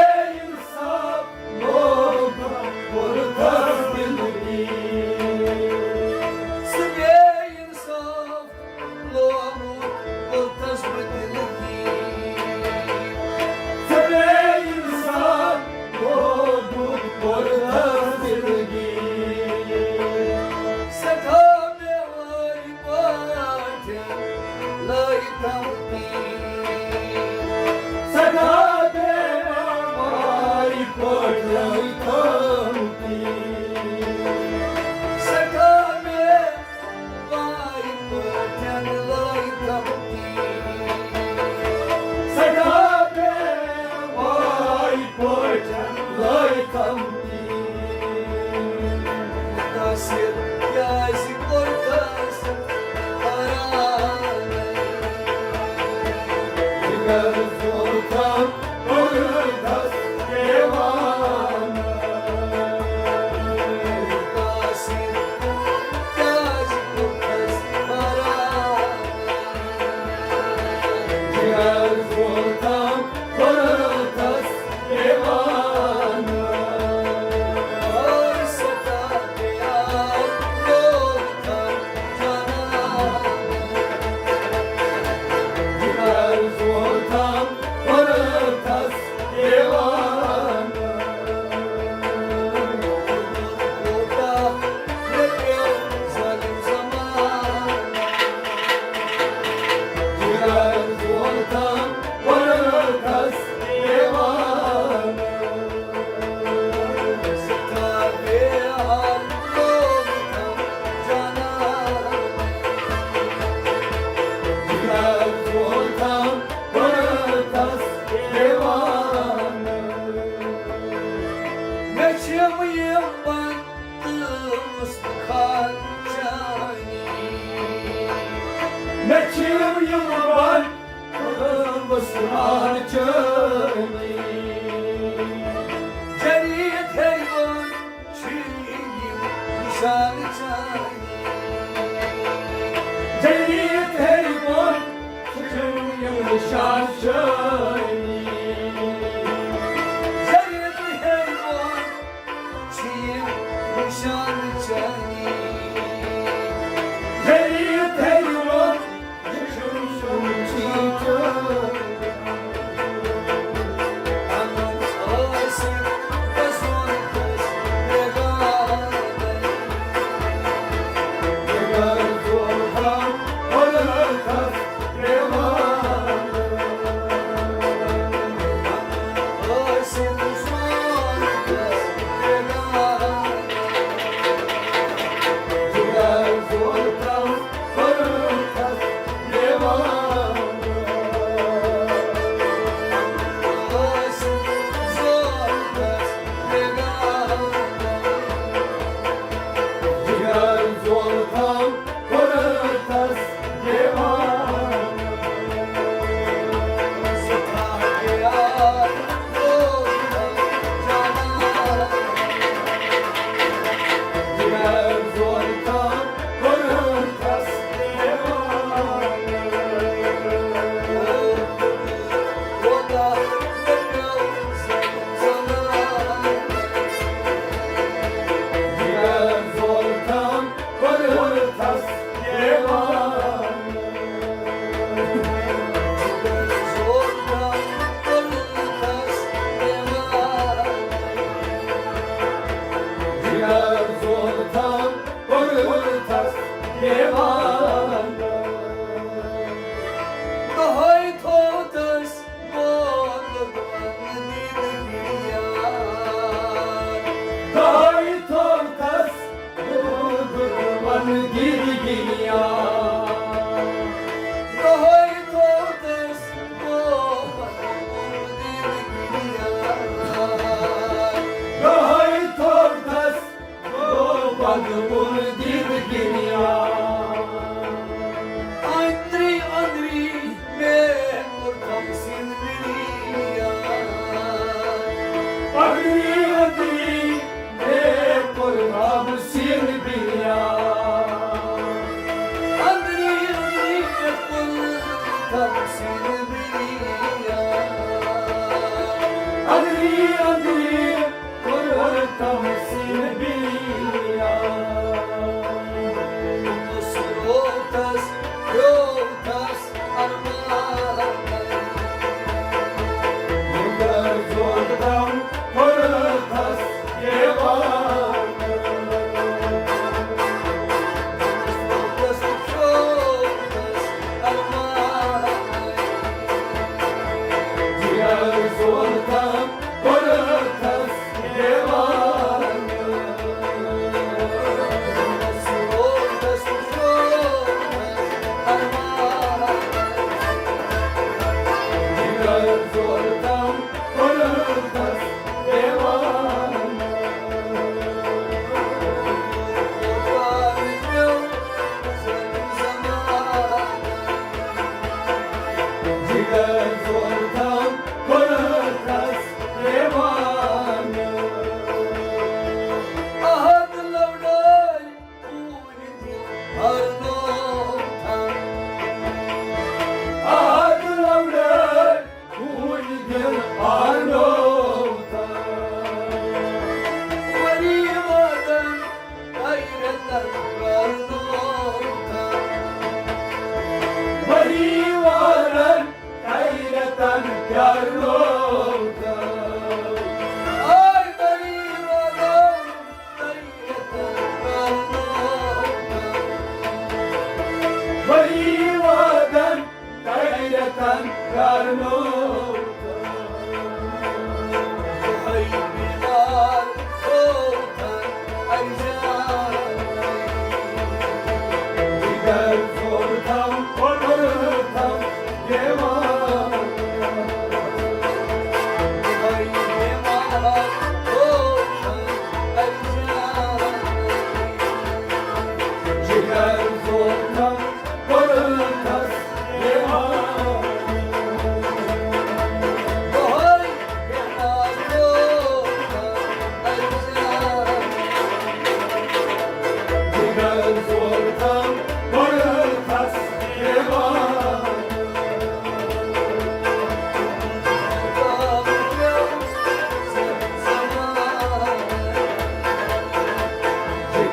انصاف لوگُتھ کوٚرتھس دِلگیٖر۔ ژےٚ بے انصاف لوگُتھ کوٚرتھس بہٕ دِلگیٖر۔ ژےٚ بے انصاف لوگُتھ کوٚرتھس دِلگیٖر۔ وٕچھان چانی۔ ہیٚرِ تھَرِ ووٚتھ یہِ چھُم شُم چیٖٹھۍ۔ اَنُن ٲسِتھ گژھُن گژھِ بیگانَے۔ یہِ کَر ژوٚل تھَم اوٚلَر تھَس پیمانہٕ۔ اَنُن ٲسِتھ گژھُن گژھِ بیگانَے۔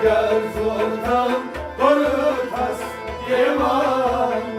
گر زور تھم کوٚرُتھس یِوان۔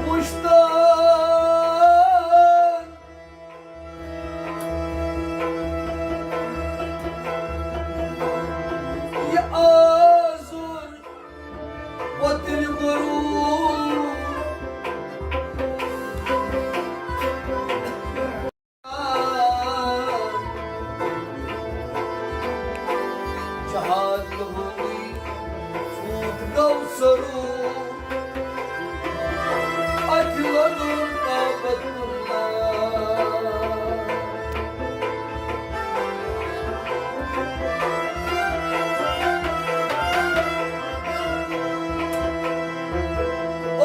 وُچھتن یہِ آزُر وۄتٕلۍ گوٚروٗ۔ جہاد لوٚگُے، پھوٗٹ گوٚو ژوٚروٗ۔ اَتھِ لوٚگُن کعبۃ اللہ۔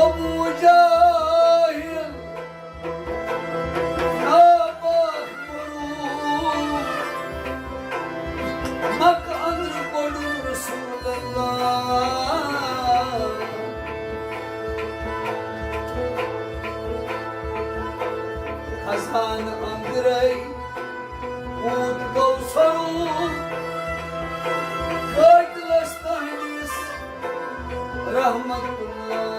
ابو جہل ناپاک بوٚڑُن، مکہ اندر بوٚڑُن رسول اللہ۔ خزانہٕ اندرے اوٗت گوٚو ژھوٚرُن، قٲتلس تہنٛدِس رحمت اللہ۔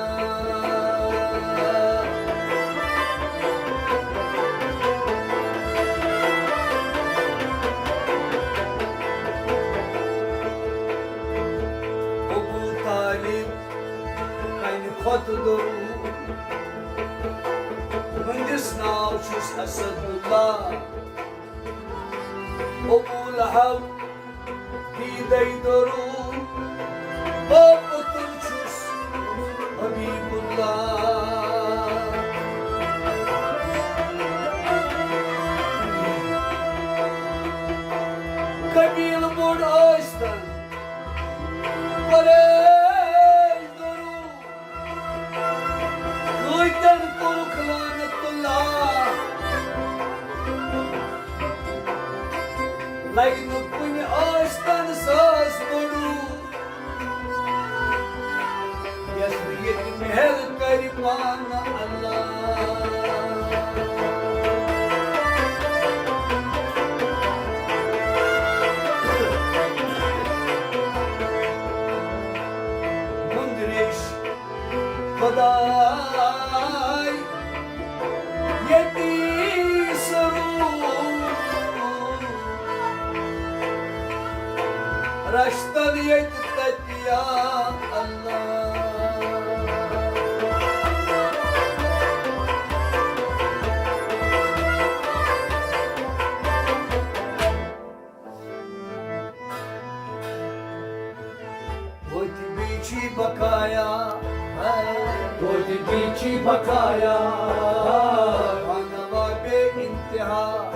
ابو طالب کنہِ کھۄتہٕ دوٚر، تہنٛدِس ناو چھُس اسد اللہ۔ ابو لہب دیٖدے دوٚروٗ، بہٕ پوٚتُر چھُس حبیب اللہ۔ قبیٖلہٕ بوٚڑ ٲسۍتن قریش دوٚروٗ، کۭتٮ۪ن کوٚرُکھ لعنت اللہ۔ لگہِ نہٕ کُنہِ ٲسۍتن ساس بوٚڑُو، یس نہٕ ییٚتہِ مہر کرِ پانہٕ اللہ۔ مُندریش خداے ییٚتی سرو، رشتن ییٚتہِ تتہِ یا اللہ۔ توتہِ بیٚیہِ چھی بقایا، ہے۔ توتہِ بیٚیہِ چھی بقایا، بانوا بے انتہا۔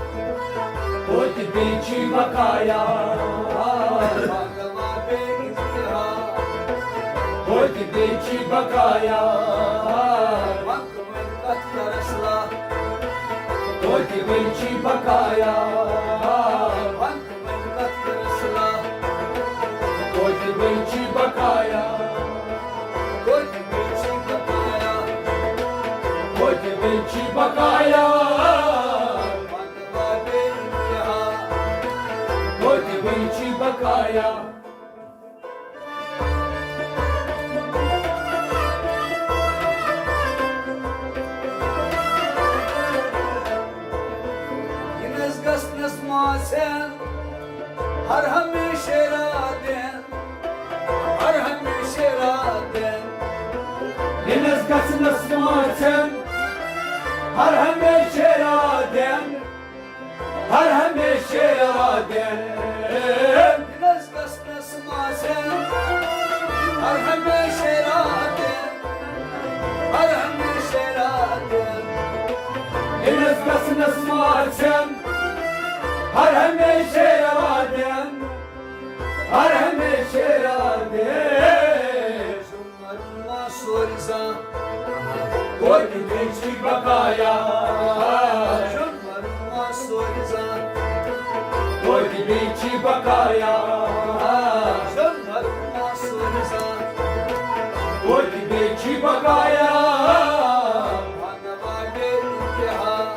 توتہِ بیٚیہِ چھی بقایا، بانوا بے انتہا۔ توتہِ بیٚیہِ چھی بقایا، وقت وۄنۍ کتھ کرس لا۔ توتہِ بیٚیہِ چھی بقایا، وقت وۄنۍ کتھ کرس لا۔ توتہِ بیٚیہِ چھی بقایا۔ توتہِ بیٚیہِ چھی بقایا۔ توتہِ بیٚیہِ چھی بقایا۔ بانوا بے انتہا۔ توتہِ بیٚیہِ چھی بقایا۔ یِنس گژھنس ماسن ہر ہمیشہ راتن، ہر ہمیشہ راتن۔ یِنس گژھنس ماسن ہر ہمیشہ راتن، ہر ہمیشہ راتن۔ یِنس گژھنس ہر ہمیشہ یاد ہے۔ شُن مرُن ما سورِ زانٛہہ۔ توتہِ بیٚیہِ چھِ بقایا۔ شُن مرُن ما سورِ زانٛہہ۔ توتہِ بیٚیہِ چھِ بقایا۔ شُن مرُن ما سورِ زانٛہہ۔ توتہِ بیٚیہِ چھِ بقایا۔ وَنہٕ والے انتہا۔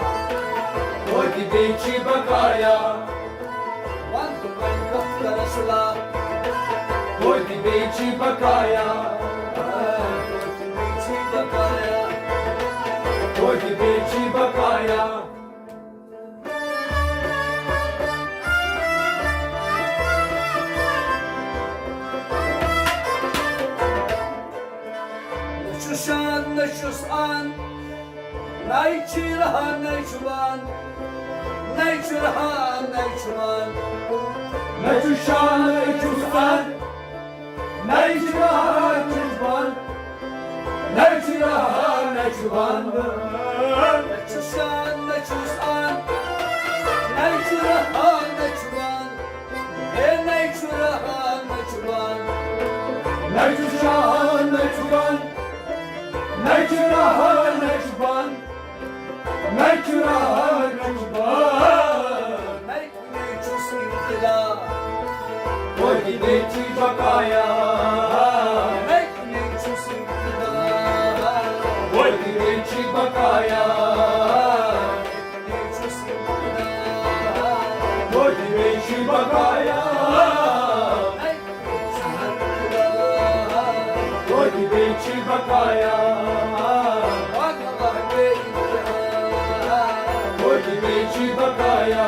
توتہِ بیٚیہِ چھِ بقایا۔ وَن تہٕ وۄنۍ کَتھ کَرَس لا۔ توتہِ بیٚیہِ چھِ بقایا۔ توتہِ بیٚیہِ چھِ بقایا۔ توتہِ بیٚیہِ چھِ بقایا۔ نہ چھُ شان، نہ چھُس آن، نَے چھُ رہا، نَے چھُ وان، نَے چھُ رہا، نَے چھُ وان۔ نہ چھُ شان، نہ چھُس آن، نَے چھُ رہا، نَے چھُس وان، نَے چھُ رہا، نَے چھُ وان۔ نہ چھُ شان، نہ چھُس آن، نَے چھُ رہا، نَے چھُ وان۔ ہے نَے چھُ رہا، نَے چھُ وان۔ نہ چھُ شان، نہ چھُ وان۔ نہ چھُ رہا، نہ چھُ وان۔ نہ چھُ رہا، نہ چھُ وان۔ نَے کُنے چھُس ابتدا۔ توتہِ بیٚیہِ چھِ بقایا۔ نَے کُنے چھُس ابتدا۔ توتہِ بیٚیہِ چھِ بقایا۔ توتہِ بیٚیہِ چھِ بقایا۔ توتہِ بیٚیہِ چھِ بقایا۔ توتہِ بیٚیہِ چھِ بقایا۔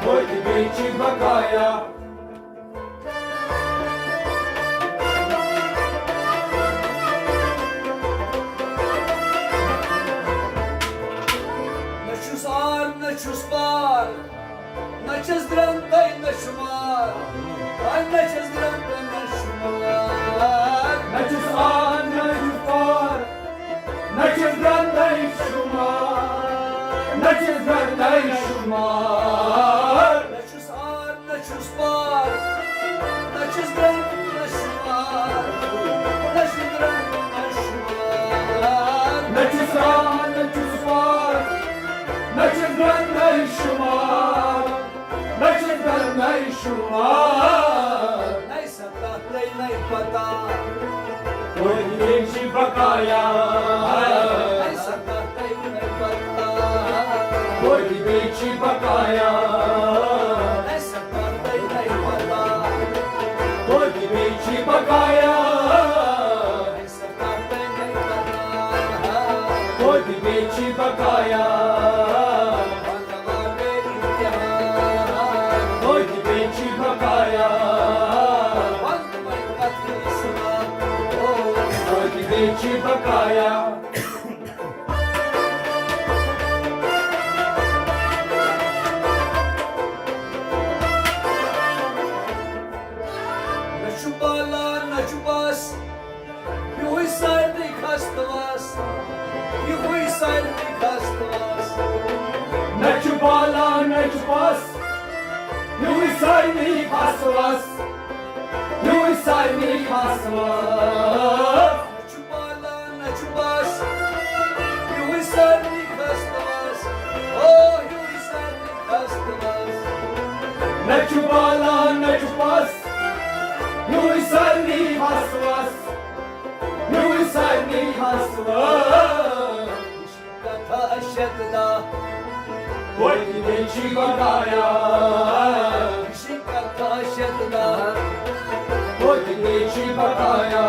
توتہِ بیٚیہِ چھِ بقایا۔ نہ چھُس آر، نہ چھُس پار، نہ چھَس درٛنٛدَے، نہ شُمار۔ آے نہ چھَس درٛنٛدَے، نہ شُمار۔ نہ چھُس آر، نہ چھُس پار، نہ چھَس درٛنٛدَے شُمار، نہ چھَس درٛنٛدَے شُمار۔ نہ چھُس آر، نہ چھُس پار، نہ چھُس درٛنٛد، نہ شُمار، نہ چھُس درٛنٛد، نہ شُمار۔ نہ چھُس آر، نہ چھُس پار، نہ چھُس درٛنٛد، نہ شُمار، نہ چھُس درٛنٛد، نہ شُمار۔ نَے سا تَتھ نَے نَے پَتہ۔ توتہِ بیٚیہِ چھِ بقایا۔ نَے سا تَتھ نَے نَے پَتہ۔ توتہِ بیٚیہِ چھِ بقایا۔ نَے سا تَتھ نَے نَے پَتہ۔ توتہِ بیٚیہِ چھِ بقایا۔ نَے سا تَتھ نَے نَے پَتہ۔ توتہِ بیٚیہِ چھِ بقایا۔ توتہِ بیٚیہِ چھِ بقایا۔ توتہِ بیٚیہِ چھِ بقایا۔ نہ چھُ بالا، نہ چھُ پاس، ہیوٗے سارنٕے خستہٕ واس، ہیوٗے سارنٕے خستہٕ واس۔ نہ چھُ بالا، نہ چھُ پاس، ہیوٗے سارنٕے خستہٕ واس، ہیوٗے سارنٕے خستہٕ واس۔ نہ چھُ بالا، نہ چھُ پاس، ہیوٗے سارنٕے خستہٕ واس، او ہیوٗے سارنٕے خستہٕ واس۔ نہ چھُ بالا، نہ چھُ پاس، ہیوٗے سارنٕے خستہٕ واس۔ ہیوٗ سارنٕے خستہٕ واس۔ کتھا شتدا۔ توتہِ بیٚیہِ چھِ بقایا۔ کتھا شتدا۔ توتہِ بیٚیہِ چھِ بقایا۔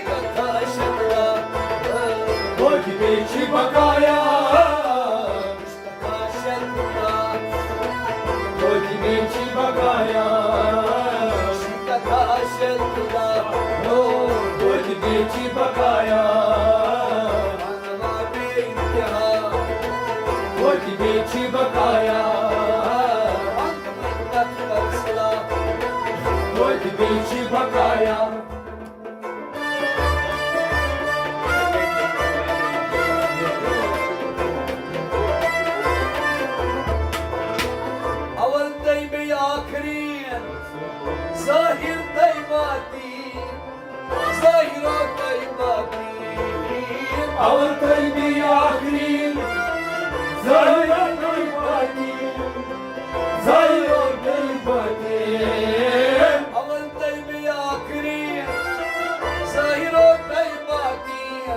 کتھا شتدا۔ توتہِ بیٚیہِ چھِ بقایا۔ توتہِ بیٚیہِ چھِ بقایا۔ توتہِ بیٚیہِ چھِ بقایا۔ توتہِ بیٚیہِ چھِ بقایا۔ توتہِ بیٚیہِ چھِ بقایا۔ اول تۄہہِ بیٚیہِ آخری، ظٲہِر تۄہہِ باطن، ظٲہِر تۄہہِ باطن۔ اول تۄہہِ بیٚیہِ آخری، ظٲہِر تۄہہِ باطن،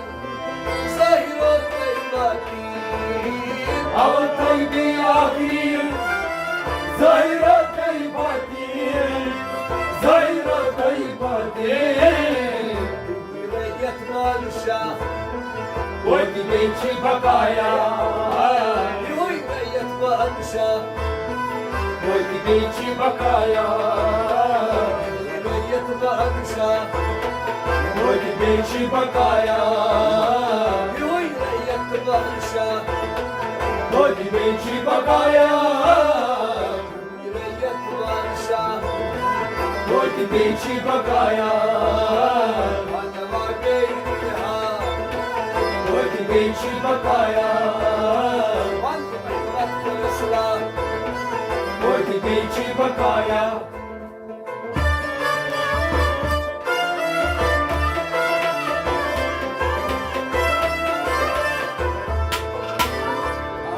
ظٲہِر تۄہہِ باطن۔ اول تۄہہِ بیٚیہِ آخری، ظٲہِر تۄہہِ باطن، ظٲہِر تۄہہِ باطن۔ رعیت بادشاہ، توتہِ بیٚیہِ چھِ بقایا۔ ہیوٗے رعیت بادشاہ، توتہِ بیٚیہِ چھِ بقایا۔ رعیت بادشاہ، توتہِ بیٚیہِ چھِ بقایا۔ ہیوٗے رعیت بادشاہ، توتہِ بیٚیہِ چھِ بقایا۔ رعیت بادشاہ، توتہِ بیٚیہِ چھِ بقایا۔ پنجاب بیٚیہِ تہِ ہا، توتہِ بیٚیہِ چھِ بقایا۔ وَن تہٕ وَن تہٕ اصلاح، توتہِ بیٚیہِ چھِ بقایا۔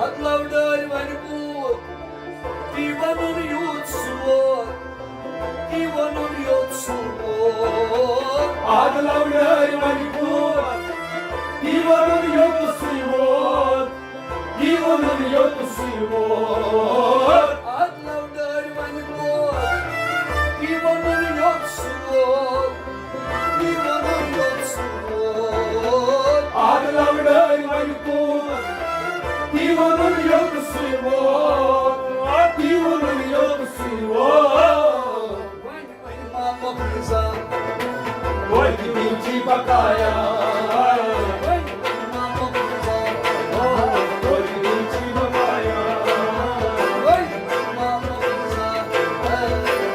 اَدٕ لَوڈٲرۍ وَنہِ بوٗت، تی وَنُن یوت سُہ ووت، تی وَنُن یوت سُہ ووت۔ اَدٕ لَوڈٲرۍ وَنہِ بوٗت، تی وَنُن یوت سُہ ووت، تی وَنُن یوت سُہ ووت۔ اَدٕ لَوڈٲرۍ وَنہِ بوٗت، تی وَنُن یوت سُہ ووت۔ تی وَنُن یوت سُہ ووت۔ اَدٕ لَوڈٲرۍ وَنہِ کوٗت؟ تی وَنُن یوت سُے ووت۔ تی وَنُن یوت سُے ووت۔ وَنہِ وَنہِ مامہٕ رضا۔ توتہِ بیٚیہِ چھِ بقایا۔ وَنہِ وَنہِ مامہٕ رضا۔ توتہِ بیٚیہِ چھِ بقایا۔ وَنہِ وَنہِ مامہٕ رضا۔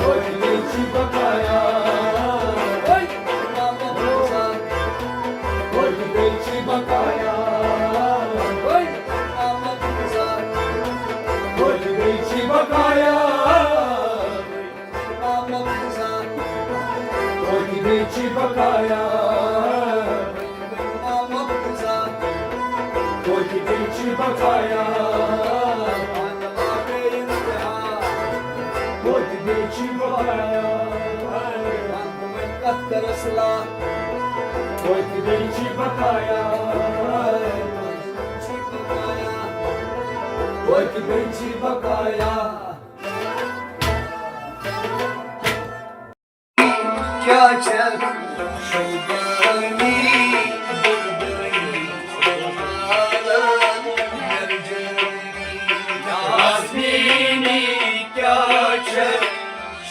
توتہِ بیٚیہِ چھِ بقایا۔ وَنہِ توتہِ بیٚیہِ چھِ بقایا۔ توتہِ بیٚیہِ چھِ بقایا۔ توتہِ بیٚیہِ چھِ بقایا۔ توتہِ بیٚیہِ چھِ بقایا۔ توتہِ بیٚیہِ چھِ بقایا۔ وۄنۍ کَتھ کَرَس لا۔ توتہِ بیٚیہِ چھِ بقایا۔ توتہِ بیٚیہِ چھِ بقایا۔ کیٛاہ چھےٚ شوٗبٲنی، بُلبُلٲنی، نازنینی، کیٛاہ چھےٚ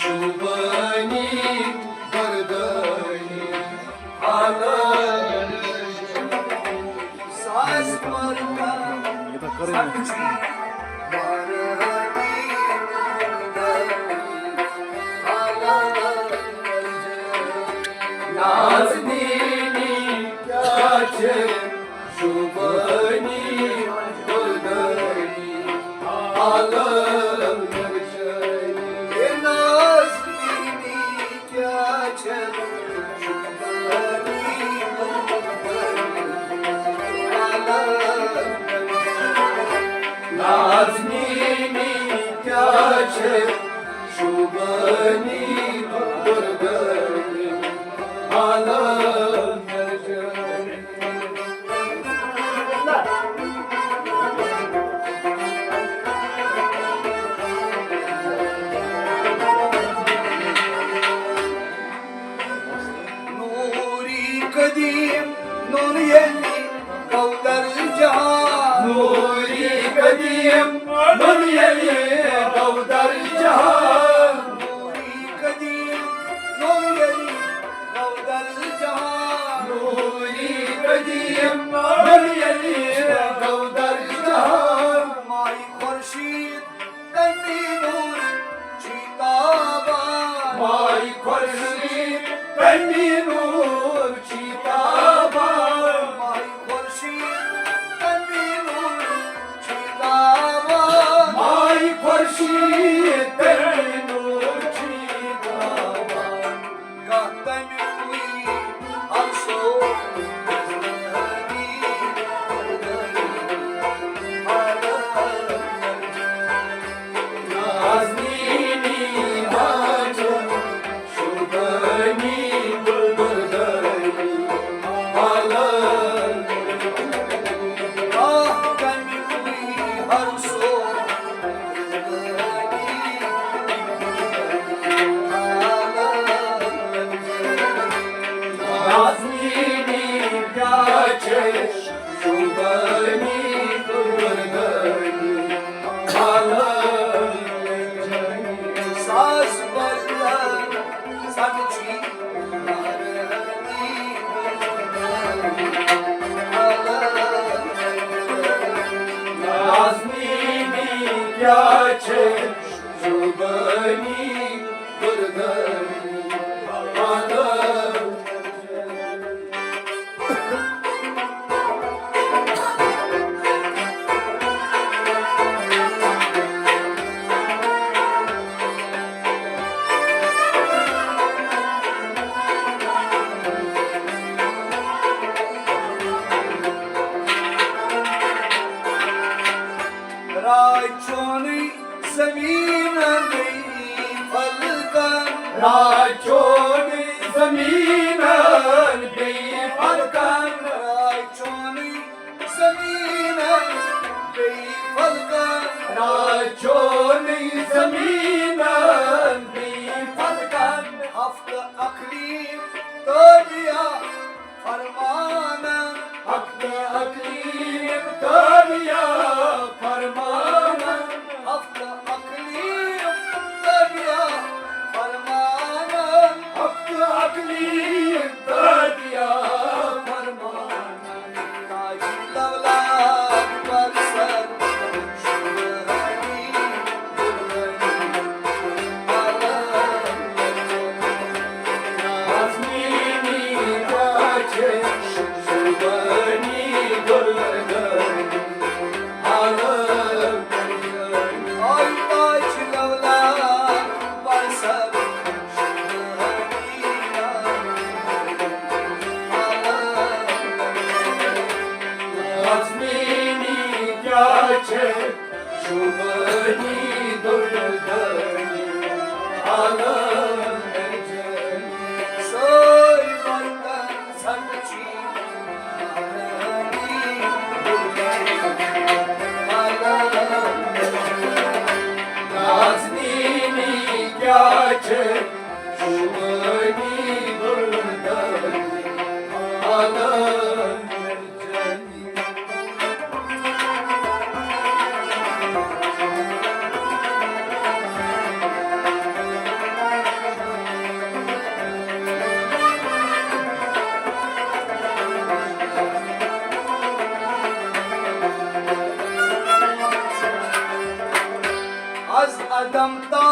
شوٗبٲنی، بُلبُلٲنی؟ ساز پرتا سبزی بارانی، نازنینی کیا چھ شوبانی گلدانی عالم نازنینی کیا چھ شوبانی گلدانی عالم نازنینی کیا چھ شوبانی گلدانی عالم نوری قدیم نون یلی گودر جہان۔ نوری قدیم نون یلی گودر جہان۔ نوری قدیم نون یلی گودر جہان۔ نوری قدیم نون یلی گودر جہان۔ ماہی خورشید تمی نور چی تابان۔ ماہی خورشید تمی نور چی تابان۔ ماہی خورشید تمی نور چی تابان۔ ماہی خورشید تمی نور چی تابان۔ گاہ تمی ہوئی ہر سو ساز بلند سبچی نازنینی کیا چھ زبانی گردانی راے چونی زمین بی فلکن، راے چونی زمین بی فلکن، راے چونی زمین بی فلکن، راے چونی زمین بی فلکن۔ ہفتہ اقلیم تابعہ فرمانن، ہفتہ اقلیم تابعہ فرمانن، ہفتہ اقلیم تابعہ فرمانن، ہفتہ اقلیم تابعہ فرمانن۔ تاج الاولاد بر سر شوبانی گلگلی عالم۔ شوبانی گلگلی عالم۔ سٲرۍ وطن سبچی نازنینی کیا چھ شوبانی گلگلی عالم۔ از عدم تا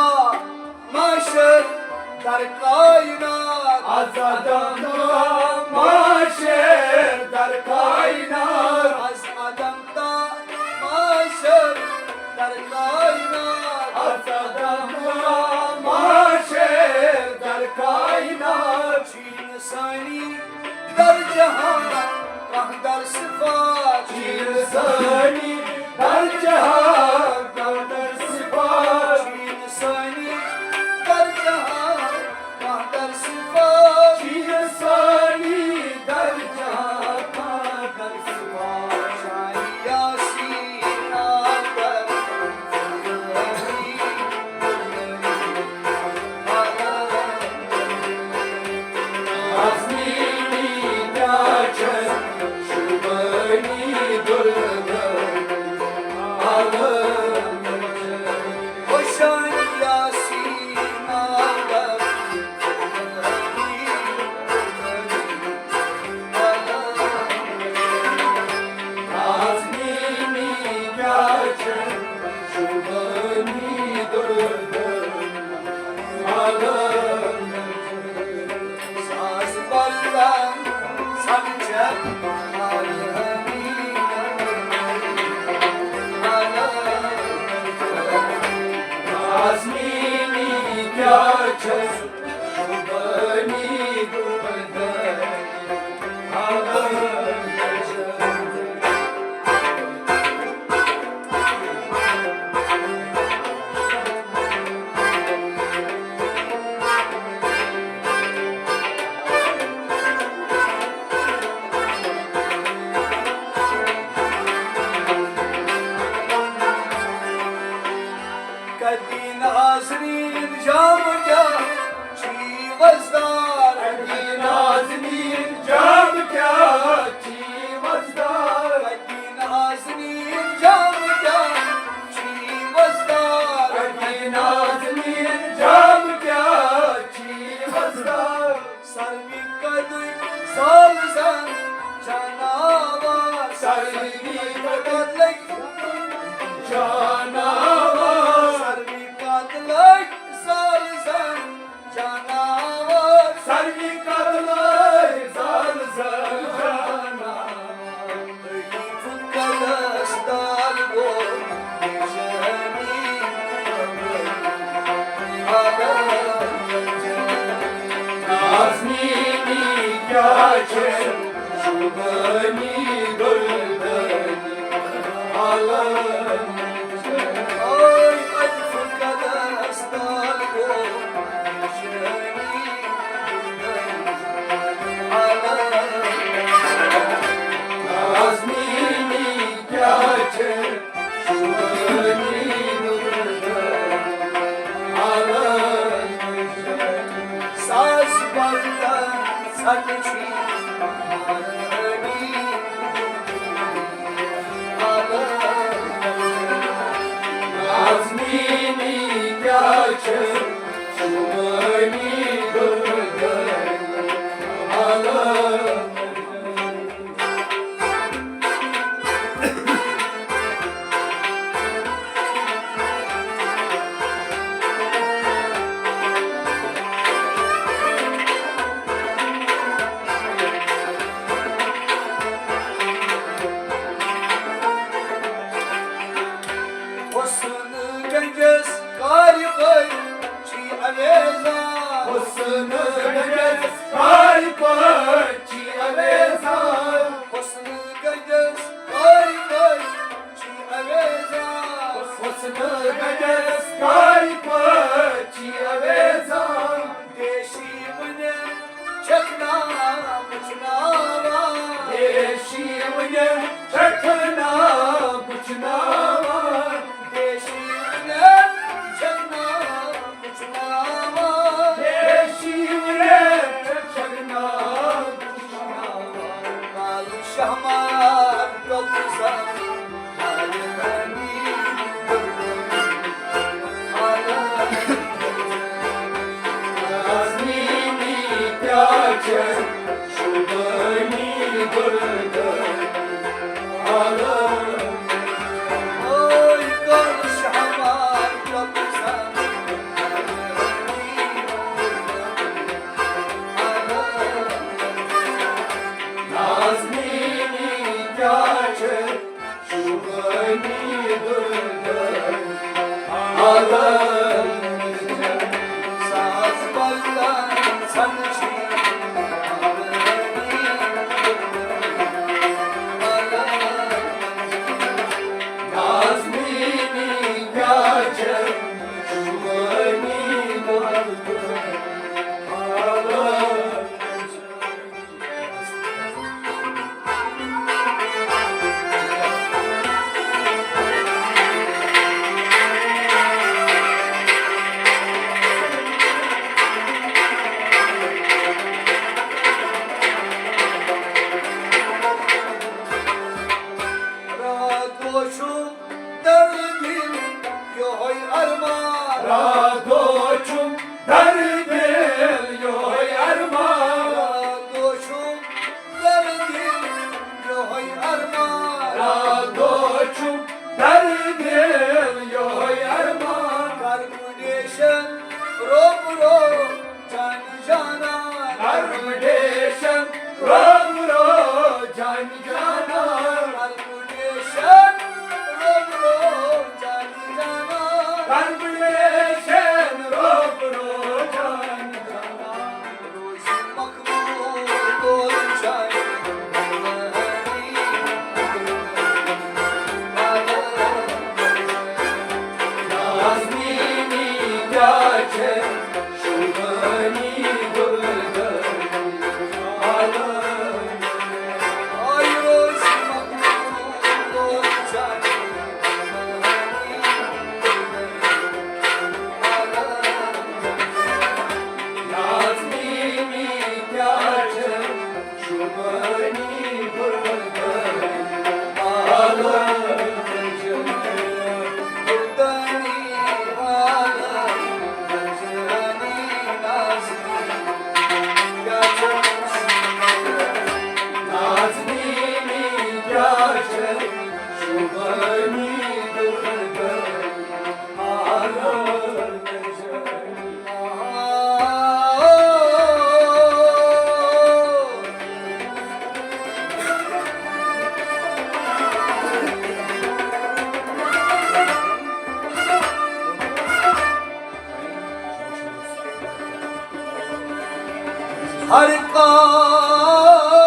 محشر در کائنات، از عدم تا محشر در کائنات، از عدم تا محشر در کائنات، از عدم تا محشر در کائنات۔ چین ثانی در جہان کانٛہہ در صفات، چین ثانی در جہان کانٛہہ در صفات، چین ثانی در جہان کانٛہہ در صفات، چین ثانی در جہان کانٛہہ در صفات۔ شان یاسین آدم ساز بلند سمجھت عالمی۔ آزمینی کیا چھس شبانی گلبدن عالم۔ کدی نازنین جام کیا چی وزدار، کدی نازنین جام کیا چی وزدار، کدی نازنین جام کیا چی شوبانی گلدانی عالم. اوے الف قدس دار گو شانی گلدانی عالم. نازنینی کیٛاہ چھِ شوبانی گلدانی عالم. ساز بلدن سن چھی مہرٲنی عالم. نازنینی کیٛاہ چھِ شوبانی گلدانی عالم. حسن گنجس کارِ پٲٹھۍ چھی اویزان. حسن گنجس کارِ پٲٹھۍ چھی اویزان. حسن گنجس کارِ پٲٹھۍ چھی اویزان. حسن گنجس کارِ پٲٹھۍ چھی اویزان. دیشی وٕنہِ چھکھ ناو وٕچھناوان. دیشی وٕنہِ چھکھ ناو وٕچھناوان. دیشی وٕنہِ چھکھ ناو وٕچھناوان. دیشی وٕنہِ چھکھ ناو وٕچھناوان. کالہٕ شہمار ٹۄپہٕ زن نازنینی کیٛاہ چھِ شوبانی گلدانی عالم. اوے کر شہمار ٹۄپہٕ زن نازنینی کیٛاہ چھِ شوبانی گلدانی عالم. ساز بلدن سن چھی نازنینی کیٛاہ چھِ شوبانی گلدانی عالم. راتھ دۄہ چھُم دردِ دِل یۄہے ارمان. راتھ دۄہ چھُم دردِ دِل یۄہے ارمان. راتھ دۄہ چھُم دردِ دِل یۄہے ارمان. راتھ دۄہ چھُم دردِ دِل یۄہے ارمان. کر بہٕ نیشن روب روب جان جانا. کر بہٕ نیشن روب روب جان جانا. کر بہٕ نیشن روب روب جان جانا. کر بہٕ نیشن روب روب جان جانا. روزِ مقبول دولہٕ چانہِ نازنینی کیٛاہ چھِ شوبانی گلدانی عالم. آے روزِ مقبول دولہٕ چانہِ نازنینی کیٛاہ چھِ شوبانی گلدانی عالم. گلدانی عالم. نازنینی کیٛاہ چھِ نازنینی کیٛاہ چھِ شوبانی گلدانی عالم. ہر کانٛہہ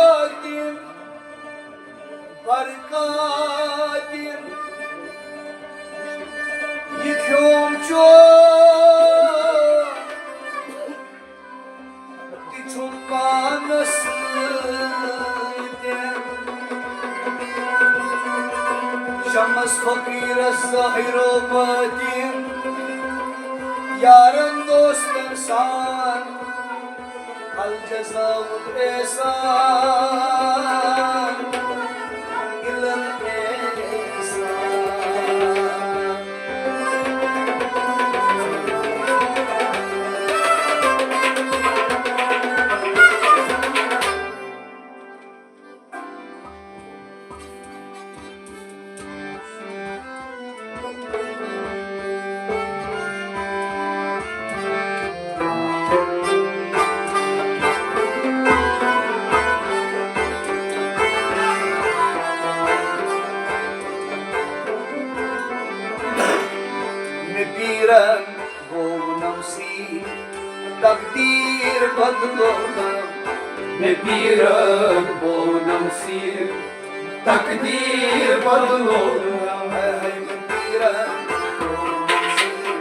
چوم چو تہِ چھُم پانس سۭتۍ۔ شمس فقیرس ظاہرو باطن، یارن دوستن سان الجزاء الاحسان الا الاحسان۔ مےٚ پیٖرن ووٚنم سیٖر، تقدیٖر بدلوونم۔ مےٚ پیٖرن ووٚنم سیٖر، تقدیٖر بدلوونم۔ ہے، ہے، مےٚ پیٖرن ووٚنم سیٖر،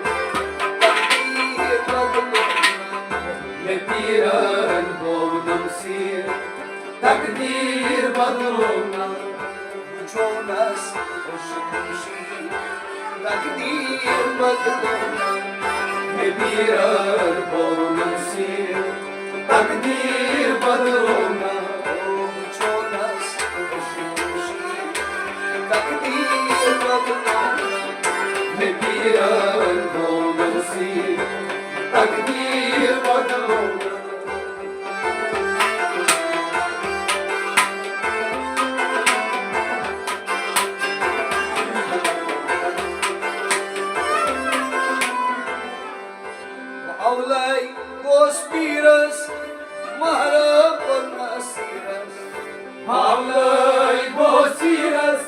تقدیٖر بدلوونم۔ مےٚ پیٖرن ووٚنم سیٖر، تقدیٖر بدلوونم۔ وٕچھونس خوش خوشی، تقدیٖر بدلوونم۔ مےٚ پیٖرن ووٚنم سیٖر، تقدیٖر بدلوونم۔ او وٕچھونس خوش خوشی، تقدیٖر بدلوونم۔ مےٚ پیٖرن ووٚنم سیٖر، تقدیٖر بدلوونم۔ اولے گوس پیٖرس، محرم کوٚر نصیٖرس۔ اولے گوس پیٖرس،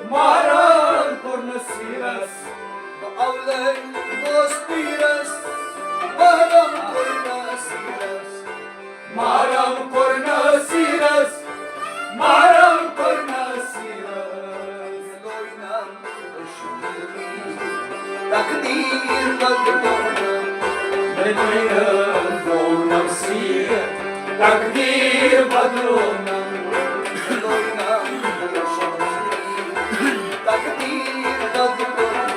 محرم کوٚر نصیٖرس۔ اولے گوس پیٖرس، محرم کوٚر نصیٖرس۔ محرم کوٚر نصیٖرس، محرم کوٚر نصیٖرس۔ لوینم تقدیٖر بدلوونم۔ مےٚ پیٖرن ووٚنم سیٖر، تقدیٖر بدلوونم۔ لوینم تقدیٖر بدلوونم۔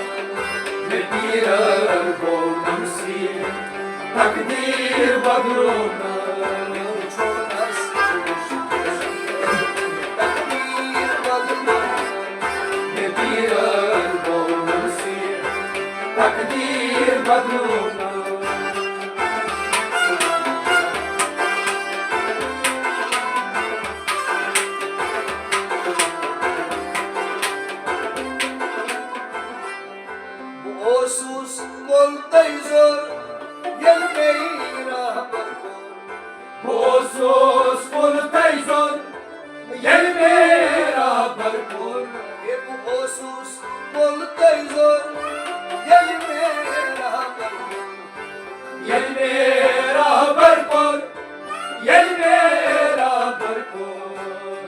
مےٚ پیٖرن ووٚنم سیٖر، تقدیٖر بدلوونم۔ تقدیٖر بدلوونم۔ مےٚ پیٖرن ووٚنم سیٖر، تقدیٖر بدلوونم۔ بہٕ اوسُس کۄل تۄہہِ زوٚر، ییٚلہِ مےٚ رہبر کوٚر۔ بہٕ اوسُس کۄل تۄہہِ زوٚر، ییٚلہِ مےٚ رہبر کوٚر۔ ہے، بہٕ اوسُس کۄل تۄہہِ زوٚر، ییٚلہِ مےٚ رہبر کوٚر۔ ییٚلہِ مےٚ رہبر کوٚر، ییٚلہِ مےٚ رہبر کوٚر۔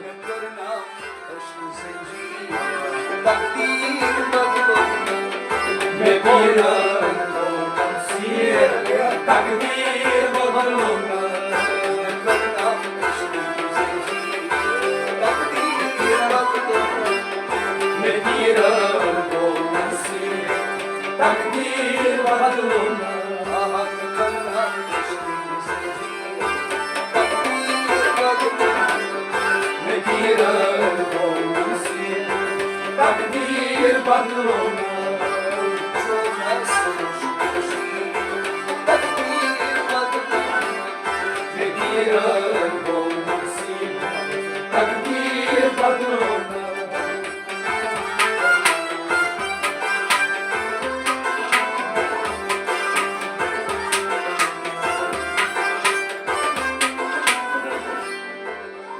مےٚ کوٚر نا عشق زنجیر، تقدیٖر بدلوونم۔ مےٚ پیٖرن ووٚنم سیٖر، تقدیٖر بدلوونم۔ مےٚ کوٚر نا عشق زنجیر، تقدیٖر بدلوونم۔ مےٚ پیٖرن ووٚنم سیٖر، تقدیٖر بدلوونم۔ آہا، مےٚ کوٚر نا عشق زنجیر، تقدیٖر بدلوونم۔ مےٚ پیٖرن ووٚنم سیٖر، تقدیٖر بدلوونم۔ تقدیٖر بدلوونم۔ مےٚ پیٖرن ووٚنم سیٖر، تقدیٖر بدلوونم۔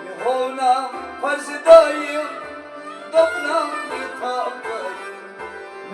مےٚ ہوونم فرض دٲیِم، دوٚپنم یہِ تھاو قٲیِم۔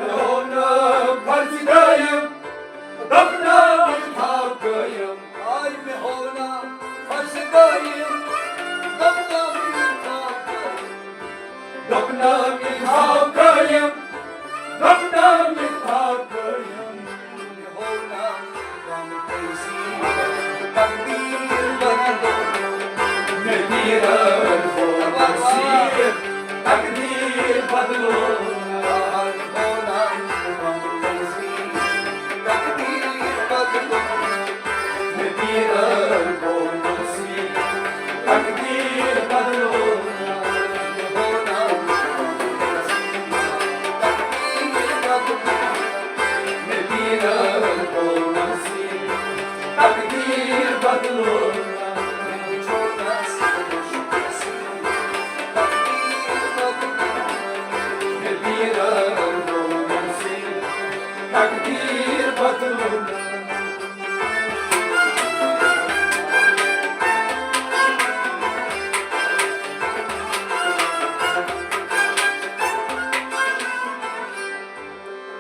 تقدیر بدلونا۔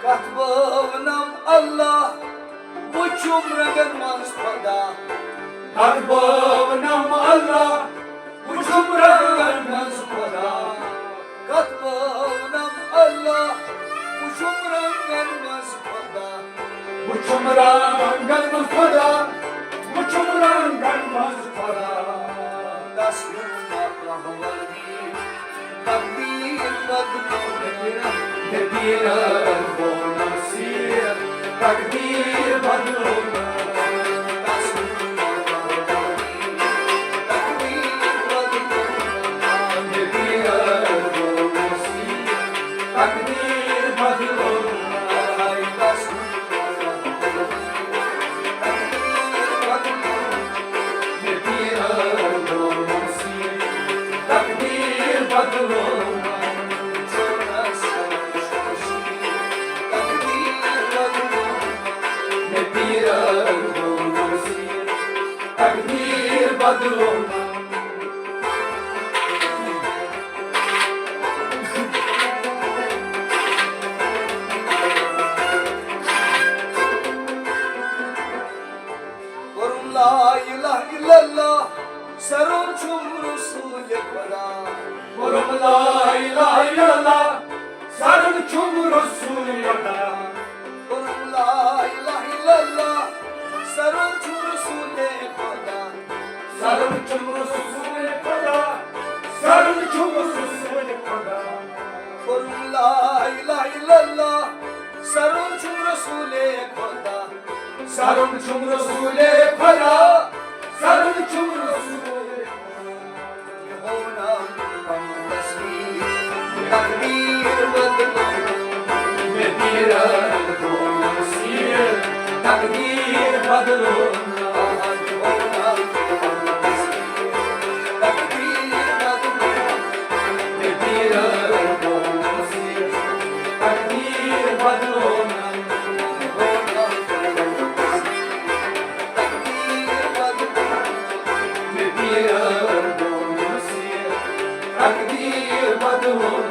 کتھ وٲونم اللہ، وُچھُم رنگن منٛز خدا۔ کتھ وٲونم اللہ، وُچھُم رنگن منٛز خدا۔ کتھ وٲونم اللہ، وُچھُم رنگن منٛز خدا۔ وُچھُم رنگن منٛز خدا، وُچھُم رنگن منٛز خدا۔ دس ہیوٚو نہ کانٛہہ ولی، تقدیر بدلونا۔ مےٚ پیٖرن ووٚن نصیحت، تقدیر بدلونا۔ دس ہیوٚو نہ کانٛہہ ولی، تقدیر بدلونا۔ مےٚ پیٖرن ووٚن نصیحت، تقدیر بدلونا۔ تقدیر بدلونا۔ تقدیر بدلونا۔ کوٚرُم لا الہ الا اللہ، سرُن چھُم رسول خدا۔ کوٚرُم لا الہ الا اللہ، سرُن چھُم رسول خدا۔ کوٚرُم لا الہ الا اللہ، سرُن چھُم رسول خدا۔ سرُن چھُم رسول خدا، سرُن چھُم رسول خدا۔ کوٚرُم لا الہ الا اللہ، سرُن چھُم رسول خدا۔ سرُن چھُم رسول خدا، سرُن چھُم رسول خدا۔ مےٚ ہوو ناو پنُن تصویر، تقدیر بدلونا۔ مےٚ پیٖرن ہوو نصیحت، تقدیر بدلونا۔ مےٚ ہوو ناو پنُن تصویر، تقدیر بدلونا۔ مےٚ پیٖرن ہوو نصیحت، تقدیر بدلونا۔ مےٚ پیٖرن ووٚن نصیحت، تقدیر بدلونا۔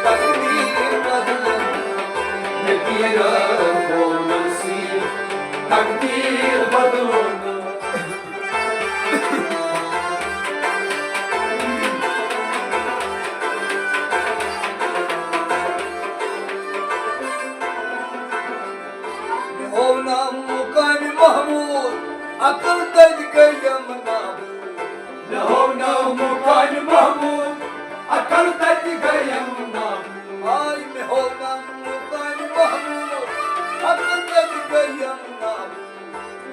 تقدیر بدلونا۔ مےٚ پیٖرن ووٚن نصیحت، تقدیر بدلونا۔ مےٚ ہوو ناو مقامِ محمود، عقل تتہِ گٔیم نابود۔ مےٚ ہوو ناو مقامِ محمود، عقل تتہِ گٔیم نابود۔ آے مےٚ ہوو ناو مقامِ محمود، عقل تتہِ گٔیم نابود۔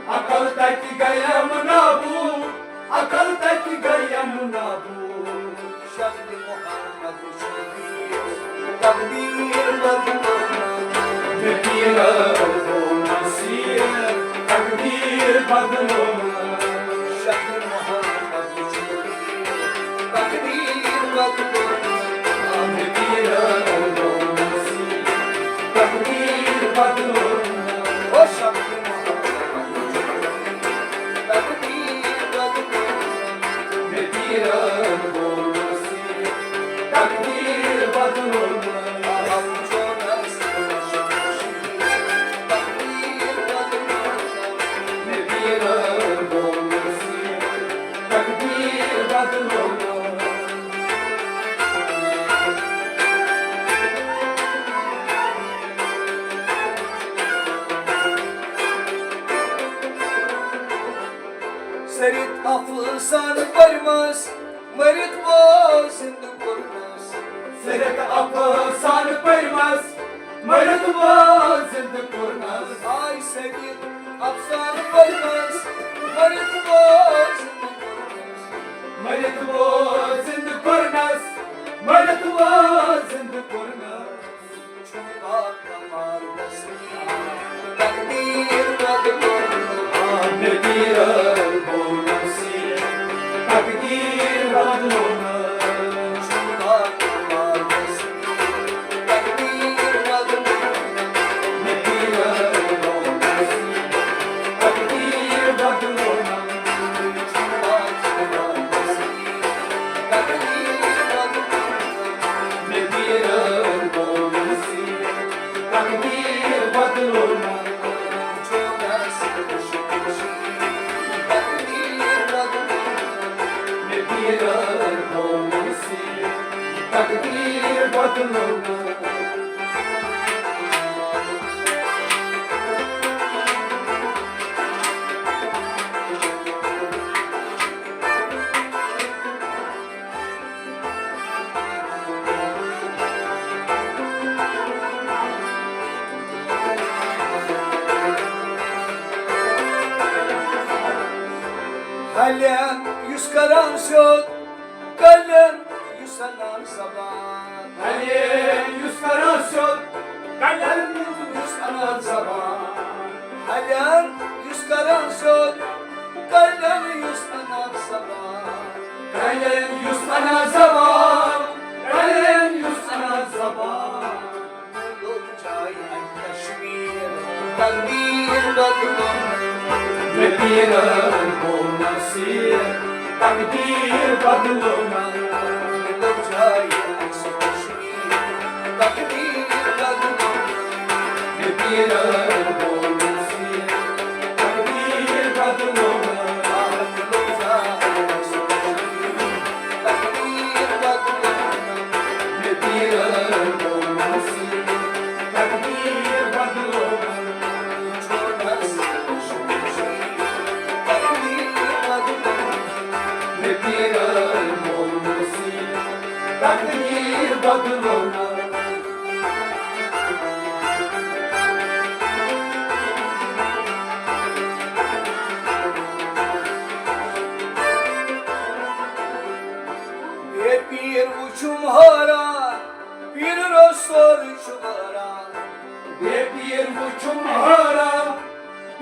عقل تتہِ گٔیم نابود، عقل تتہِ گٔیم نابود۔ شکلِ محمد وُچھِتھ تقدیر بدلونا۔ مےٚ پیٖرن ووٚن نصیحت، تقدیر بدلونا۔ شکلِ محمد وُچھِتھ تقدیر بدلونا۔ مےٚ پیٖرن ووٚن نصیحت، تقدیر بدلونا۔ او شکلِ محمد وُچھِتھ تقدیر بدلونا۔ مےٚ پیٖرن ووٚن نصیحت، تقدیر بدلونا۔ مےٚ پیٖرن ووٚن نصیحت، تقدیر بدلونا۔ سٔرِتھ افسانہٕ پٔرمَس، مٔرِتھ وٲژ زِندٕ کوٚرنَس۔ سٔرِتھ افسانہٕ پٔرمَس، مٔرِتھ وٲژ زِندٕ کوٚرنَس۔ آے سٔرِتھ افسانہٕ پٔرمَس، مٔرِتھ وٲژ زِندٕ کوٚرنَس۔ مٔرِتھ وٲژ زِندٕ کوٚرنَس، مٔرِتھ وٲژ زِندٕ کوٚرنَس۔ چھُم پاک کمال تصویر، تقدیر بدلونا۔ مےٚ پیٖرن ووٚن نصیحت، تقدیر بدلونا۔ چھُم پاک کمال تصویر، کلین یُس کران سیوٚد، کلین یُس انان زبان۔ کلین یُس کران سیوٚد، کلین یُس انان زبان۔ کلین یُس کران سیوٚد، کلین یُس انان زبان۔ کلین یُس انان زبان، کلین یُس انان زبان۔ مےٚ لوٚب جایہِ اَکہِ کشمیر، تقدیٖر بدلومُت۔ مےٚ پیٖرن گوٚو نصیٖب، تقدیٖر بدلومُت۔ مےٚ لوٚب جایہِ اَکہِ کشمیر، تقدیٖر بدلومُت۔ مےٚ پیٖرن گوٚو نصیٖب، تقدیٖر بدلومُت۔ مےٚ لوٚب جایہِ اَکہِ کشمیر، تقدیٖر بدلومُت۔ مےٚ پیٖرن گوٚو نصیٖب، تقدیٖر بدلومُت۔ مےٚ پیٖرن گوٚو نصیٖب، تقدیٖر بدلومُت۔ ہے پیٖر وٕچھُم حٲران، پیٖر روٚس سورُے چھُ وٲران۔ ہے پیٖر وٕچھُم حٲران،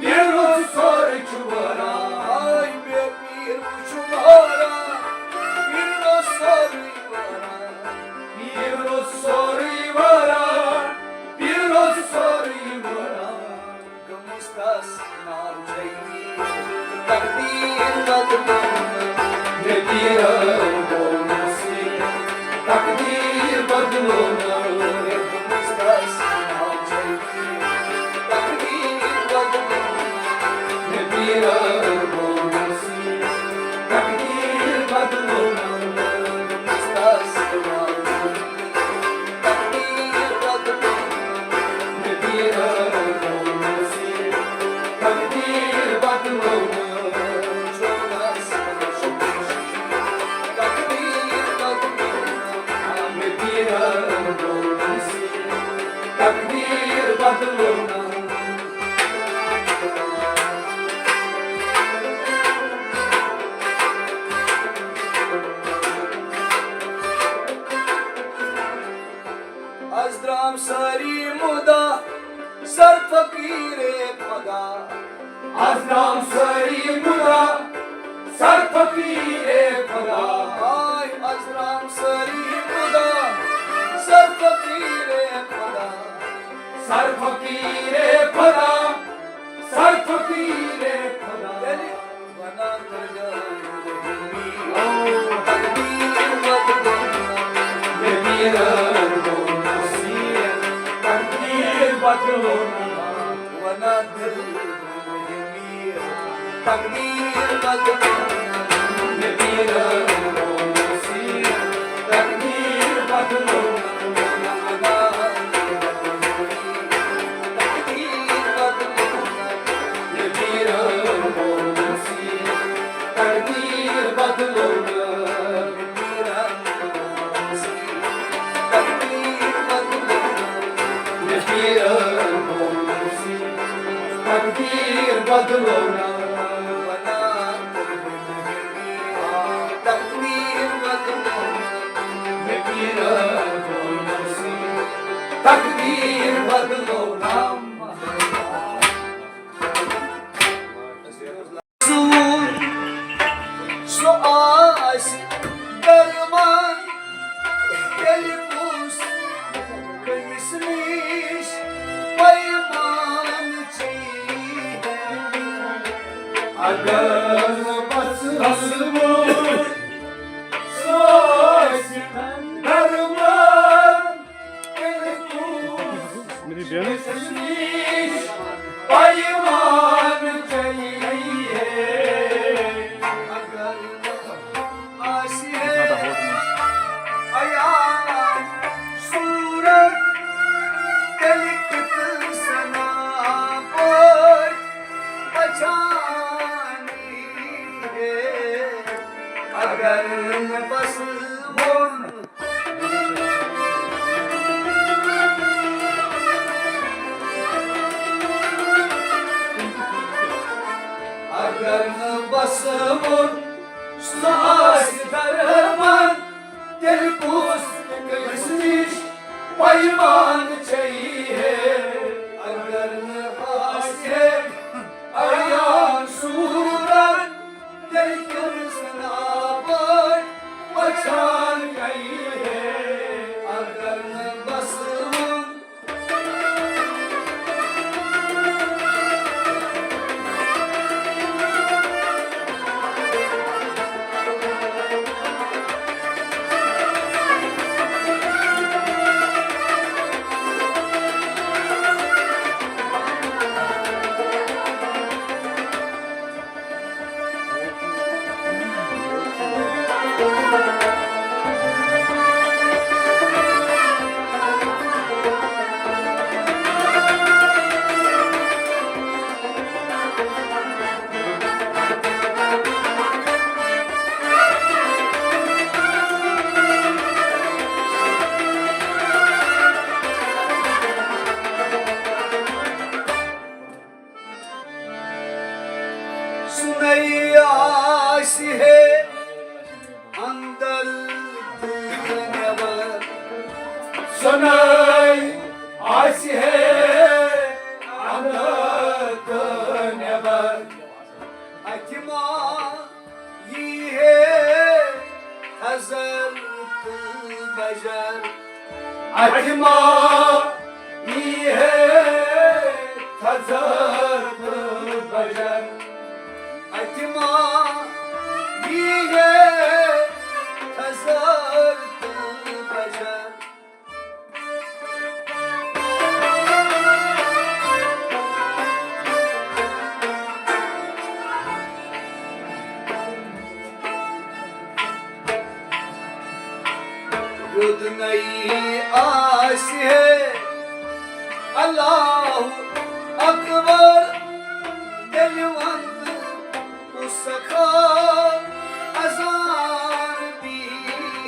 پیٖر روٚس سورُے چھُ وٲران۔ ہاے ہے پیٖر وٕچھُم حٲران، پیٖر روٚس سورُے وٲران۔ پیٖر روٚس سورُے وٲران، پیٖر روٚس سورُے وٲران۔ گٔمٕژ تس ناو جٲیی، تقدیٖر بدلومُت۔ مےٚ پیٖرن گوٚو نصیٖب، تقدیٖر بدلومُت۔ مےٚ گٔمٕژ تس ناو جٲیی، تقدیٖر بدلومُت۔ مےٚ پیٖرن گوٚو نصیٖب، تقدیٖر بدلومُت۔ مےٚ گٔمٕژ تس ناو جٲیی، تقدیٖر بدلومُت۔ مےٚ پیٖرن گوٚو نصیٖب، تقدیٖر بدلومُت۔ تقدیٖر بدلومُت۔ مےٚ پیٖرن گوٚو نصیٖب، تقدیٖر بدلومُت۔ از درام سٲری مُدا، سر فقیٖرے خدا۔ از درام سٲری مُدا، سر فقیٖرے خدا۔ آے از درام سٲری مُدا، سر فقیٖرے خدا۔ سر فقیٖرے خدا، سر فقیٖرے خدا۔ ییٚلہِ ونان تقدیٖر بدلومُت۔ مےٚ پیٖرن گوٚو نصیٖب، تقدیٖر بدلومُت۔ ونان تقدیٖر بدلومُت۔ مےٚ پیٖرن گوٚو نصیٖب، تقدیٖر بدلومُت۔ تقدیٖر بدلومُت۔ مےٚ پیٖرن گوٚو نصیٖب، تقدیٖر بدلومُت۔ مےٚ پیٖرن گوٚو نصیٖب، تقدیٖر بدلومُت۔ مےٚ پیٖرن گوٚو نصیٖب، تقدیٖر بدلومُت۔ تقدیٖر بدلومُت۔ مےٚ پیٖرن گوٚو نصیٖب، تقدیٖر بدلومُت۔ سُہ آسہِ درمان، تیٚلہِ کُس کٔمِس نِش پیمان چیٚیہِ؟ اگر نہٕ بس بس وُن، سُہ آسہِ درمان، تیٚلہِ کُس میری بہن۔ اگر نہٕ بس وُن، اگر نہٕ بس وُن، ایمان چاہیے، اگر نہ آسہِ ہے عیان صورت، تیٚلہِ کٔمِس ناو پٲٹھۍ پہچان گئی ہے، اگر نہ بس وُن۔ سُنے آسہِ ہے اندر تہٕ نٮ۪بر۔ سُنے آسہِ ہے اندر تہٕ نٮ۪بر۔ اَتہِ ما یی ہے تھزر تہٕ بجر۔ اَتہِ ما یی ہے تھزر تہٕ بجر۔ اَتہِ ما یی ہے تھزر تہٕ بجر۔ یوٚدنَے آسہِ ہے اللہ اکبر، تیٚلہِ وَن تہٕ کُس سخا اذان دی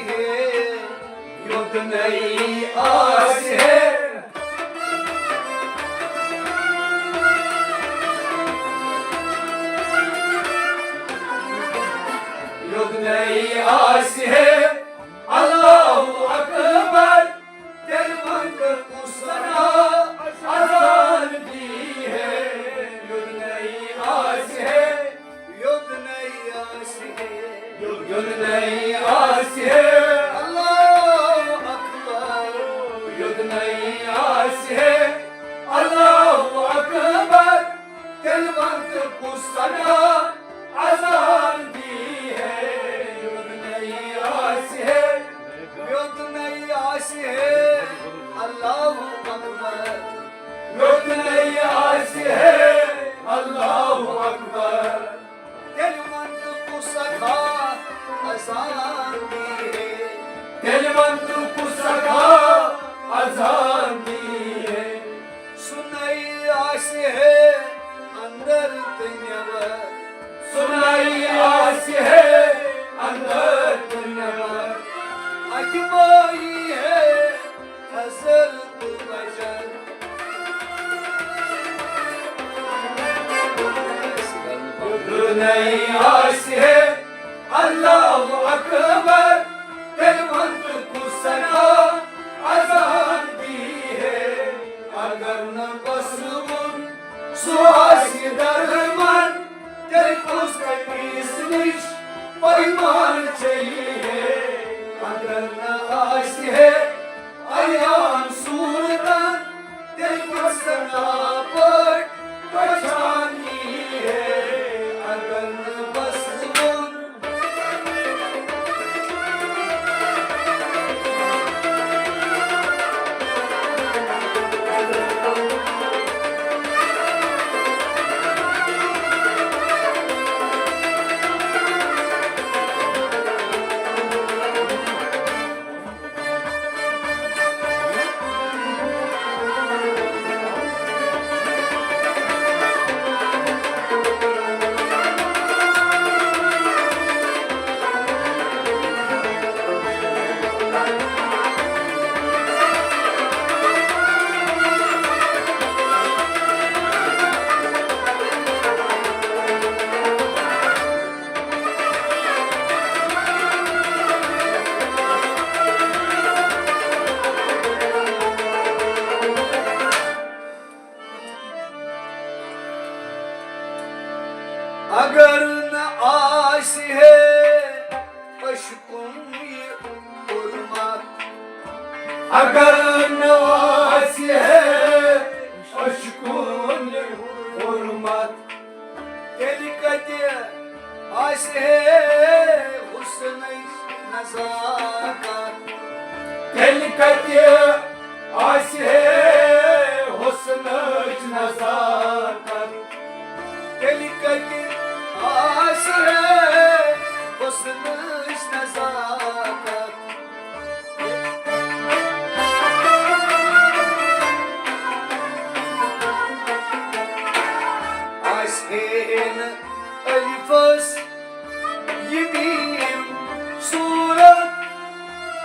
ہے۔ یوٚدنَے آسہِ ہے۔ یوٚدنَے آسہِ ہے اللہ اکبر، تیٚلہِ وَن تہٕ کُس سخا اذان دی ہے۔ یوٚدنَے آسہِ ہے۔ یوٚدنَے آسہِ ہے۔ یوٚدنَے آسہِ ہے۔ اللہ اکبر۔ یوٚدنَے آسہِ ہے۔ اللہ اکبر۔ تیٚلہِ وَن تہٕ کُس سخا اذان دی ہے۔ یوٚدنَے آسہِ ہے۔ یوٚدنَے آسہِ ہے۔ اللہ اکبر۔ یوٚدنَے آسہِ ہے۔ اللہ اکبر۔ تیٚلہِ وَن تہٕ کُس سخا اذان دی ہے۔ تیٚلہِ وَن تہٕ کُس سخا اذان دی ہے۔ سُنے آسہِ ہے اندر تہٕ نٮ۪بر۔ سُنے آسہِ ہے اندر تہٕ نٮ۪بر۔ اَتہِ ما یی ہے تھزر تہٕ بجر۔ یوٚدنَے آسہِ ہے اللہ اکبر، تیٚلہِ وَن تہٕ کُس سخا اذان دی ہے۔ اگر نہٕ بس وُن سُہ آسہِ درمن، تیٚلہِ کُس کٔمِس نِش پیمان چاہیے۔ اگر نہٕ آسہِ ہے عیان صورتن، تیٚلہِ کُس سخا پٲٹھۍ پہچان یی ہے۔ اگر نہٕ بس وُن اگر نہٕ آسہِ ہے عشقُن یہِ حُرمت، اگر نہٕ آسہِ ہے عشقُن یہِ حُرمت، تیٚلہِ کتہِ آسہِ ہے حُسنٕچ نزاکت؟ تیٚلہِ کتہِ آسہِ ہے حُسنٕچ نزاکت؟ تیٚلہِ کتہِ آسہِ ہے حُسنٕچ نزاکت؟ آسہِ ہے نہٕ الفس یہِ میٖم صوٗرت،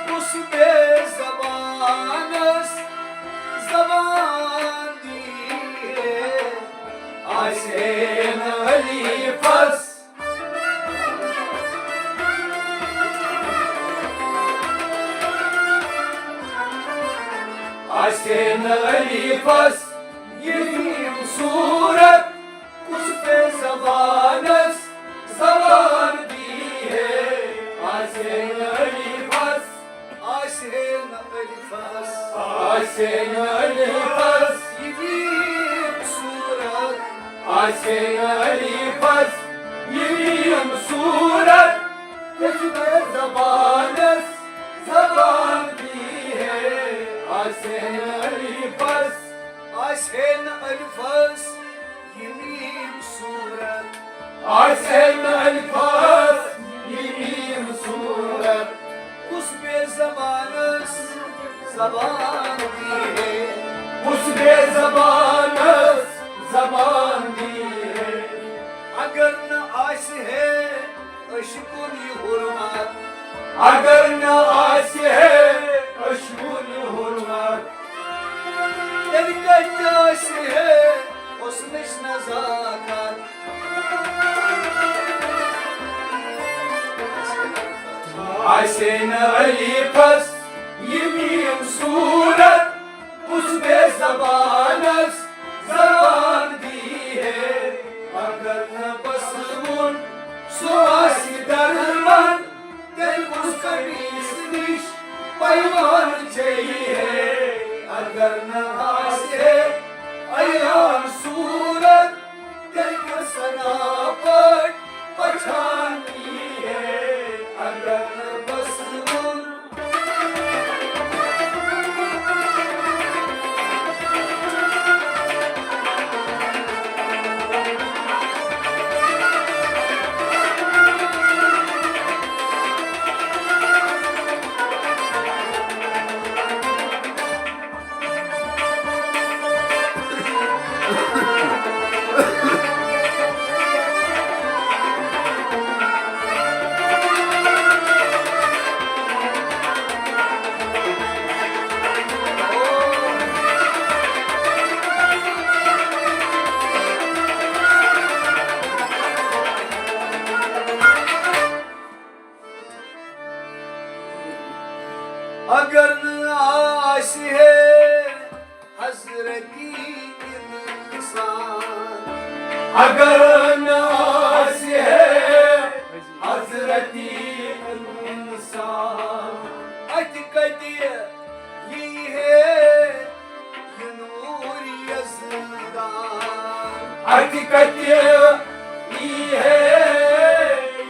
کُس بے زبانس زبان دی ہے؟ آسہِ ہے نہٕ الفس، آسہِ ہے نہٕ الفس یہِ میٖم صوٗرت، کُس بے زبانس زبان دی ہے؟ آسہِ ہے نہٕ الفس، آسہِ ہے نہٕ الفس، آسہِ ہے نہٕ الفس یہِ میٖم صوٗرت، آسہِ ہے نہٕ الفس یہِ میٖم صوٗرت، کُس بے زبانس زبان دی ہے؟ آسہِ ہے نہٕ الفس، آسہِ ہے نہٕ الفس یہِ میٖم صوٗرت، آسہِ ہے نہٕ الفس یہِ میٖم صوٗرت، کُس بے زبانس زبان دی ہے؟ کُس بے زبانس زبان دی ہے؟ اگر نہٕ آسہِ ہے عشقُن یہِ حُرمت، اگر نہٕ آسہِ ہے عشقُن یہِ حُرمت، تیٚلہِ کتہِ آسہِ ہے حُسنٕچ نزاکت؟ آسہِ ہے نہٕ الفس یہِ میٖم صوٗرت، کُس بے زبانس زبان دی ہے؟ اگر نہٕ بسوُن سُہ آسہِ درمن، تیٚلہِ کُس قمیٖص نِش پیوان چیٚیہِ ہے؟ اگر نہٕ آسہِ ہے عیان صوٗرت، تیٚلہِ کُس ثنا پٲٹھۍ پہچان یی ہے؟ اگر نہٕ بسوُن اگر نہٕ آسہِ ہے حضرتی انسان، اگر نہٕ آسہِ ہے حضرتی انسان، اتہِ کتہِ یی ہے یہِ نوٗر یزدان؟ اتہِ کتہِ یی ہے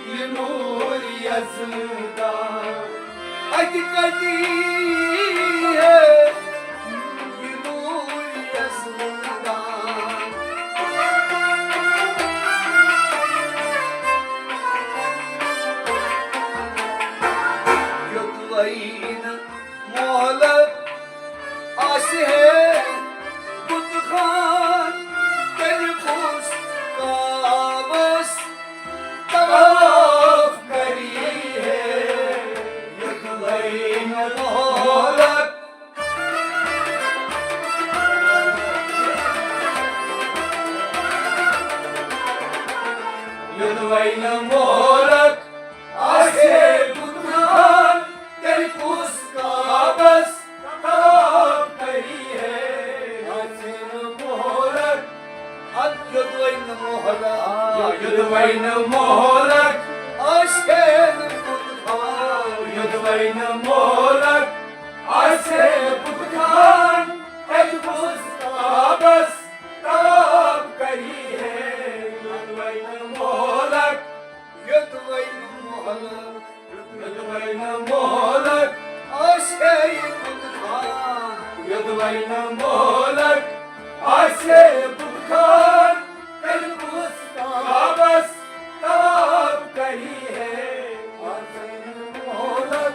یہِ نوٗر یزدان؟ اتہِ کتہِ یی ہے یہِ نوٗر یزدان؟ یوٚدوَے نہٕ مۄہلت آسہِ ہے بُتہٕ خان، تیٚلہِ کُس کعبس طواف کری ہے؟ یوٚدوَے نہٕ مۄہلت، یوٚدوَے نہٕ مۄہلت آسہِ ہے بُتہٕ خان، تیٚلہِ کُس کعبس طواف کری ہے؟ آسہِ ہے نہٕ مۄہلت، ادٕ یوٚدوَے نہٕ مۄہلت، یوٚدوَے نہٕ مۄہلت آسہِ ہے نہٕ بُت خان، یوٚدوَے نہٕ مۄہلت آسہِ ہے بُت خان، تیٚلہِ کُس کعبس طواف کری ہے؟ یوٚدوَے نہٕ مۄہلت، یوٚدوَے نہٕ مۄہلت، یوٚدوَے نہٕ مۄہلت آسہِ ہے بُت خان، یوٚدوَے نہٕ مۄہلت آسہِ ہے بُت خان، تیٚلہِ کُس کعبس طواف کری ہے؟ یوٚدوَے نہٕ مۄہلت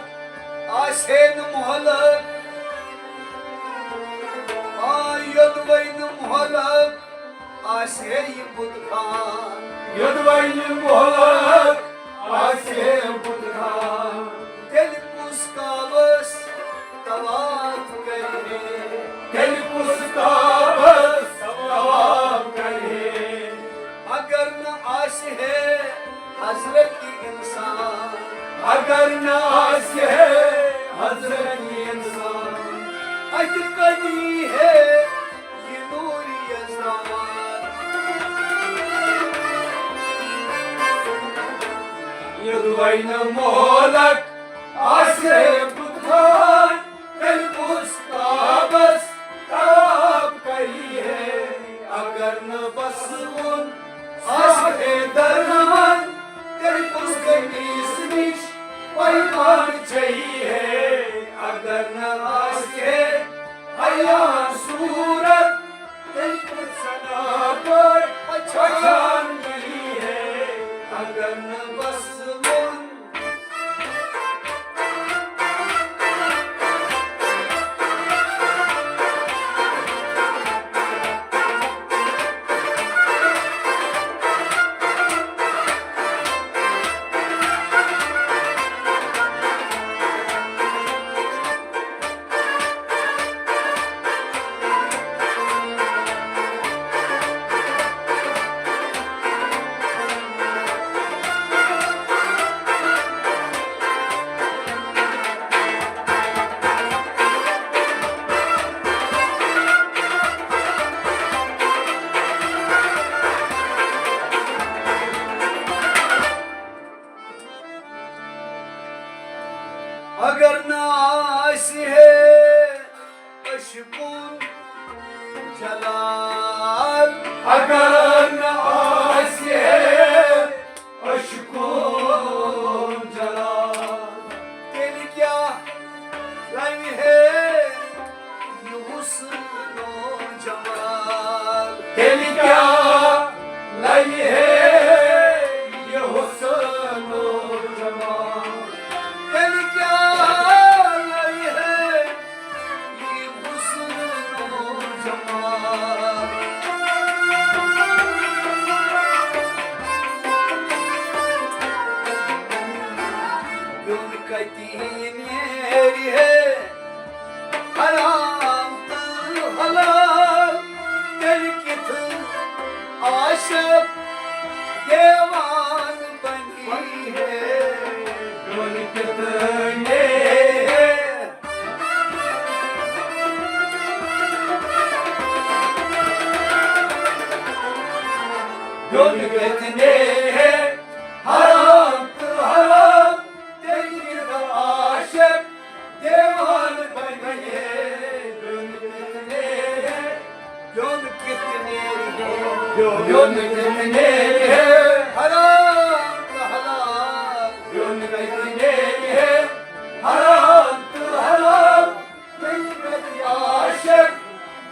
آسہِ ہے نہٕ مۄہلت، آ، یوٚدوَے نہٕ مۄہلت آسہِ ہے یہِ بُت خان، یوٚدوَے نہٕ مۄہلت آسہِ ہے بُت خان، تیٚلہِ کُس کعبس طواف کرِ ہے؟ تیٚلہِ کُس کعبس طواف کرِ ہے؟ اگر نہٕ آسہِ ہے حضرت انسان، اگر نہٕ آسہِ ہے حضرت انسان، اتہِ کتہِ یی ہے یہِ نوٗر یزدان؟ یوٚدوَے نہٕ مۄہلت آسہِ ہے بُت خان، تیٚلہِ کُس کعبس طواف کری ہے؟ اگر نہٕ بس ووٚن آسہِ ہے درنمن، تیٚلہِ کُس تٔمِس نِش پیمان چیٚیہِ ہے؟ اگر نہٕ آسہِ ہے عیان صوٗرت، تیٚلہِ کُس ثنا پٲٹھۍ پہچان یی ہے؟ اگر نہٕ بس ووٚن اگر نہٕ آسہِ ہے عشقُن جلال، اگر نہٕ آسہِ ہے عشقُن جلال، تیٚلہِ کیٛاہ لَوِ ہے یہِ حُسن و جمال؟ تیٚلہِ کیٛاہ لَوِ ہے یہِ حُسن و جمال؟ تیٚلہِ کیٛاہ لَوِ ہے یہِ حُسن و جمال؟ بیوٚن کَتہِ نیرِ ہے حرام تہٕ حلال؟ تیٚلہِ کِتھ عاشق دیوان بنہِ ہے؟ بیوٚن کِتھ نیرِ ہے؟ بیوٚن کِتھ نیرِ ہے حرام تہٕ حلال؟ تیٚلہِ کِتھ عاشق دیوان بنہِ ہے؟ بیوٚن کِتھ نیرِ ہے؟ بیوٚن کِتھ نیرِ ہے؟ بیوٚن کِتھ نیرِ ہے؟ حرام تہٕ حلال۔ بیوٚن کِتھ نیرِ ہے؟ حرام تہٕ حلال۔ بیوٚن کِتھ عاشق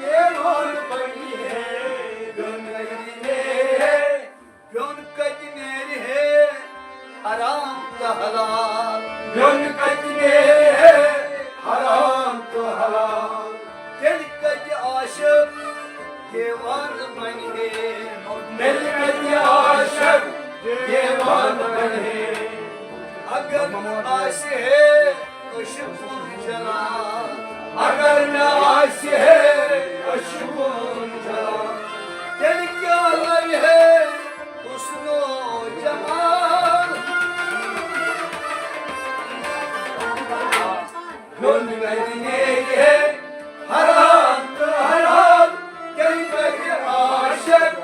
دیوان بنہِ ہے؟ بیوٚن کِتھ نیرِ ہے؟ بیوٚن کَتہِ نیرِ ہے حرام تہٕ حلال؟ بیوٚن کَتہِ نیرِ ہے حرام تہٕ حلال؟ تیٚلہِ کَتہِ عاشق دیوان بنہِ ہے؟ تیٚلہِ کَتہِ عاشق دیوان بنہِ ہے؟ اگر نہٕ آسہِ ہے عشقُن جلال۔ اگر نہٕ آسہِ ہے عشقُن جلال۔ تیٚلہِ کیٛاہ لَوِ ہے حُسن و جمال؟ بیوٚن کَتہِ نیرِ ہے حرام تہٕ حلال؟ تیٚلہِ کَتہِ عاشق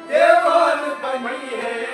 دیوان بنہِ ہے؟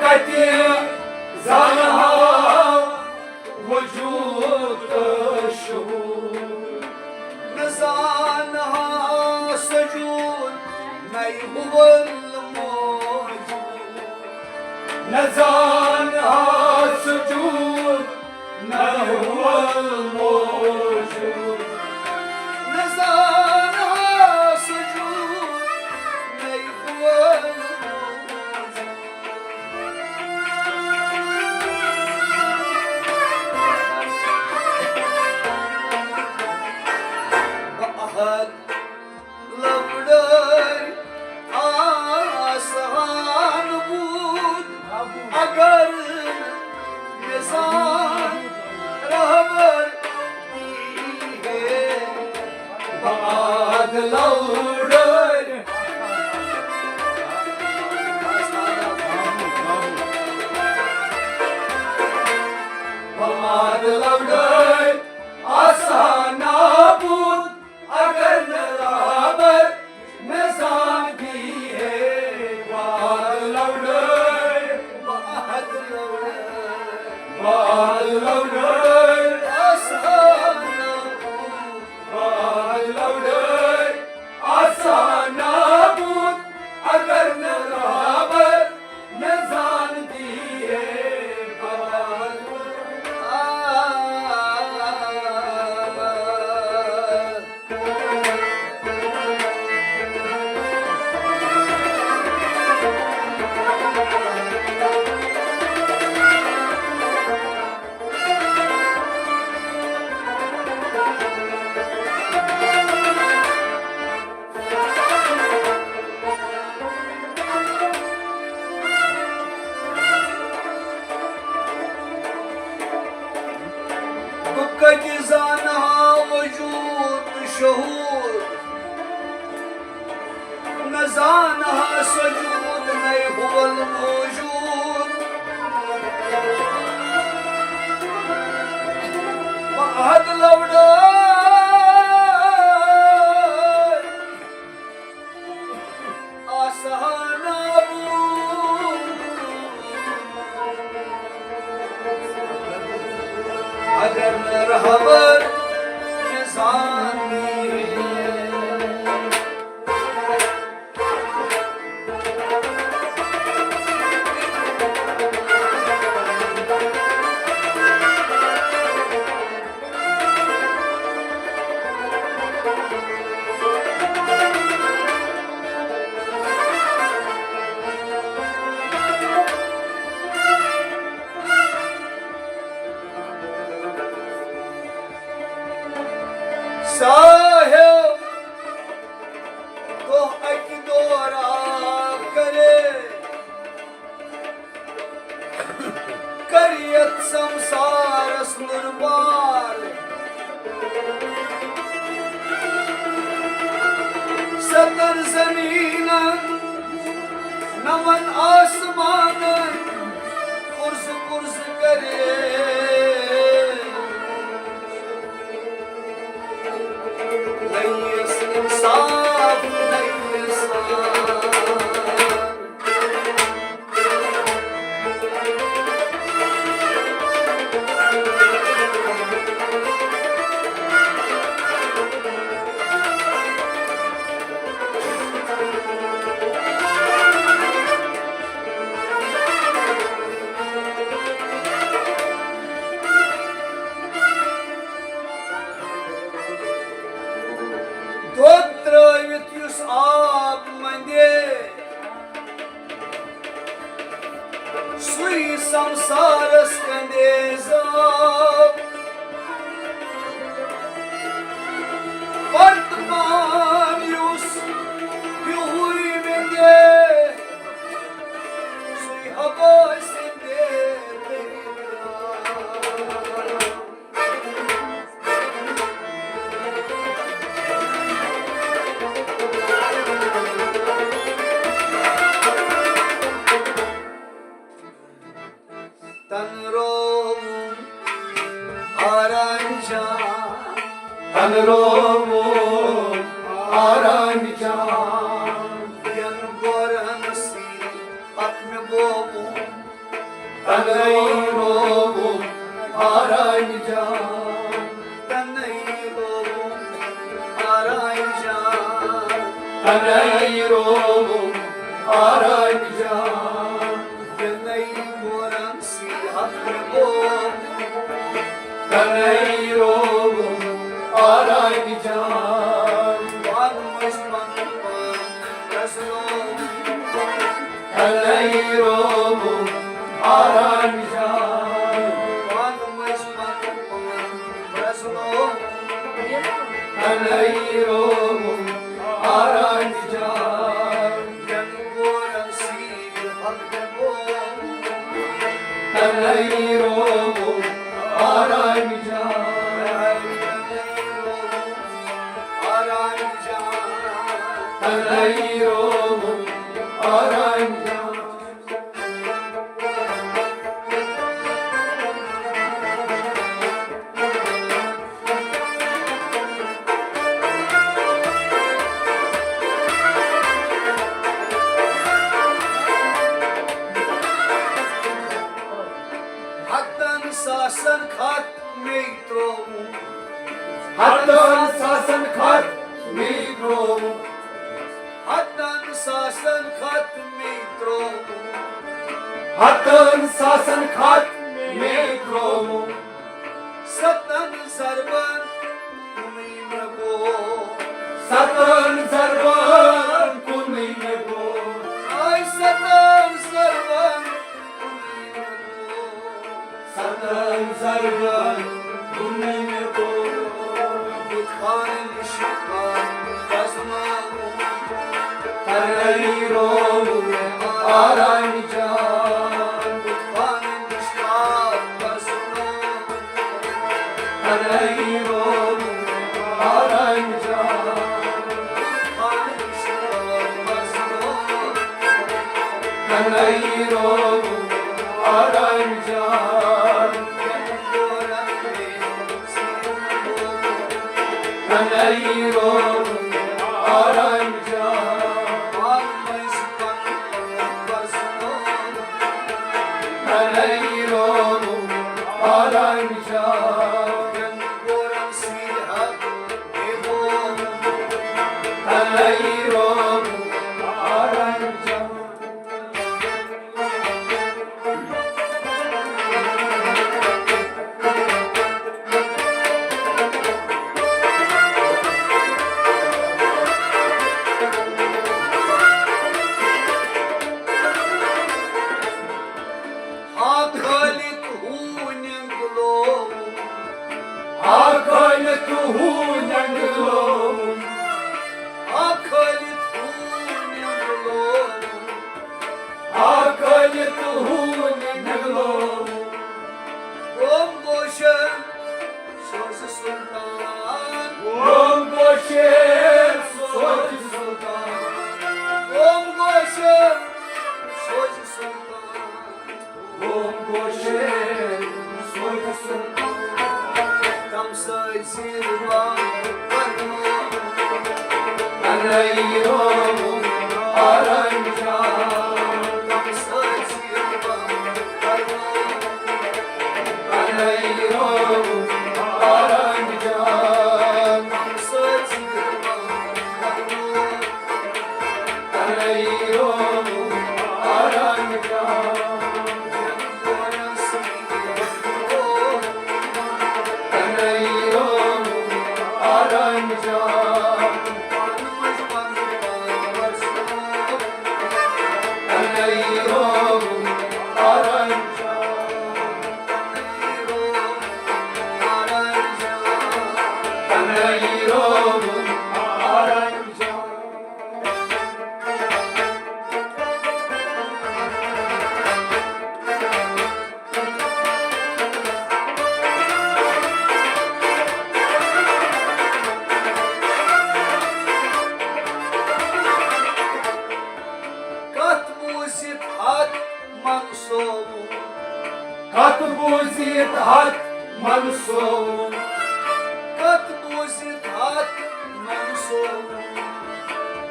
اتہِ زانہا وجود تہٕ شہود، نہ زانہا سجود، نہ ہول موجود۔ نہ زانہا سجود، نہ ہول موجود۔ نہ زانہا سجود، نہ ہول موجود۔ بہت لوڈر آسان بود، اگر نظام رہبر دی ہے۔ بہت لوڈر بہت لوڈر آسان بود، اگر نہ رہبر نظام دی ہے۔ بہت لوڈر بہت لوڈر بہت لوڈر آسان بود۔ بہت لوڈر آسان بود، اگر نہ رہبر نظام دی ہے۔ بہت بہٕ کتہِ زانہٕ ہا وجود تہٕ شہوٗد؟ نہ زانہٕ ہا سجود، نَے ہول موجود۔ بہٕ احد لوڈٲے آسہٕ ہا نابود، اگر نہٕ رہبر نظام دی ہے۔ صاحب گوٚو اَکہِ دورہ کرے، کر یتھ سمسارس نُربار۔ ستن زمینن، نون آسمانن، پرزٕ پرزٕ کرے۔ نٔیِس انصاف، نٔیِس انصاف۔ دۄد ترٲوِتھ یُس آب مندے، سُے سمسارس کندے زاو۔ پرتہٕ پان یُس ہیوٗے وِندے، سُے ہبٲے سندے تٔرِتھ آو۔ تن رووُن آرام جان، تن رووُن آرام جان۔ ین گورن سی پک مےٚ بووُن تنَے رووُم آرامہِ جان۔ تنَے رووُم آرامہِ جان۔ تنَے رووُم آرامہِ جان۔ یَنَے کورَن سی حق مےٚ گوٚو۔ تنَے رووُم آرامہِ جان۔ پانہٕ مٔنٛزۍ پَنُن پان پرٛزنووُم۔ تنَے رووُم آرامہِ جان۔ پانہٕ مٔنٛزۍ پَنُن پان پرٛزنووُم۔ تنَے رووُم آرامہِ جان۔ یَنہٕ کورَن سی تنَے رووُم آرامہِ جان۔ تنَے رووُم آرامہِ جان۔ ہتن ساسن خط مے ترووُم۔ ہتن ساسن خط مے ترووُم۔ ہتن ساسن خط مے ترووُم۔ ہتن ساسن خط مے ترووُم۔ ستن ضربن کُنُے مےٚ گوٚو۔ ستن ضربن کُنُے مےٚ گوٚو۔ آے ستن ضربن کُنُے مےٚ گوٚو۔ ستن ضربن کُنُے مےٚ گوٚو۔ بُت خانہٕ نِش پزنووُم۔ تنَے رووُم آرامہِ جان۔ بُت خانہٕ نِش پزنووُم۔ تنَے رووُم آرامہِ جان۔ تنَے رووُم آرامہِ جان۔ تنَے رووُم آرامہِ جان۔ تنَے رووُم آرامہِ جان۔ تنَے رووُم آرامہِ جان۔ ہا کھٲلِتھ ہوٗنۍ نٮ۪نٛگہٕ لووُم۔ ہا کھٲلِتھ ہوٗنۍ نٮ۪نٛگہٕ لووُم۔ ہا کھٲلِتھ ہوٗنۍ نٮ۪نٛگہٕ لووُم۔ ہا کھٲلِتھ ہوٗنۍ نٮ۪نٛگہٕ لووُم۔ گوم گوشن سوزِ سلطان۔ گوم گوشن سوزِ سلطان۔ گوم گوشن سوزِ سلطان۔ گوم گوشن سوزِ سلطان۔ تَمہِ سۭتۍ زیٖر بنٛد کرنووُم۔ تنَے رووُم آرامہِ جان۔ تَمہِ سۭتۍ زیٖر بنٛد کرنووُم۔ تنَے رووُم آرامہِ جان۔ تَمہِ سۭتۍ زیٖر بنٛد کرنووُم۔ تنَے رووُم آرامہِ جان۔ تنَے رووُم آرامہِ جان۔ تنَے رووُم آرامہِ جان۔ تنَے رووُم آرامہِ جان۔ کتھ بوٗزِتھ ہتھ منسووُم۔ کتھ بوٗزِتھ ہتھ منسووُم۔ کتھ بوٗزِتھ ہتھ منسووُم۔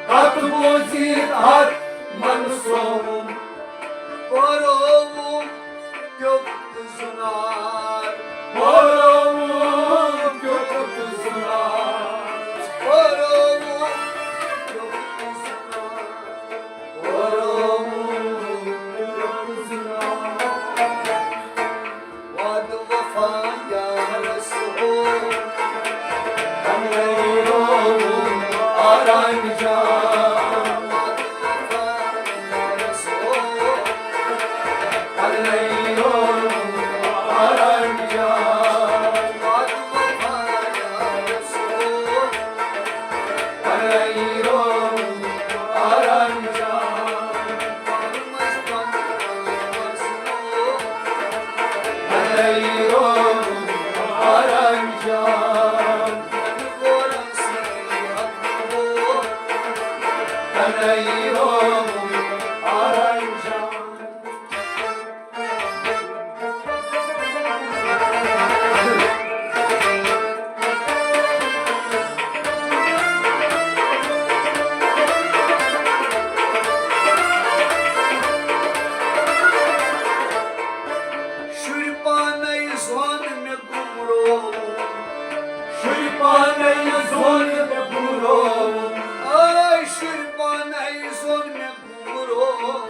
کتھ بوٗزِتھ ہتھ منسووُم۔ پرووُم شُرۍ پانے زون مےٚ گُمرووُم۔ شُرۍ پانے زون مےٚ گُمرووُم۔ آے شُرۍ پانے زون مےٚ گُمرووُم۔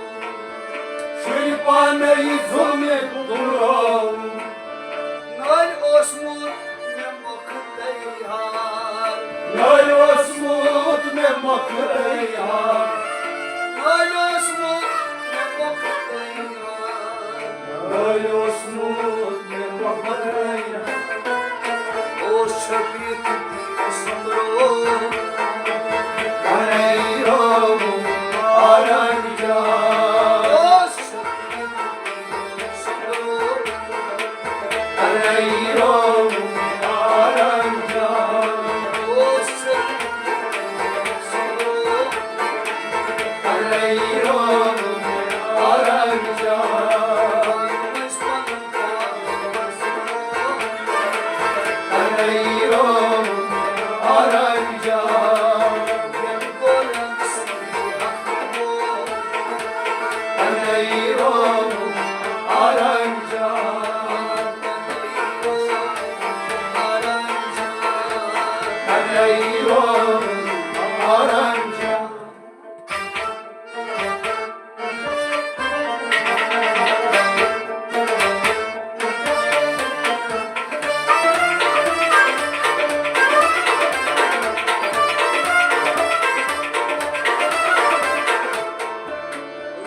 شُرۍ پانے زون مےٚ گُمرووُم۔ نالۍ اوسمُت مےٚ مۄکھٕ تیار۔ نالۍ اوسمُت مےٚ مۄکھٕ تیار۔ نالۍ اوسمُت مےٚ مۄکھٕ تیار۔ نالۍ اوسمُت مےٚ مۄکھٕ تیار۔ اوس چھپِتھ سُمبرو۔ انیرو آرنجا۔ اوس چھپِتھ سُمبرو۔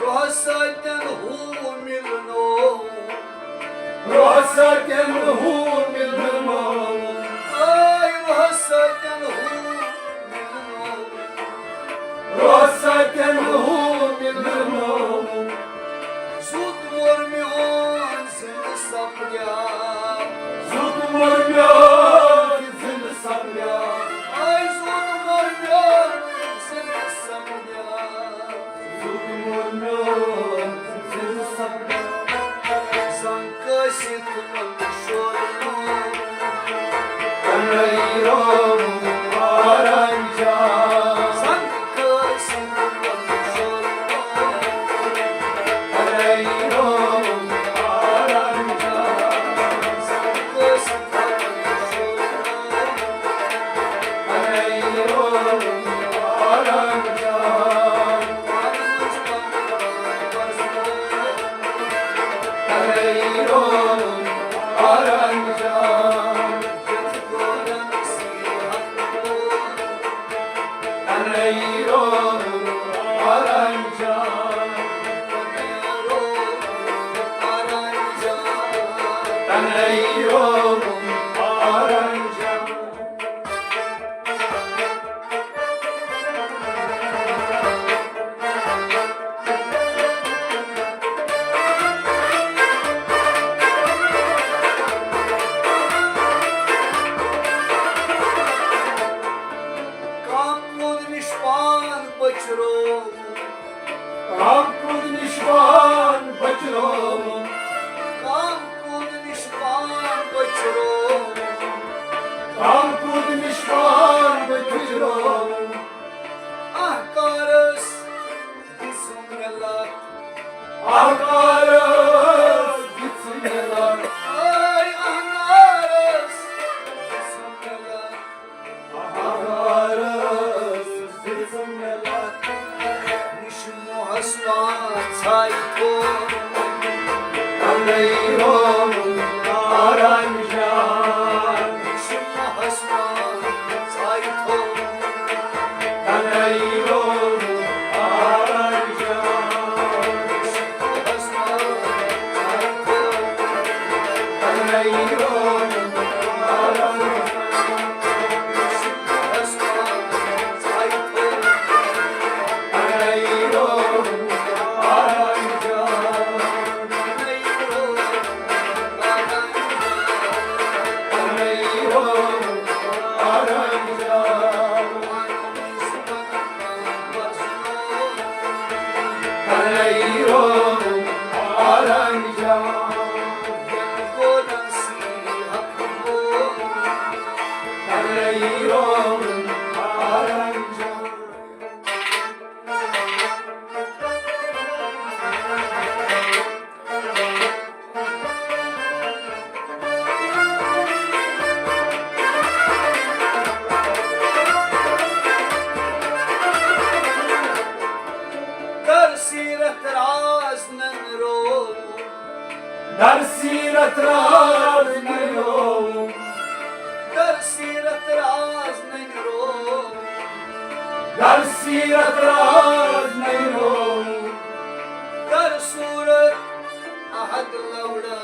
روحس سۭتۍ ہُہ مِلنو۔ روحس سۭتۍ ہُہ مِلنو۔ آے روحس سۭتۍ ہُہ مِلنو۔ روحس سۭتۍ ہُہ مِلنو۔ زُت موٚر میون زِندٕ سپدیو۔ زُت موٚر میون زِندٕ سپدیو۔ آے زُت موٚر میون زِندٕ سپدیو۔ زُت موٚر میون زِندٕ سپدیو۔ زنگ کٲسِتھ وَنہٕ شورنو۔ کم کُن نِش پان بچرو۔ کم کُن نِش پان بچرو۔ کم کُن نِش پان بچرو۔ کم کُن نِش پان بچرو۔ اہکارس دِژٕم مےٚ لت۔ اہکارس دِژٕم مےٚ لت۔ آے اہکارس دِژٕم مےٚ لت۔ اہکارس دِژٕم مےٚ لت۔ نِش موہس پان ژھاے تھوٚو۔ تنَے رووُم آرام جان۔ نِش موہس پان ژھاے تھوٚو۔ تنَے رووُم آرام جان۔ نِش موہس پان ژھاے تھوٚو۔ تنَے رووُم آرام جان۔ در سیرت راز ننیرو، در سیرت راز ننیرو، در سیرت راز ننیرو، در صورت احد لوڑا،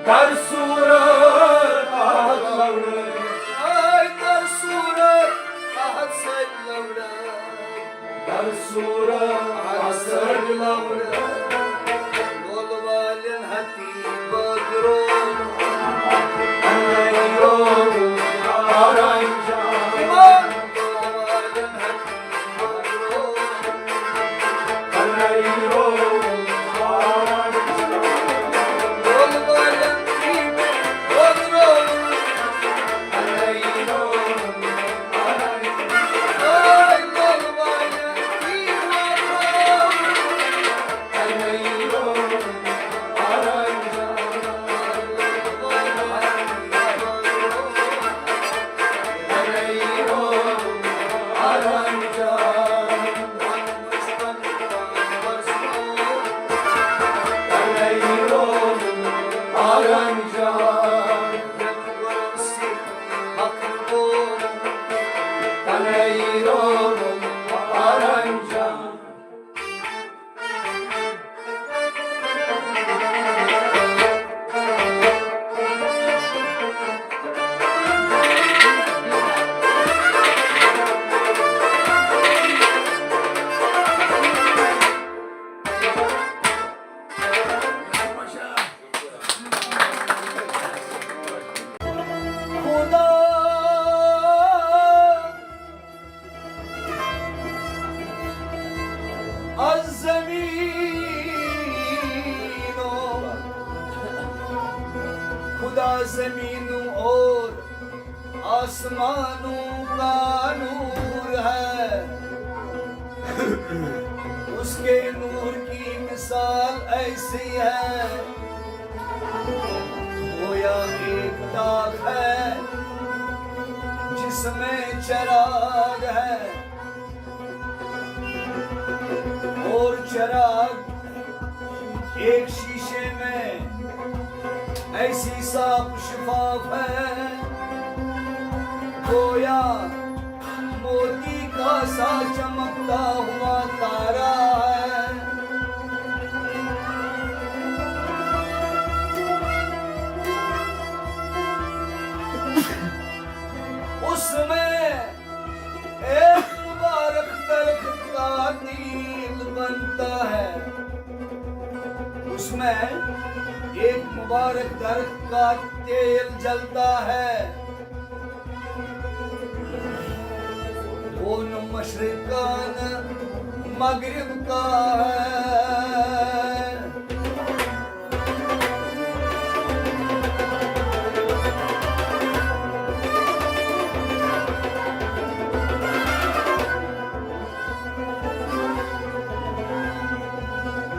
در صورت احد لوڑا، اے در صورت احد سید لوڑا۔ در صورت احد سید لوڑا۔ بول والن ہتی بگرو۔ انیرو آرنجا۔ ایمان۔ بول والن ہتی بگرو۔ انیرو آرنجا۔ بول والن ہتی بگرو۔ انیرو خدا از زمین و خدا زمین و اور آسمانوں کا نور ہے۔ اس کے نور کی مثال ایسی ہے، گویا ایک داغ ہے جس میں چراغ ہے، اور چراغ ایک شیشے میں ایسی صاف شفاف ہے، گویا موتی کا سا چمکتا ہوا تارا ہے۔ اس میں ایک مبارک درخت کا تیل بنتا ہے، اس میں ایک مبارک درخت کا تیل جلتا ہے۔ وہ نہ مشرق کا نہ مغرب کا ہے۔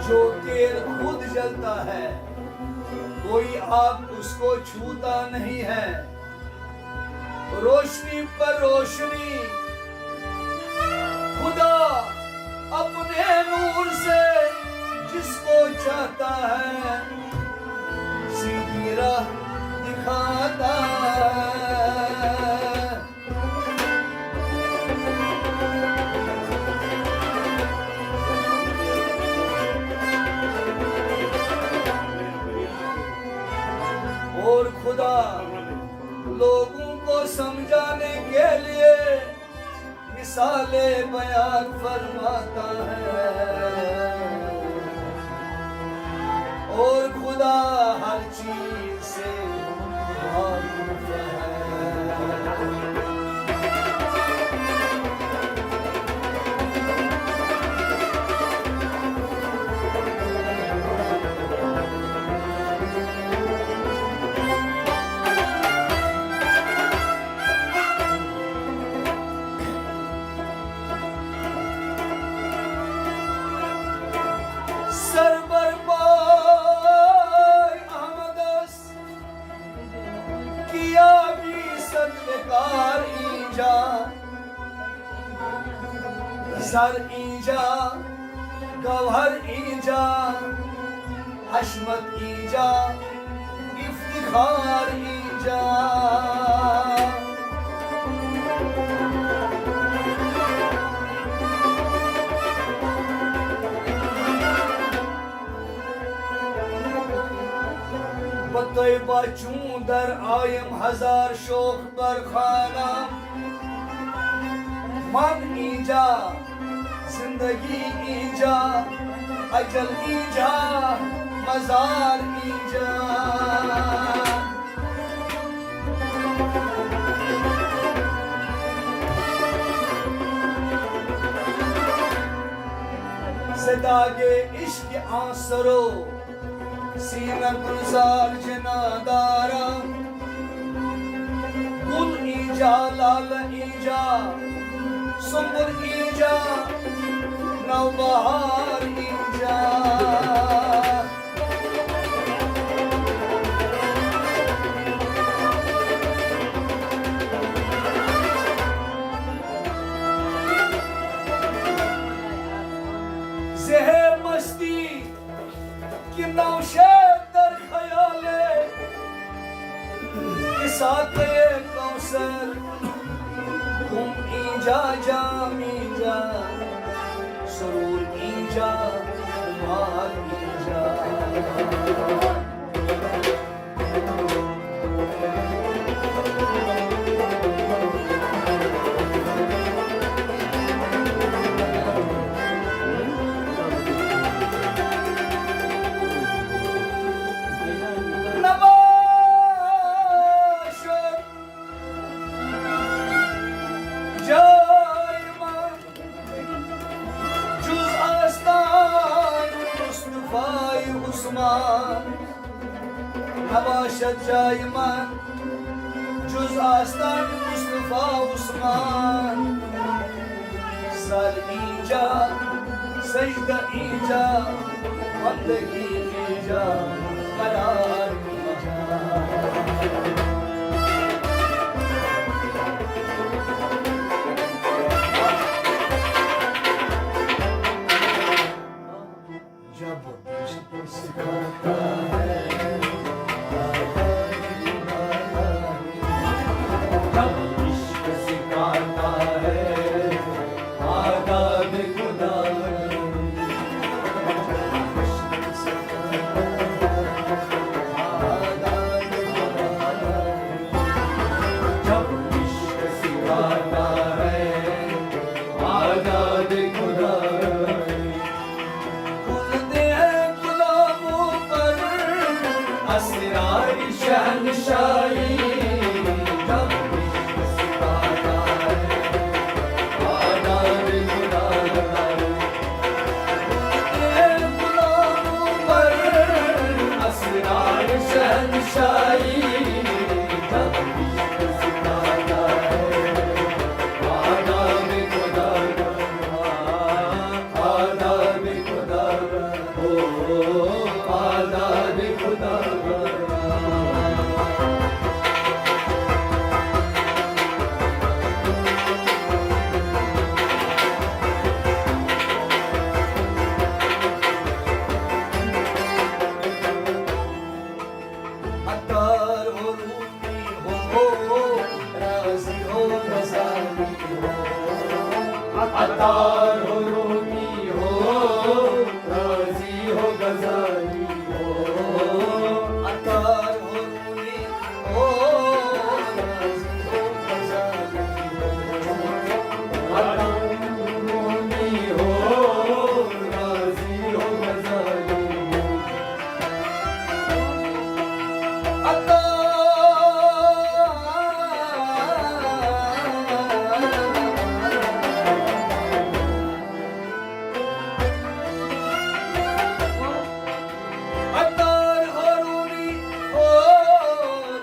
جو تیل خود جلتا ہے، کوئی آگ اس کو چھوتا نہیں ہے۔ روشنی پر روشنی، خدا اپنے نور سے جس کو چاہتا ہے، سیدھی راہ دکھاتا ہے۔ اور خدا لوگوں کو سمجھانے کے لیے مثالیں بیان فرماتا ہے، اور خدا ہر چیز سے واقف ہے۔ سر بر پای احمد است، کیا بی صد وقار اینجا، زر اینجا، گوهر اینجا، عصمت اینجا، افتخار اینجا۔ بہ طیبہ چون در آیم ہزار شوخ برخانہ۔ من اینجا، زندگی اینجا، اجل اینجا، مزار اینجا۔ ز داغ عشق آنسرو سینہ گلزار جناں دارا۔ گل اینجا، لال اینجا، سنبل اینجا، نوبہار اینجا۔ زہر مستی کہ نوشہر در خیال، کہ ساقی کوثر، خم اینجا، جام اینجا، سرور اینجا، خمار اینجا۔ نباشد جای من جز آستان مصطفی عثمان۔ نباشد جای من جز آستان مصطفی عثمان۔ سر اینجا، سجدہ اینجا، بندگی اینجا، قرار اینجا۔ جب عشق سکھاتا ہے، جب عشق سکھاتا ہے، آداب خدا۔ جب عشق سکھاتا ہے، آداب خدا۔ کھلتے ہیں غلاموں پر اسرار شہنشاہی۔ جب عشق سکھاتا ہے، آداب خدا۔ کھلتے ہیں غلاموں پر اسرار شہنشاہی۔ جب عشق سکھاتا ہے، آداب خدا۔ آداب خدا، او، آداب خدا۔ عطار ہو، رومی ہو، راضی ہو، غزالی ہو۔ عطار ہو، رومی ہو، راضی ہو، غزالی ہو۔ عطار ہو، رومی ہو، راضی ہو، غزالی ہو۔ عطار ہو، رومی ہو، راضی ہو، غزالی ہو۔ عطار ہو، رومی ہو،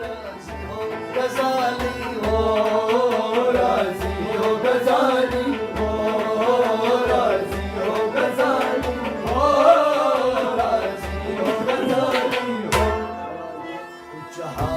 راضی ہو، غزالی ہو۔ راضی ہو، غزالی ہو، راضی ہو، غزالی ہو، راضی ہو، غزالی ہو۔ جہاں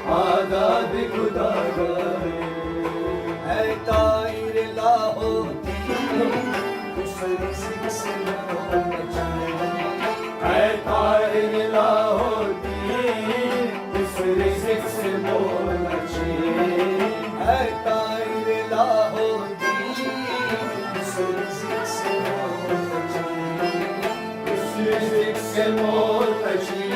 آداب خدا گائے۔ اے طائر لاہوتی، اس رزق سے مو مچے۔ اے طائر لاہوتی، اس رزق سے مو مچے۔ اے طائر لاہوتی، اس رزق سے مو مچے۔ اس رزق سے مو مچے۔